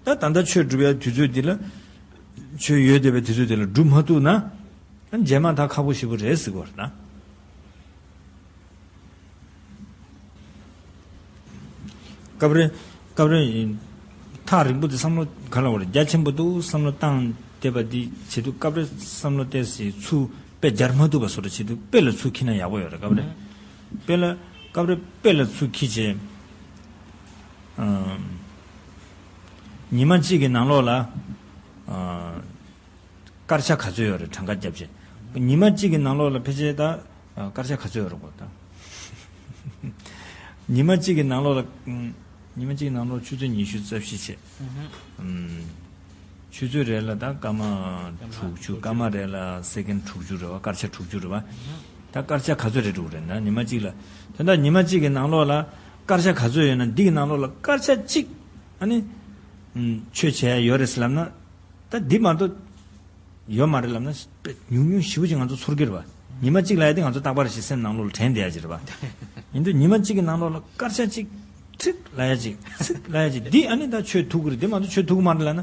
ད་ད་ལྟ་ཆོས་སྒྲུབ་ཡ་དུས་ཚོད་འདི་ལ། ཆོས་ཡོད་བསྡད་པའི་དུས་ཚོད་འདི་ལ་སྒྲུབ་མ་ཐུབ་ན། ཨ་ནི་རྗེས་མ་ད་ཁག་པོ་ཞེ་པོ་རེད་ཟེར་གོ་རེད་ད། སྐབས་རེ། སྐབས་རེ་ཡིན། ཐག་རིང་པོ་དེ་བསམ་བློ་ག་ལ་བར་རྒྱ་ཆེན་པོ་འདུག་བསམ་བློ་བཏང་བསྡད་པ་འདི་བྱེད་དུས། སྐབས་རེ་བསམ་བློ་གཏད་སའི་ཚུར་དཔེ་སྦྱར་མ་ཐུབ་པ་བཟོ་འདྲ་བྱེད་དུས་དཔེ་ལ་ཚུར་འཁྱེར་ན་ཡག་པོ་ཡོད་རེད། སྐབས་རེ། དཔེ་ལ། སྐབས་རེ་དཔེ་ལ་ཚུར་འཁྱེར་བྱས། ཨམ། ཉི་མ་གཅིག་གི་ནང་ལོགས་ལ། ཨ། སྐར་ཆ་ག་ཚོད་ཡོད་རེད་གྲངས་ཀ་བརྒྱབ་བྱས། ཉི་མ་གཅིག་གི་ནང་ལོགས་ལ་ཕལ་ཆེར་ད་སྐར་ཆ་ག་ཚོད་ཡོད་རེད་གོ་ད། ཉི་མ་གཅིག་གི་ནང་ལོགས་ལ། ཉི་མ་གཅིག་གི་ནང་ལོགས་ཆུ་ཚོད་ཉི་ཤུ་རྩ་བཞི་བྱས། ཆུ་ཚོད་རེ་ལ་ད་སྐར་མ་དྲུག་ཅུ། སྐར་མ་རེ་ལ་སེ་ཀན་དྲུག་ཅུ་རེད་བ། སྐར་ཆ་དྲུག་ཅུ་རེད་བ། ད་སྐར་ཆ་ག་ཚོད་རེད་འགྲོ་གི་རེད་ན་ཉི་མ་གཅིག་ལ། དེ་འདྲ་ཉི་མ་གཅིག་གི་ནང་ལོགས་ལ་སྐར་ཆ་ག་ཚོད་ཡོད་ན་འདི་གི་ནང་ལོགས་ལ་སྐར་ཆ་གཅིག་ཨ་ནི་ཆོས་བྱེད་ཡ་ཡོད་རེད་ཟེར་ལབ་ན། ད་འདི་མ་གཏོགས་ཡོད་མ་རེད་ལབ་ན། ཉུང་ཉུང་ཞེ་པོ་ཅིག་ང་ཚོ་ཚོར་གྱི་རེད་བ། ཉི་མ་གཅིག་ལ་ཡ་དེ་ང་ཚོ་རྟག་པར་ཞིག་སེམས་ནང་ལོགས་ལ་དྲན་བསྡད་ཡ་ཅིག་རེད་བ། ཡིན་དུས་ཉི་མ་གཅིག་གི་ནང་ལོགས་ལ་སྐར་ཆ་གཅིག་ཁྲིག་ལབ་ཡ་ཅིག་ཚིག་ལབ་ཡ་ཅིག་འདི་ཨ་ནི་ད་ཆོས་ཐུག་གི་རེད། འདི་མ་གཏོགས་ཆོས་ཐུག་གི་མ་རེད་ལབ་ན།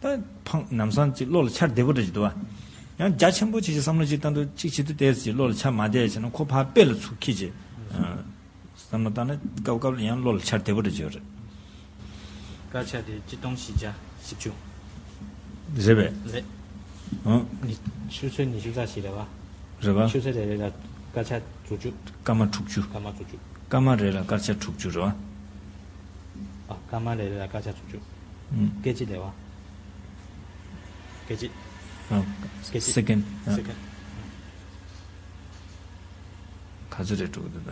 ད་ཕངས་ནམ་སང་ཅིག་བློ་ལ་འཆར་བདེ་པོ་འདྲ་ཅིག་འདུག་བ། ཡང་རྒྱ་ཆེན་པོ་ཅིག་ཅིག་བསམ་བློ་ཅིག་བཏང་དུས་ཅིག་བྱེད་དུས་ཏོག་ཙམ་ཅིག་བློ་ལ་འཆར་མ་བདེ་བྱས་ན་ཁོ་ཕར་དཔེ་ལ་ཚུར་འཁྱེར་བྱས། བསམ་བློ་བཏང་ན་སྐབས་སྐབས་ལ་ཡང་བློ་ལ་འཆར་བདེ་པོ་འདྲ་ཅིག་ཡོད་རེད། སྐར་ཆ་དེ་ཆིག་སྟོང་བཞི་བརྒྱ་བཞི་བཅུ། རེད་པས། རེད། ཨང་། ཆུ་ཚོད་ཉི་ཤུ་རྩ་བཞི་རེད་བ། རེད་བ། ཆུ་ཚོད་རེ་རེ་ལ་སྐར་ཆ་དྲུག་ཅུ། སྐར་མ་དྲུག་ཅུ། སྐར་མ་དྲུག་ཅུ། སྐར་མ་རེ་ལ་སྐར་ཆ་དྲུག་ཅུ་རེད་བ། ཨ། སྐར་མ་རེ་རེ་ལ་སྐར་ཆ་དྲུག་ཅུ། ཨང་། སྐད་ཅིག་རེད་བ། སྐད་ཅིག་ཨ། སྐད་ཅིག་སེ་ཀན། ཨ། སེ་ཀན། ག་ཚོད་རེད་འགྲོ་གི་འདུག་ད།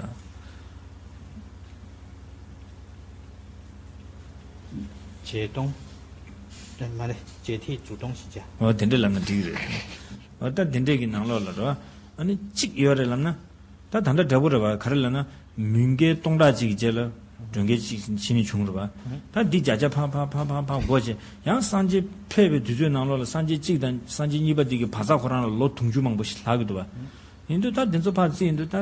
བརྒྱད་སྟོང་། ཨ། མ་རེད། བརྒྱད་ཐིག་དྲུག་སྟོང་བཞི་བརྒྱ། འོ་དེ་འདྲ་ལབ་ན་འགྲིག་གི་རེད། འོ་ད་དེ་འདྲས་ཀྱི་ནང་ལོགས་ལ་རེད་བ། ཨ་ནི་གཅིག་ཡོད་རེད་ལབ་ན། ད་ད་ལྟ་འདྲ་པོ་རེད་བ། ག་རེ་ལབ་ན། མུན་སྐལ་སྟོང་ཕྲག་གཅིག་གི་རྗེས་ལ་སྒྲོན་སྐལ་གཅིག་ཕྱི་ནས་བྱུང་རེད་བ། ད་འདི་བརྒྱ་ཆ་ཕ་ཕ་ཕ་ཕ་ཕ་འགོ་བྱས། ཡང་སངས་རྒྱས་ཕེབས་པའི་དུས་ཚོད་ནང་ལོགས་ལ་སངས་རྒྱས་གཅིག་དང་སངས་རྒྱས་གཉིས་པ་འདི་གི་བར་ཚག་ཁོ་རང་ལ་ལོ་དུང་ཕྱུར་མང་པོ་ཞིག་ལྷག་གི་འདུག་བ། ཡིན་དུས་ད་འདི་ཚོ་ཕར་བརྩིས་ཡིན་དུས་ད།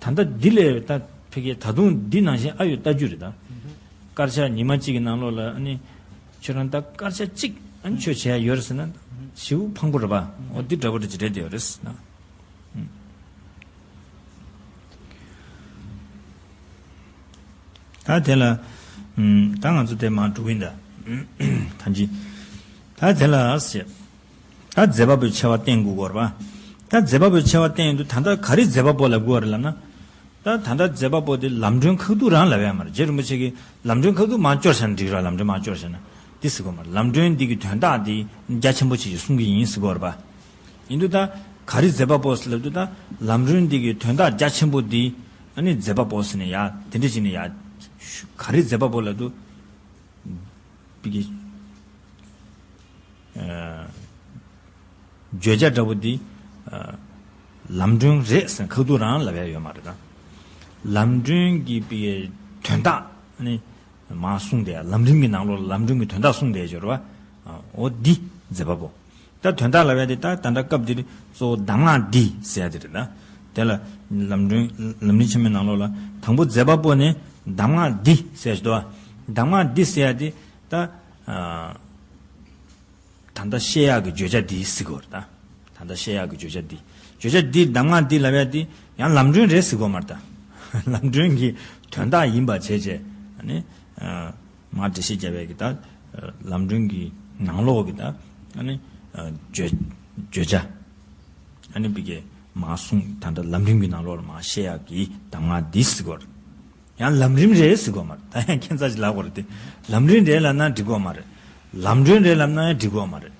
ད་ལྟ་འདི་ལས་ད་ཕ་གི་ད་དུང་འདི་ནང་བཞིན་ཨ་ཡོད་ལྟ་རྒྱུ་རེད་ད། སྐར་ཆ་ཉི་མ་གཅིག་གི་ནང་ལོགས་ལ་ཨ་ནི། ཁྱོད་རང་ད་སྐར་ཆ་གཅིག་ཨ་ནི་ཆོས་བྱེད་ཡ་ཡོད་རེད་ཟེར་ན། ཞེ་པོ་ཕངས་པོ་རེད་པ། འོ་འདི་འདྲ་པོ་འདྲ་ཅིག་རེད་དེ་ཡོད་རེད་ཟེར་ན། ད་དེ་ལ། ད་ང་ཚོ་དེ་མར་འགྲོ་གི་ཡིན་ད། ཐམས་ཅད། ད་དེ་ལ་ཟེར། ད་མཛད་པ་པོའི་ཆེ་བ་བསྟན་དགོས་ཀྱི་ཡོད་རེད་པ། ད་མཛད་པ་པོའི་ཆེ་བ་བསྟན་ཡོང་དུས་ད་ལྟ་ག་རེ་མཛད་པ་པོ་ལབ་དགོས་རེད་ལབ་ན། ད་ད་ལྟ་མཛད་པ་པོ་དེ་ལམ་སྒྲོན་ཁག་ཏུ་རང་ལབ་ཡ་མ་རེད། རྗེ་རིན་པོ་ཆེ་གིས་ལམ་སྒྲོན་ཁག་ཏུ་མར་སྐྱོར་བྱས་ན་འགྲིག་ར། ལམ་སྒྲོན་མར་སྐྱོར་བྱས་ན་དེ་ཟེར་གོ་མ་རེད། ལམ་སྒྲོན་འདི་གི་དོན་དག་དེ་རྒྱ་ཆེན་པོ་ཆེ་ཞིག་གསུང་གི་ཡིན་ཟེར་གོ་རེད་པ། ཡིན་དུས་ད་ག་རེ་མཛད་པ་པོ་ཟེར་ལབ་དུས་ད་ལམ་སྒྲོན་འདི་གི་དོན་དག་རྒྱ་ཆེན་པོ་འདི་ཨ་ནི་མཛད་པ་པོ་ཟེར་ནས་ཡ་དེ་འདྲ་བྱས་ནས་ཡ་ག་རེ་མཛད་པ་པོ་ལབ་དུས་པི་ཀི་ཨ། བརྗོད་བྱ་འདྲ་པོ་འདི། ཨ། ལམ་སྒྲོན་རེད་ཟེར་ཁ་ཐུག་རང་ལབ་ཡ་ཡོད་མ་རེད་ད། ལམ་སྒྲོན་གྱི་པའི་དོན་དག་ནི་མར་གསུངས་ཏེ་ལམ་རིམ་གྱི་ནང་ལོགས་ལམ་སྒྲོན་གྱི་དོན་དག་གསུངས་ཏེ་ཡོད་རེད་བ། ཨ། འོ་འདི་མཛད་པ་པོ། ད་དོན་དག་ལབ་ཡ་དེ་ད་ད་ལྟ་སྐབས་འདིར་གཙོ་བོ་གདམས་ངག་འདི་ཟེར་ཡ་དེ་རེད་ད། དེ་ལ་ལམ་སྒྲོན་ལམ་རིམ་ཆེན་མོའི་ནང་ལོགས་ལ་དང་པོ་མཛད་པ་པོ་ནི་གདམས་ངག་འདི་ཟེར་ཞིག་འདུག་བ། གདམས་ངག་འདི་ཟེར་ཡ་དེ་ད། ཨ། ད་ལྟ་བཤད་ཡག་གི་བརྗོད་བྱ་འདི་ཟེར་གོ་རེད་ད། ད་ལྟ་བཤད་ཡག་གི་བརྗོད་བྱ་འདི། བརྗོད་བྱ་འདི་གདམས་ངག་འདི་ལབ་ཡ་འདི་ཡང་ལམ་སྒྲོན་རེད་ཟེར་གོ་མ་རེད་ད། ལམ་སྒྲོན་གྱི་དོན་དག་ཡིན་པ་བྱས་བྱས། ཨ་ནི། ཨ། མར་འགྲེལ་བཤད་བརྒྱབ་ཡ་གི་ད། ལམ་སྒྲོན་གྱི་ནང་ལོགས་ཀྱི་ད། ཨ་ནི། ཨ། བརྗོད་བརྗོད་བྱ། ཨ་ནི་པི་ཀི་མར་གསུངས་ད་ལྟ་ལམ་རིམ་གྱི་ནང་ལོགས་ལ་མར་བཤད་ཡག་གི་གདམས་ངག་འདི་ཟེར་གོ་རེད། ཡང་ལམ་རིམ་རེད་ཟེར་གོ་མ་རེད། ད་ཡང་ཁྱད་མཚར་ཞིག་ལབ་དགོས་རེད་དེ། ལམ་རིམ་རེད་ལབ་ན་འགྲིག་གོ་མ་རེད། ལམ་སྒྲོན་རེད་ལབ་ན་ཡང་འགྲིག་གོ་མ་རེད།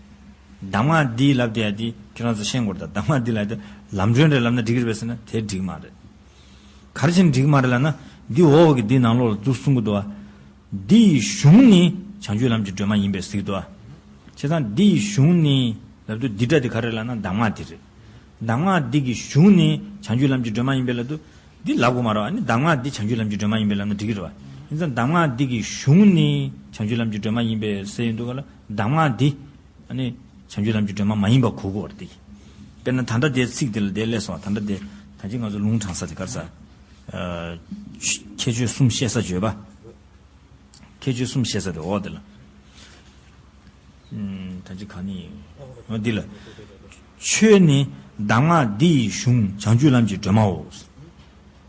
གདམས་ངག་འདི་ལབ་དེ་ཡ་དེ་ཁྱེད་རང་ཚོ་ཤེས་དགོས་རེད་ད། གདམས་ངག་འདི་ལབ་དེ་ལམ་སྒྲོན་རེད་ལབ་ན་འགྲིག་གི་རེད་པས་ཟེར་ན་དེ་འགྲིག་མ་རེད། ག་རེ་བྱས་ནས་འགྲིག་གི་མ་རེད་ལབ་ན། འདི་འོག་གི་འདི་ནང་ལོགས་ལ་འདུག་གསུང་གི་འདུག་བ། འདི་ཡི་གཞུང་ནི་བྱང་ཆུབ་ལམ་གྱི་སྒྲོན་མ་ཡིན་པས་ཟེར་གྱི་འདུག་བ། བྱས་ཙང་འདི་ཡི་གཞུང་ནི་ལབ་དུས་འདི་སྒྲ་འདི་ག་རེ་ལབ་ན་གདམས་ངག་འདི་རེད། གདམས་ངག་འདི་གི་གཞུང་ནི་བྱང་ཆུབ་ལམ་གྱི་སྒྲོན་མ་ཡིན་པས་ལབ་དུས་འདི་ལབ་དགོས་མ་རེད་བ། ཨ་ནི་གདམས་ངག་འདི་བྱང་ཆུབ་ལམ་གྱི་སྒྲོན་མ་ཡིན་པས་ལབ་ན་འགྲིག་གི་རེད་བ། ཡིན་ཙང་གདམས་ངག་འདི་གི་གཞུང་ནི་བྱང་ཆུབ་ལམ་གྱི་སྒྲོན་མ་ཡིན་པས་ཟེར་ཡོང་དུས་ག་ལ་གདམས་ངག་འདི། ཨ་ནི་བྱང་ཆུབ་ལམ་གྱི་སྒྲོན་མ་མ་ཡིན་པ་གོ་དགོས་པ་རེད་དེ། དཔེར་ན་ད་ལྟ་དེ་ཚིག་དེ་ལ་དེ་སླེབས་སོང་བ། ད་ལྟ་དེ་ད་ཅི་ང་ཚོ་ལུང་དྲངས་ས་དེ་ག་རེ་ཟེར། ཨ། ཁྱད་ཆོས་གསུམ་བཤད་ས་བརྗོད་པ། ཁྱད་ཆོས་གསུམ་བཤད་ས་དེ་འོག་དེ་ལ། ཨུམ། ད་ཅི་ག་ནི་ཡིན། འོ་འདི་ལ། ཆོས་ནི་གདམས་ངག་འདི་ཡི་གཞུང་བྱང་ཆུབ་ལམ་གྱི་སྒྲོན་མའོ།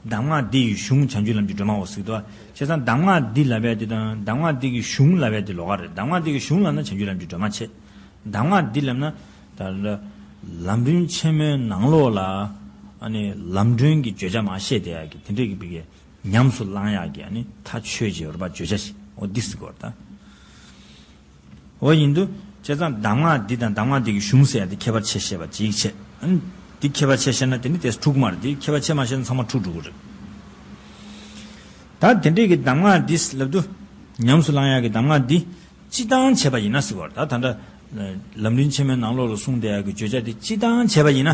གདམས་ངག་འདི་ཡི་གཞུང་བྱང་ཆུབ་ལམ་གྱི་སྒྲོན་མའོ་ཟེར་གྱི་འདུག་བ། བྱས་ཙང་གདམས་ངག་འདི་ལབ་ཡ་དེ་དང་གདམས་ངག་འདི་གི་གཞུང་ལབ་ཡ་དེ་ལོགས་ཀ་རེད། གདམས་ངག་འདི་གི་གཞུང་ལབ་ན་བྱང་ཆུབ་ལམ་གྱི་སྒྲོན་མ་བྱས། གདམས་ངག་འདི་ལབ་ན་ད་ལ་ལམ་རིམ་ཆེན་མོའི་ནང་ལོགས་ལ་ཨ་ནི་ལམ་སྒྲོན་གྱི་བརྗོད་བྱ་མར་བཤད་བསྡད་ཡ་གི་དེ་འདྲས་ཀྱི་བི་གའི་ཉམས་སུ་བླང་ཡག་གི་ཨ་ནི་མཐའ་ཆོད་ཅིག་ཡོད་རེད་པ། བརྗོད་བྱ་ཞིག་འོ་འདི་ཟེར་གྱི་ཡོད་རེད་ད། འོ་ཡིན་དུས་བྱས་ཙང་གདམས་ངག་འདི་དང་གདམས་ངག་འདི་གི་གཞུང་ཟེར་ཡ་འདི་ཁྱད་པར་ཕྱེ་ཤེས་པ་ཅིག་བྱས། ཨ་ནི་འདི་ཁྱད་པར་ཕྱེ་ཤེས་ན་དེ་ནི་དེ་འཁྲུག་མ་རེད། འདི་ཁྱད་པར་ཕྱེ་མ་ཤེས་ན་ཚང་མ་འཁྲུག་འགྲོ་གི་རེད། ད་དེ་འདྲས་ཀྱི་གདམས་ངག་འདི་ལབ་དུས་ཉམས་སུ་བླང་ཡག་གི་གདམས་ངག་འདི་སྤྱི་བཏང་བྱས་པ་ཡིན་ན་ཟེར་བ་རེད། ད་ད་ལྟ་ལམ་རིམ་ཆེན་མོའི་ནང་ལོགས་ལ་གསུངས་བསྡད་ཡག་གི་བརྗོད་བྱ་འདི་སྤྱི་བཏང་བྱས་པ་ཡིན་ན།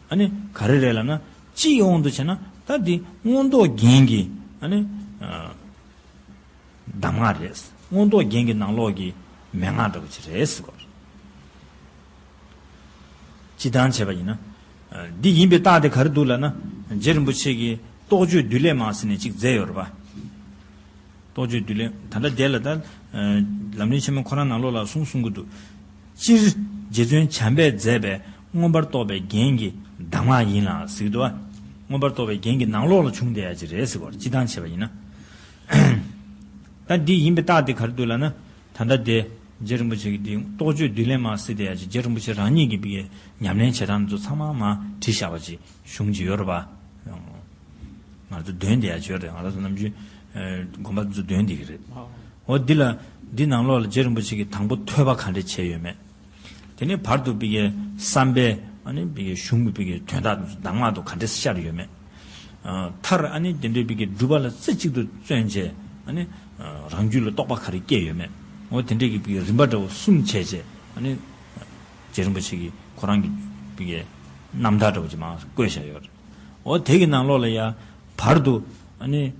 ཨ་ནི་ག་རེ་རེད་ལབ་ན། སྤྱིའི་དབང་དུ་བྱས་ན་ད་འདི་མངོན་རྟོགས་རྒྱན་གྱི་ཨ་ནི་ཨ་གདམས་ངག་རེད། མངོན་རྟོགས་རྒྱན་གྱི་ནང་ལོགས་ཀྱི་མན་ངག་འདྲ་པོ་ཅིག་རེད་ཟེར་བ་རེད། སྤྱི་བཏང་བྱས་པ་ཡིན་ན། ཨ་འདི་ཡིན་པའི་རྟགས་དེ་ག་རེ་འདུག་ལབ་ན། རྗེ་རིན་པོ་ཆེ་གིས་རྟོགས་བརྗོད་བདུད་ལས་མ་ཟེར་ནས་ཅིག་མཛད་ཡོད་རེད་པ། རྟོགས་བརྗོད་བདུད་ལས་ད་ལྟ་དེ་ལ་ད་ལམ་རིམ་ཆེན་མོ་ཁོ་རང་ནང་ལོགས་ལ་གསུང་གསུང་གི་འདུག་སྤྱིར་རྗེ་བཙུན་བྱམས་པས་མཛད་པའི་མངོན་པར་རྟོགས་པའི་རྒྱན་གྱི་གདམས་ངག་ཡིན་ལ་ཟེར་གྱི་འདུག་བ། མངོན་པར་རྟོགས་པའི་རྒྱན་གྱི་ནང་ལོགས་ལ་བྱུང་བསྡད་ཡ་ཅིག་རེད་ཟེར་བ་རེད། སྤྱི་བཏང་བྱས་པ་ཡིན་ན། ད་འདི་ཡིན་པའི་རྟགས་དེ་ག་རེ་འདུག་ལབ་ན། ད་ལྟ་དེ་རྗེ་རིན་པོ་ཆེ་གིས་འདི་རྟོགས་བརྗོད་བདུད་ལས་མ་ཟེར་བསྡད་ཡ་ཅིག་རྗེ་རིན་པོ་ཆེ་རང་ཉིད་ཀྱིས་བི་གའི་ཉམས་ལེན་བྱེད་སྟངས་ཚོ་ཚང་མ་མར་བྲིས་བཞག་པ་ཅིག་གཞུང་ཅིག་ཡོད་རེད་པ། ང་ཚོ་འདོན་བསྡད་ཡ་ཅིག་ཡོད་རེད། ང་རང་ཚོ་ནམ་རྒྱུན་ཨ་དགོན་པ་ཚོ་འདོན་བསྡད་ཀྱི་རེད། ཨོ་འདི་ལ་འདི་ནང་ལོགས་ལ་རྗེ་རིན་པོ་ཆེ་གིས་དང་པོ་ཐོས་པ་ག་འདྲས་བྱས་ཡོད་མེད། དེ་ནས་བར་དུ་བི་གའི་བསམ་པས་ཨ་ནི་བི་གའི་གཞུང་གི་བི་གའི་དོན་དག་གདམས་ངག་ཏུ་ག་འདྲས་ཤར་ཡོད་མེད། ཨ་མཐར་ཨ་ནི་དེ་འདྲའི་བི་གའི་སྒྲུབ་པ་ལ་རྩེ་གཅིག་ཏུ་བརྩོན་བྱས་ཨ་ནི་ཨ་རང་རྒྱུད་ལ་རྟོགས་པ་ག་རེ་སྐྱེས་ཡོད་མེད། འོ་དེ་འདྲའི་གི་བི་གའི་རིམ་པ་འདྲ་བོ་གསུམ་བྱས་བྱས་ཨ་ནི་རྗེ་རིན་པོ་ཆེ་གིས་ཁོ་རང་གི་བི་གའི་རྣམ་ཐར་འདྲ་བོ་ཅིག་མར་བཀོད་བཞག་ཡོད་རེད། འོ་དེ་གི་ནང་ལོགས་ལ་ཡ་བར་དུ་ཨ་ནི།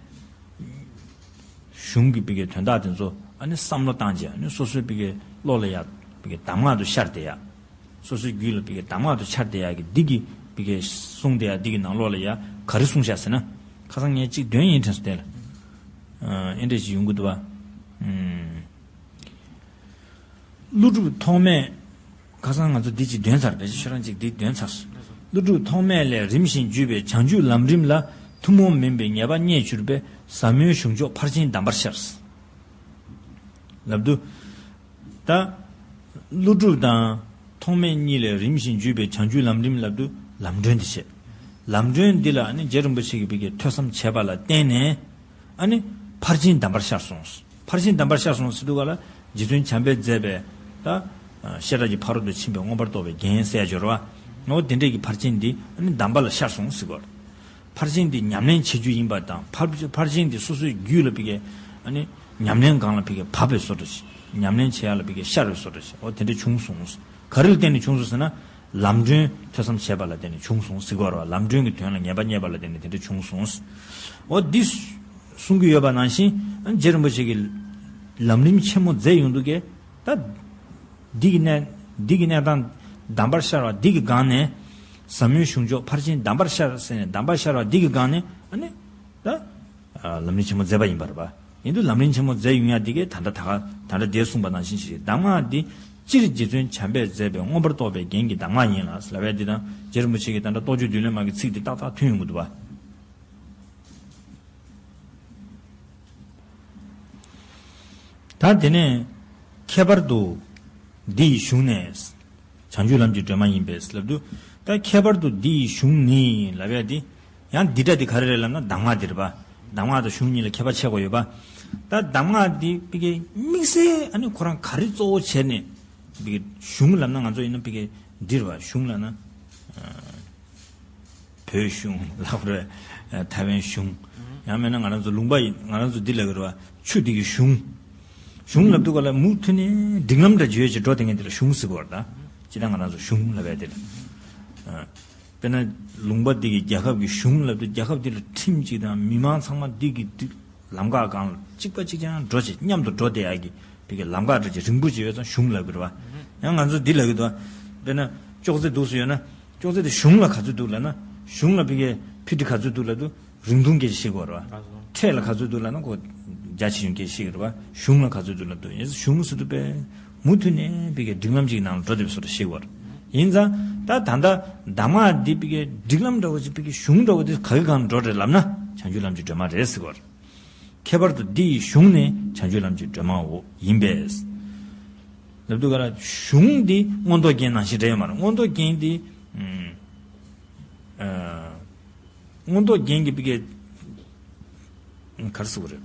གཞུང་གི་བི་གའི་དོན་དག་དེ་ཚོ་ཨ་ནི་བསམ་བློ་བཏང་རྗེས་ཨ་ནི་སོ་སོའི་བི་གའི་བློ་ལ་ཡ་བི་གའི་གདམས་ངག་ཏུ་ཤར་བསྡད་ཡ། སོ་སོའི་རྒྱུད་ལ་བི་གའི་གདམས་ངག་ཏུ་ཤར་བསྡད་ཡ་གི་འདི་གི་བི་གའི་གསུངས་བསྡད་ཡ་འདི་གི་ནང་ལོགས་ལ་ཡ་ག་རེ་གསུངས་བཞག་ཟེར་ན། ཁ་སང་ངས་གཅིག་འདོན་ཡིན་དྲན་སོང་དེ་ལ། ཨ་ཨེ་འདྲ་ཞིག་ཡོང་གི་འདུག་བ། ཨུམ། ཀླུ་སྒྲུབ་ཐོགས་མེད། ཁ་སང་ང་ཚོ་འདི་གཅིག་འདོན་ཚར། ཕལ་ཆེར་ཁྱོད་རང་གཅིག་འདི་འདོན་ཚར་སོང་། ཀླུ་སྒྲུབ་ཐོགས་མེད་ལས་རིམ་བཞིན་བརྒྱུད་པའི་བྱང་ཆུབ་ལམ་རིམ་ལ་ཐུན་མོང་མིན་པའི་ངེས་པ་རྙེད་གྱུར་པས་ཟབ་མོའི་གཞུང་མཆོག་ཕར་ཕྱིན་གདམས་པར་ཤར། ལབ་དུས། ད། ཀླུ་སྒྲུབ་དང་ཐོགས་མེད་གཉིས་ལས་རིམ་བཞིན་བརྒྱུད་པའི་བྱང་ཆུབ་ལམ་རིམ་ལབ་དུས་ལམ་སྒྲོན་འདི་བཤད། ལམ་སྒྲོན་འདི་ལ་ནི་རྗེ་རིན་པོ་ཆེ་གིས་བི་གའི་ཐོས་བསམ་བྱས་པ་ལ་བརྟེན་ནས། ཨ་ནི་ཕར་ཕྱིན་གདམས་པར་ཤར་སོང་། ཕར་ཕྱིན་གདམས་པར་ཤར་སོང་ཟེར་དུས་ག་ལ་རྗེ་བཙུན་བྱམས་པས་མཛད་པའི་ད་བཤད་གྲྭ་གི་ཕ་རོལ་ཏུ་ཕྱིན་པའི་མངོན་པར་རྟོགས་པའི་རྒྱན་ཟེར་ཡ་ཅིག་ཡོད་རེད་བ། འོ་དེ་འདྲས་ཀྱི་ཕར་ཕྱིན་འདི་ཨ་ནི་གདམས་པ་ལ་ཤར་སོང་ཟེར་གོ། ཕར་ཕྱིན་འདི་ཉམས་ལེན་བྱེད་རྒྱུ་ཡིན་པ་དང་ཕར་ཕར་ཕྱིན་འདི་སོ་སོའི་རྒྱུད་ལ་བི་གའི་ཨ་ནི་ཉམས་ལེན་སྒང་ལ་བི་གའི་བབས་པའི་བཟོ་འདྲ་ཞིག་ཉམས་ལེན་བྱེད་ཡ་ལ་བི་གའི་ཤར་བའི་བཟོ་འདྲ་ཞིག་འོ་དེ་འདྲས་བྱུང་སོང་། ག་རེ་ལ་བརྟེན་ནས་བྱུང་སོང་ཟེར་ན། ལམ་སྒྲོན་ཐོས་བསམ་བྱས་པ་ལ་བརྟེན་ནས་བྱུང་སོང་ཟེར་གོ་ར་བ། ལམ་སྒྲོན་གྱི་དོན་ལ་ངེས་པ་རྙེད་པ་ལ་བརྟེན་ནས་དེ་འདྲ་བྱུང་སོང་། འོ་འདི་གསུང་གི་ཡོད་པ་ནང་བཞིན་རྗེ་རིན་པོ་ཆེ་གིས་ལམ་རིམ་ཆེན་མོ་མཛད་ཡོང་དུས་ཀྱི་ད་འདི་གི་གནས་འདི་གི་གནས་སྟངས་གདམས་པར་ཤར་བ་འདི་གི་སྒང་ནས་ཟབ་མོའི་གཞུང་མཆོག་ཕར་ཕྱིན་གདམས་པར་ཤར་ཟེར་ནས་གདམས་པར་ཤར་བ་འདི་གི་སྒང་ནས་ཨ་ནི་ད། ལམ་རིམ་ཆེན་མོ་མཛད་པ་ཡིན་པ་རེད་པ། ཡིན་དུས་ལམ་རིམ་ཆེན་མོ་མཛད་ཡོང་ཡ་འདི་གའི་ད་ལྟ་ད་ག་ད་ལྟ་འདིར་གསུངས་པ་ནང་བཞིན་ཞིག་རེད། གདམས་ངག་འདི་སྤྱིར་རྗེ་བཙུན་བྱམས་པས་མཛད་པའི་མངོན་པར་རྟོགས་པའི་རྒྱན་གྱི་གདམས་ངག་ཡིན་ལ་ལབ་ཡ་འདི་དང་རྗེ་རིན་པོ་ཆེ་གིས་ད་ལྟ་རྟོགས་བརྗོད་བདུད་ལས་མ་གི་ཚིག་འདི་ཏག་ཏག་མཐུན་ཡོང་གི་འདུག་པ། ད་དེ་ནས་ཁྱད་པར་དུ་འདི་ཡི་གཞུང་ནས། བྱང་ཆུབ་ལམ་གྱི་སྒྲོན་མ་ཡིན་པས་ལབ་དུས། ད་ཁྱད་པར་དུ་འདི་ཡི་གཞུང་ནི་ལབ་ཡ་འདི། ཡང་འདི་སྒྲ་འདི་ག་རེ་རེད་ལབ་ན་གདམས་ངག་འདི་རེད་པ། གདམས་ངག་དང་གཞུང་གཉིས་ལ་ཁྱད་པར་ཕྱེ་དགོས་ཡོད་པ། ད་གདམས་ངག་འདི་བི་གའི་དམིགས་བསལ་ཨ་ནི་ཁོ་རང་ག་རེ་གཙོ་བོ་བྱས་ནས། བི་གའི་གཞུང་ལབ་ན་ང་ཚོ་ཡིན་ན་བི་གའི་འདི་རེད་པ། གཞུང་ལབ་ན། ཨ། བོད་གཞུང་ལབ་རེད། ཐའེ་ཝན་གཞུང་། ཡང་མིན་ན་ང་རང་ཚོ་ལུང་པ་ཡིན། ང་རང་ཚོ་འདི་ལབ་ཀྱི་རེད་བ། ཆུ་འདི་གི་གཞུང་། གཞུང་ལབ་དུས་ག་ལ་མུ་མཐུད་ནས་སྒྲིག་ལམ་འདྲ་བརྗོད་ཅིག་འགྲོ་བསྡད་མཁན་དེ་ལ་གཞུང་ཟེར་གྱི་ཡོད་རེད་ད། ཅི་ལྟར་ང་རང་ཚོ་གཞུང་ལབ་ཡ་དེ་ལ། དཔེར་ན་ལུང་པ་འདི་གི་རྒྱལ་ཁབ་ཀྱི་གཞུང་ལབ་དུས་རྒྱལ་ཁབ་འདི་ལ་ཁྲིམས་ཅིག་དང་མི་མང་ཚང་མ་འདི་གི་འདི་ལམ་ཁ་སྒང་ལ་གཅིག་པ་གཅིག་རྐྱང་འགྲོ་བྱེད་མཉམ་དུ་འགྲོ་བསྡད་ཡ་གི་བི་གའི་ལམ་ཁ་འདྲ་ཅིག་རིང་པོ་ཅིག་ཡོད་ཙང་གཞུང་ལབ་ཀྱི་རེད་བ། ཡང་ང་ཚོ་འདི་ལབ་ཀྱི་འདུག་བ། དཔེར་ན་ཅོག་ཙེ་འདུག་སེ་ཡོད་ན། ཅོག་ཙེ་དེ་གཞུང་ལ་ག་ཚོད་འདུག་ལབ་ན། གཞུང་ལ་བི་གའི་ཕི་ཊི་ག་ཚོད་འདུག་ལབ་དུས་རིང་ཐུང་སྐད་ཆ་བཤད་ཀྱི་ཡོད་རེད་བ། ཕྲད་ལ་ག་ཚོད་འདུག་ལབ་ན་ཁོ་རྒྱ་ཆེ་ཆུང་སྐད་ཆ་བཤད་ཀྱི་རེད་བ། གཞུང་ལ་ག་ཚོད་འདུག་ལབ་དུས་ཡིན་གཞུང་ཟེར་དུས་པས་མུ་མཐུད་ནས་བི་གའི་སྒྲིག་ལམ་ཅིག་ནང་ལ་འགྲོ་བསྡད་པའི་བཟོ་འདྲ་བཤད་ཀྱི་ཡོད་རེད། ཡིན་ཙང་ད་ད་ལྟ་གདམས་ངག་འདི་བི་གའི་སྒྲིག་ལམ་འདྲ་བོ་ཅིག་བི་གའི་གཞུང་འདྲ་བོ་དེ་ག་གི་སྒང་འགྲོ་རེད་ལབ་ན་བྱང་ཆུབ་ལམ་གྱི་སྒྲོན་མ་རེད་ཟེར་གྱི་ཡོད་རེད། ཁྱད་པར་དུ་འདི་ཡི་གཞུང་ནི་བྱང་ཆུབ་ལམ་གྱི་སྒྲོན་མའོ་ཡིན་པས། ལབ་དུས་ག་ལ་གཞུང་འདི་མངོན་རྟོགས་རྒྱན་ནང་བཞིན་རེད་མ་རེད། མངོན་རྟོགས་རྒྱན་འདི་ཨུམ་ཨ་མངོན་རྟོགས་རྒྱན་གྱི་བི་གའི་ག་རེ་ཟེར་དགོས་རེད།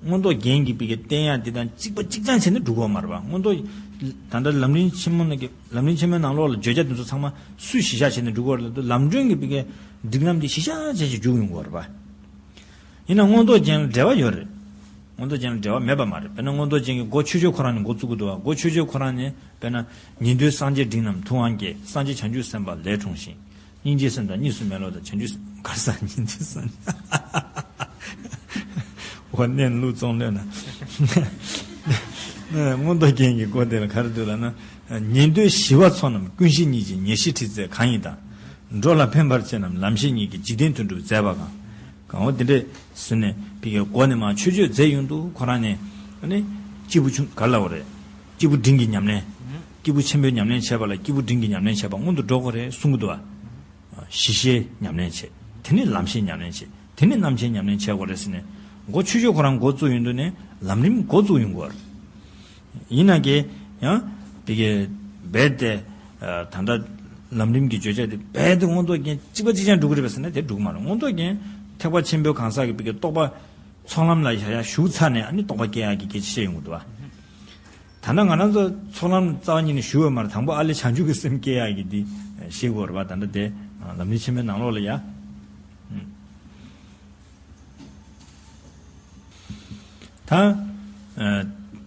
མངོན་རྟོགས་རྒྱན་གྱི་བི་གའི་བསྟན་ཡ་འདི་དང་གཅིག་པ་གཅིག་རྐྱང་བྱས་ནས་འགྲོ་གི་ཡོད་མ་རེད་པ། མངོན་རྟོགས་ད་ལྟ་ལམ་རིམ་ཆེན་མོ་ནང་གི་ལམ་རིམ་ཆེན་མོའི་ནང་ལོགས་ལ་བརྗོད་བྱ་དེ་ཚོ་ཚང་མ་སུས་གཞི་བཞག་བྱས་ནས་འགྲོ་གི་ཡོད་རེད་ལབ་དུས་ལམ་སྒྲོན་གྱི་བི་གའི་སྒྲིག་ལམ་འདི་གཞི་བཞག་བྱས་ཤིག་འཇུག་ཡོང་གི་ཡོད་རེད་པ། ཡིན་ན་མངོན་རྟོགས་རྒྱན་ལ་འབྲེལ་བ་ཡོད་རེད། མངོན་རྟོགས་རྒྱན་ལ་འབྲེལ་བ་མེད་པ་མ་རེད། དཔེར་ན་མངོན་རྟོགས་རྒྱན་གྱི་སྒོ་ཆོས་སྤྱོད་ཁོ་རང་ནས་འགོ་བཙུགས་ཀྱི་འདུག་བ། སྒོ་ཆོས་སྤྱོད་ཁོ་རང་ནས་དཔེར་ན་ཉན་ཐོས་སངས་རྒྱས་འབྲིང་རྣམས་ཐུབ་དབང་སྐྱེས། སངས་རྒྱས་བྱང་ཆུབ་སེམས་དཔའ་ལས་འཁྲུངས་ཤིང་། སྙིང་རྗེའི་སེམས་དང་གཉིས་སུ་མེད་བློ་དང་བྱང་ཆུབ་སེམས། ག་རེ་ཟེར་ཉན་ཐོས་སངས་རྒྱས། འོ་གནས་ལུགས་རྩོམ་ལོས་ན། མངོན་རྟོགས་རྒྱན་གྱི་སྒོ་དེ་ལ་ག་རེ་འདུག་ལབ་ན། ཉན་ཐོས་ཞི་བ་འཚོ་རྣམས་ཀུན་ཤེས་གཉིས་ཀྱི་ཉེར་ཞི་ཁྲིད་རྩལ་གང་ཡིན་དང་། འགྲོ་ལ་ཕན་པར་བྱེད་རྣམས་ལམ་ཤེས་གཉིས་ཀྱི་འཇིག་རྟེན་དོན་སྒྲུབ་མཛད་པ་གང་། གང་འོ་དེ་འདྲས་ཟེར་ནས་བི་གའི་སྒོ་ནས་མར་ཆོས་སྤྱོད་མཛད་ཡོང་དུས་ཁོ་རང་ནས་ཨ་ནི་སྐྱེས་བུ་ཆུང་ག་རེ་ལབ་དགོས་རེད། སྐྱེས་བུ་འབྲིང་གི་ཉམས་ལེན། སྐྱེས་བུ་ཆེན་པོའི་ཉམས་ལེན་བྱས་པ་ལ་སྐྱེས་བུ་འབྲིང་གི་ཉམས་ལེན་བྱས་པ་སྔོན་དུ་འགྲོ་དགོས་རེད་གསུང་གི་འདུག་བ། གཞི་ཤེས་ཉམས་ལེན་བྱེད། དེ་ནས་ལམ་ཤེས་ཉམས་ལེན་བྱེད། དེ་ནས་རྣམ་མཁྱེན་ཉམས་ལེན་བྱེད་དགོས་རེད་ཟེར་ནས་སྒོ་ཆོས་སྤྱོད་ཁོ་རང་འགོ་བཙུགས་ཡོང་དུས་ནས་ལམ་རིམ་འགོ་བཙུགས་ཡོང་དགོས་རེད། ཡིན་ན་ཀྱེ་ཡང་བི་གའི་རྦད་དེ་ད་ལྟ་ལམ་རིམ་གྱི་བརྗོད་བྱ་དེ་རྦད་དེ་མངོན་རྟོགས་རྒྱན་གཅིག་པ་གཅིག་རྐྱང་འགྲོ་གི་རེད་པས་ཟེར་ན་དེ་འགྲོ་གི་མ་རེད། མངོན་རྟོགས་རྒྱན་ཐེག་པ་ཆེན་པོའི་གང་ཟག་གི་བི་གའི་རྟོགས་པ་ཚོགས་ལམ་ལ་ཡར་ཡར་ཞུགས་ཚར་ནས་ཨ་ནི་རྟོགས་པ་སྐྱེ་ཡག་གི་སྐད་ཆ་བཤད་ཡོང་གི་འདུག་བ། ད་ལྟ་ང་རང་ཚོ་ཚོགས་ལམ་རྩ་བ་ཉིད་ནས་ཞུགས་ཡོད་མ་རེད། དང་པོ་ཨ་ལས་བྱང་ཆུབ་ཀྱི་སེམས་སྐྱེ་ཡག་གི་འདི་བཤད་དགོས་རེད་པ། ད་ལྟ་དེ་ལམ་རིམ་ཆེན་མོའི་ནང་ལོགས་ལ་ཡ། ད་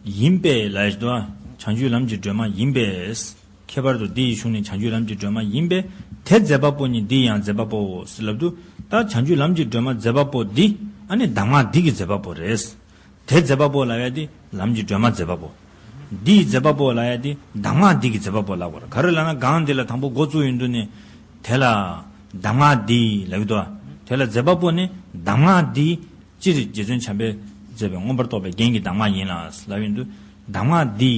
ཡིན་པས་ལབ་ཡག་འདུག་བ། བྱང་ཆུབ་ལམ་གྱི་སྒྲོན་མ་ཡིན་པས། ཁྱད་པར་དུ་འདི་ཡི་གཞུང་ནི་བྱང་ཆུབ་ལམ་གྱི་སྒྲོན་མ་ཡིན་པས། དེ་མཛད་པ་པོ་ཉིད་འདི་ཡང་མཛད་པ་པོའོ་ཟེར་ལབ་དུས་ད་བྱང་ཆུབ་ལམ་གྱི་སྒྲོན་མ་མཛད་པ་པོ་འདི་ཨ་ནི་གདམས་ངག་འདི་གི་མཛད་པ་པོ་རེད། དེ་མཛད་པ་པོ་ལབ་ཡག་འདི་ལམ་གྱི་སྒྲོན་མ་མཛད་པ་པོ། འདི་ཡི་མཛད་པ་པོ་ལབ་ཡག་འདི་གདམས་ངག་འདི་གི་མཛད་པ་པོ་ལབ་དགོས་རེད། ག་རེ་ལབ་ན་གང་འདི་ལ་དང་པོ་འགོ་བཙུགས་ཡོང་དུས་ནས་དེ་ལ་གདམས་ངག་འདི་ལབ་ཀྱི་འདུག་བ། དེ་ལ་མཛད་པ་པོ་ནི་གདམས་ངག་འདི། སྤྱིར་རྗེ་བཙུན་བྱམས་པས་མཛད་པའི་མངོན་པར་རྟོགས་པའི་རྒྱན་གྱི་གདམས་ངག་ཡིན་ལ་ལབ་ཡོང་དུས་གདམས་ངག་འདི་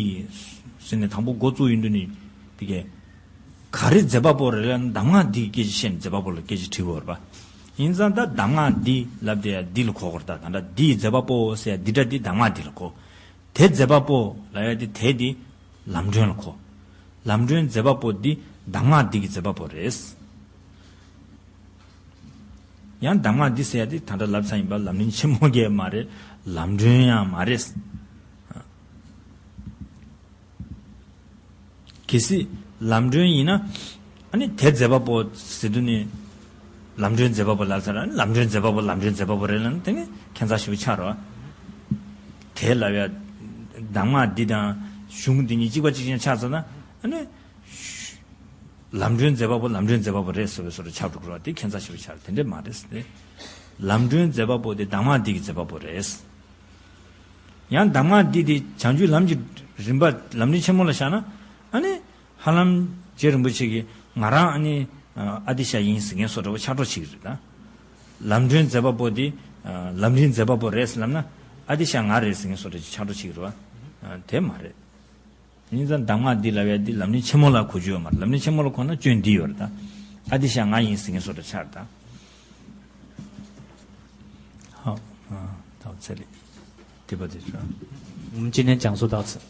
ཟེར་ནས་དང་པོ་འགོ་བཙུགས་ཡོང་དུས་ནི་དེ་གས་ག་རེ་མཛད་པ་པོ་རེད་ལབ་ན་གདམས་ངག་འདིའི་སྐད་ཆ་བཤད་ནས་མཛད་པ་པོ་ལ་སྐད་ཆ་དྲིས་དགོས་རེད་པ། ཡིན་ཙང་ད་གདམས་ངག་འདི་ལབ་དེ་ཡང་འདི་ལ་གོ་དགོས་རེད། ད་ད་ལྟ་འདིའི་མཛད་པ་པོ་ཟེར་ཡག་འདི་འདྲ་འདི་གདམས་ངག་འདི་ལ་གོ། དེ་མཛད་པ་པོ་ལབ་ཡག་འདི་དེ་འདི་ལམ་སྒྲོན་ལ་གོ། ལམ་སྒྲོན་མཛད་པ་པོ་འདི་གདམས་ངག་འདི་གི་མཛད་པ་པོ་རེད། ཡང་གདམས་ངག་འདི་ཟེར་ཡག་དེ་ད་ལྟ་ལབ་ཚར་ཡིན་པ། ལམ་རིམ་ཆེན་མོ་གས་མ་རེད། ལམ་སྒྲོན་ཡང་མ་རེད། གལ་སྲིད་ལམ་སྒྲོན་ཡིན་ན་ཨ་ནི་དེ་མཛད་པ་པོ་ཟེར་དུས་ནི་ལམ་སྒྲོན་མཛད་པ་པོ་ལབ་ཚར། ཨ་ནི་ལམ་སྒྲོན་མཛད་པ་པོ་ལམ་སྒྲོན་མཛད་པ་པོ་རེད་ལབ་ན་དེ་ནི་ཁྱད་མཚར་ཞེ་པོ་ཆགས་རེད་པ། དེ་ལབ་ཡག་གདམས་ངག་འདི་དང་གཞུང་འདི་གཉིས་གཅིག་པ་གཅིག་རྐྱང་ཆགས་ཚར་ན་ཨ་ནི། ལམ་སྒྲོན་མཛད་པ་པོ་ལམ་སྒྲོན་མཛད་པ་པོ་རེད་ཟེར་བའི་བཟོ་འདྲ་ཆགས་འགྲོ་གི་རེད་པ། དེ་ཁྱད་མཚར་ཞེ་པོ་ཆགས་རེད། དེ་འདྲས་མ་རེད་ཟེར་ཏེ། ལམ་སྒྲོན་མཛད་པ་པོ་དེ་གདམས་ངག་འདི་གི་མཛད་པ་པོ་རེད། ཡང་གདམས་ངག་འདི་དེ་བྱང་ཆུབ་ལམ་གྱི་རིམ་པ་ལམ་རིམ་ཆེན་མོ་ལ་བཞག་ན་ཨ་ནི་ཧ་ལམ་རྗེ་རིན་པོ་ཆེ་གིས་ང་རང་ཨ་ནི་ཨ་ཏི་ཤ་ཡིན་ཟེར་མཁན་བཟོ་འདྲ་པོ་ཆགས་འགྲོ་བྱེད་ཀྱི་རེད་ད། ལམ་སྒྲོན་མཛད་པ་པོ་དེ་ལམ་རིམ་མཛད་པ་པོ་རེད་ཟེར་ལབ་ན་ཨ་ཏི་ཤ་ང་རེད་ཟེར་མཁན་བཟོ་འདྲ་ཅིག་ཆགས་འགྲོ་བྱེད་ཀྱི་རེད་པ། དེ་མ་རེད། ཡིན་ཙང་གདམས་ངག་འདི་ལབ་ཡག་འདི་ལམ་རིམ་ཆེན་མོ་ལ་གོ་རྒྱུ་ཡོད་མ་རེད། ལམ་རིམ་ཆེན་མོ་ལ་གོ་ན་སྐྱོན་འདི་ཡོད་རེད་ད། ཨ་ཏི་ཤ་ང་ཡིན་ཟེར་མཁན་བཟོ་འདྲ་ཆགས་རེད་ད། ཧ། ཨ། ད་ཚེ་རིང་། དེ་པ་དེ་ཚོ། ཨུམ། ཅི་ནས་ཀྱང་སུ་དག་ཚེ།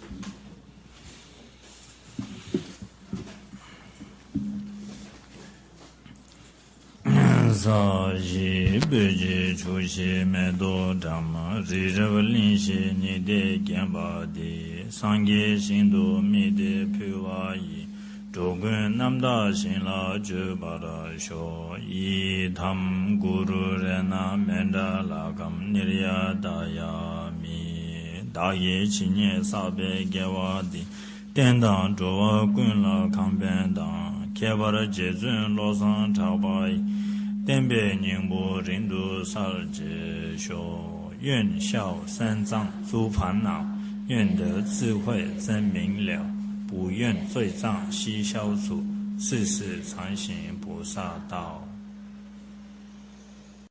ས་གཞི་སྤོས་ཀྱི་ཆུ་ཞིག་མེ་ཏོག་བཀྲམ། རི་རབ་གླིང་བཞི་ཉི་ཟླས་བརྒྱན་པ་འདི། སངས་རྒྱས་ཞིང་དུ་དམིགས་ཏེ་ཕུལ་བ་ཡི། འགྲོ་ཀུན་རྣམ་དག་ཞིང་ལ་སྤྱོད་པར་ཤོག། ཡི་དམ་གུ་རུ་རཏྣ་མཎྜལ་ཀཾ་ནིར་ཡ་ཏ་ཡ་མི། བདག་གིས་ཇི་སྙེད་བསགས་པའི་དགེ་བ་འདིས། བསྟན་དང་འགྲོ་བ་ཀུན་ལ་ཁམས་ཕན་དང་། ཁྱད་པར་རྗེ་བཙུན་བློ་བཟང་གྲགས་པ་ཡི། བསྟན་པའི་སྙིང་པོ་རིང་དུ་གསལ་བྱེད་ཤོག། 愿孝三藏诸烦恼，愿得智慧真明了，不愿罪障悉消除，世世常行菩萨道。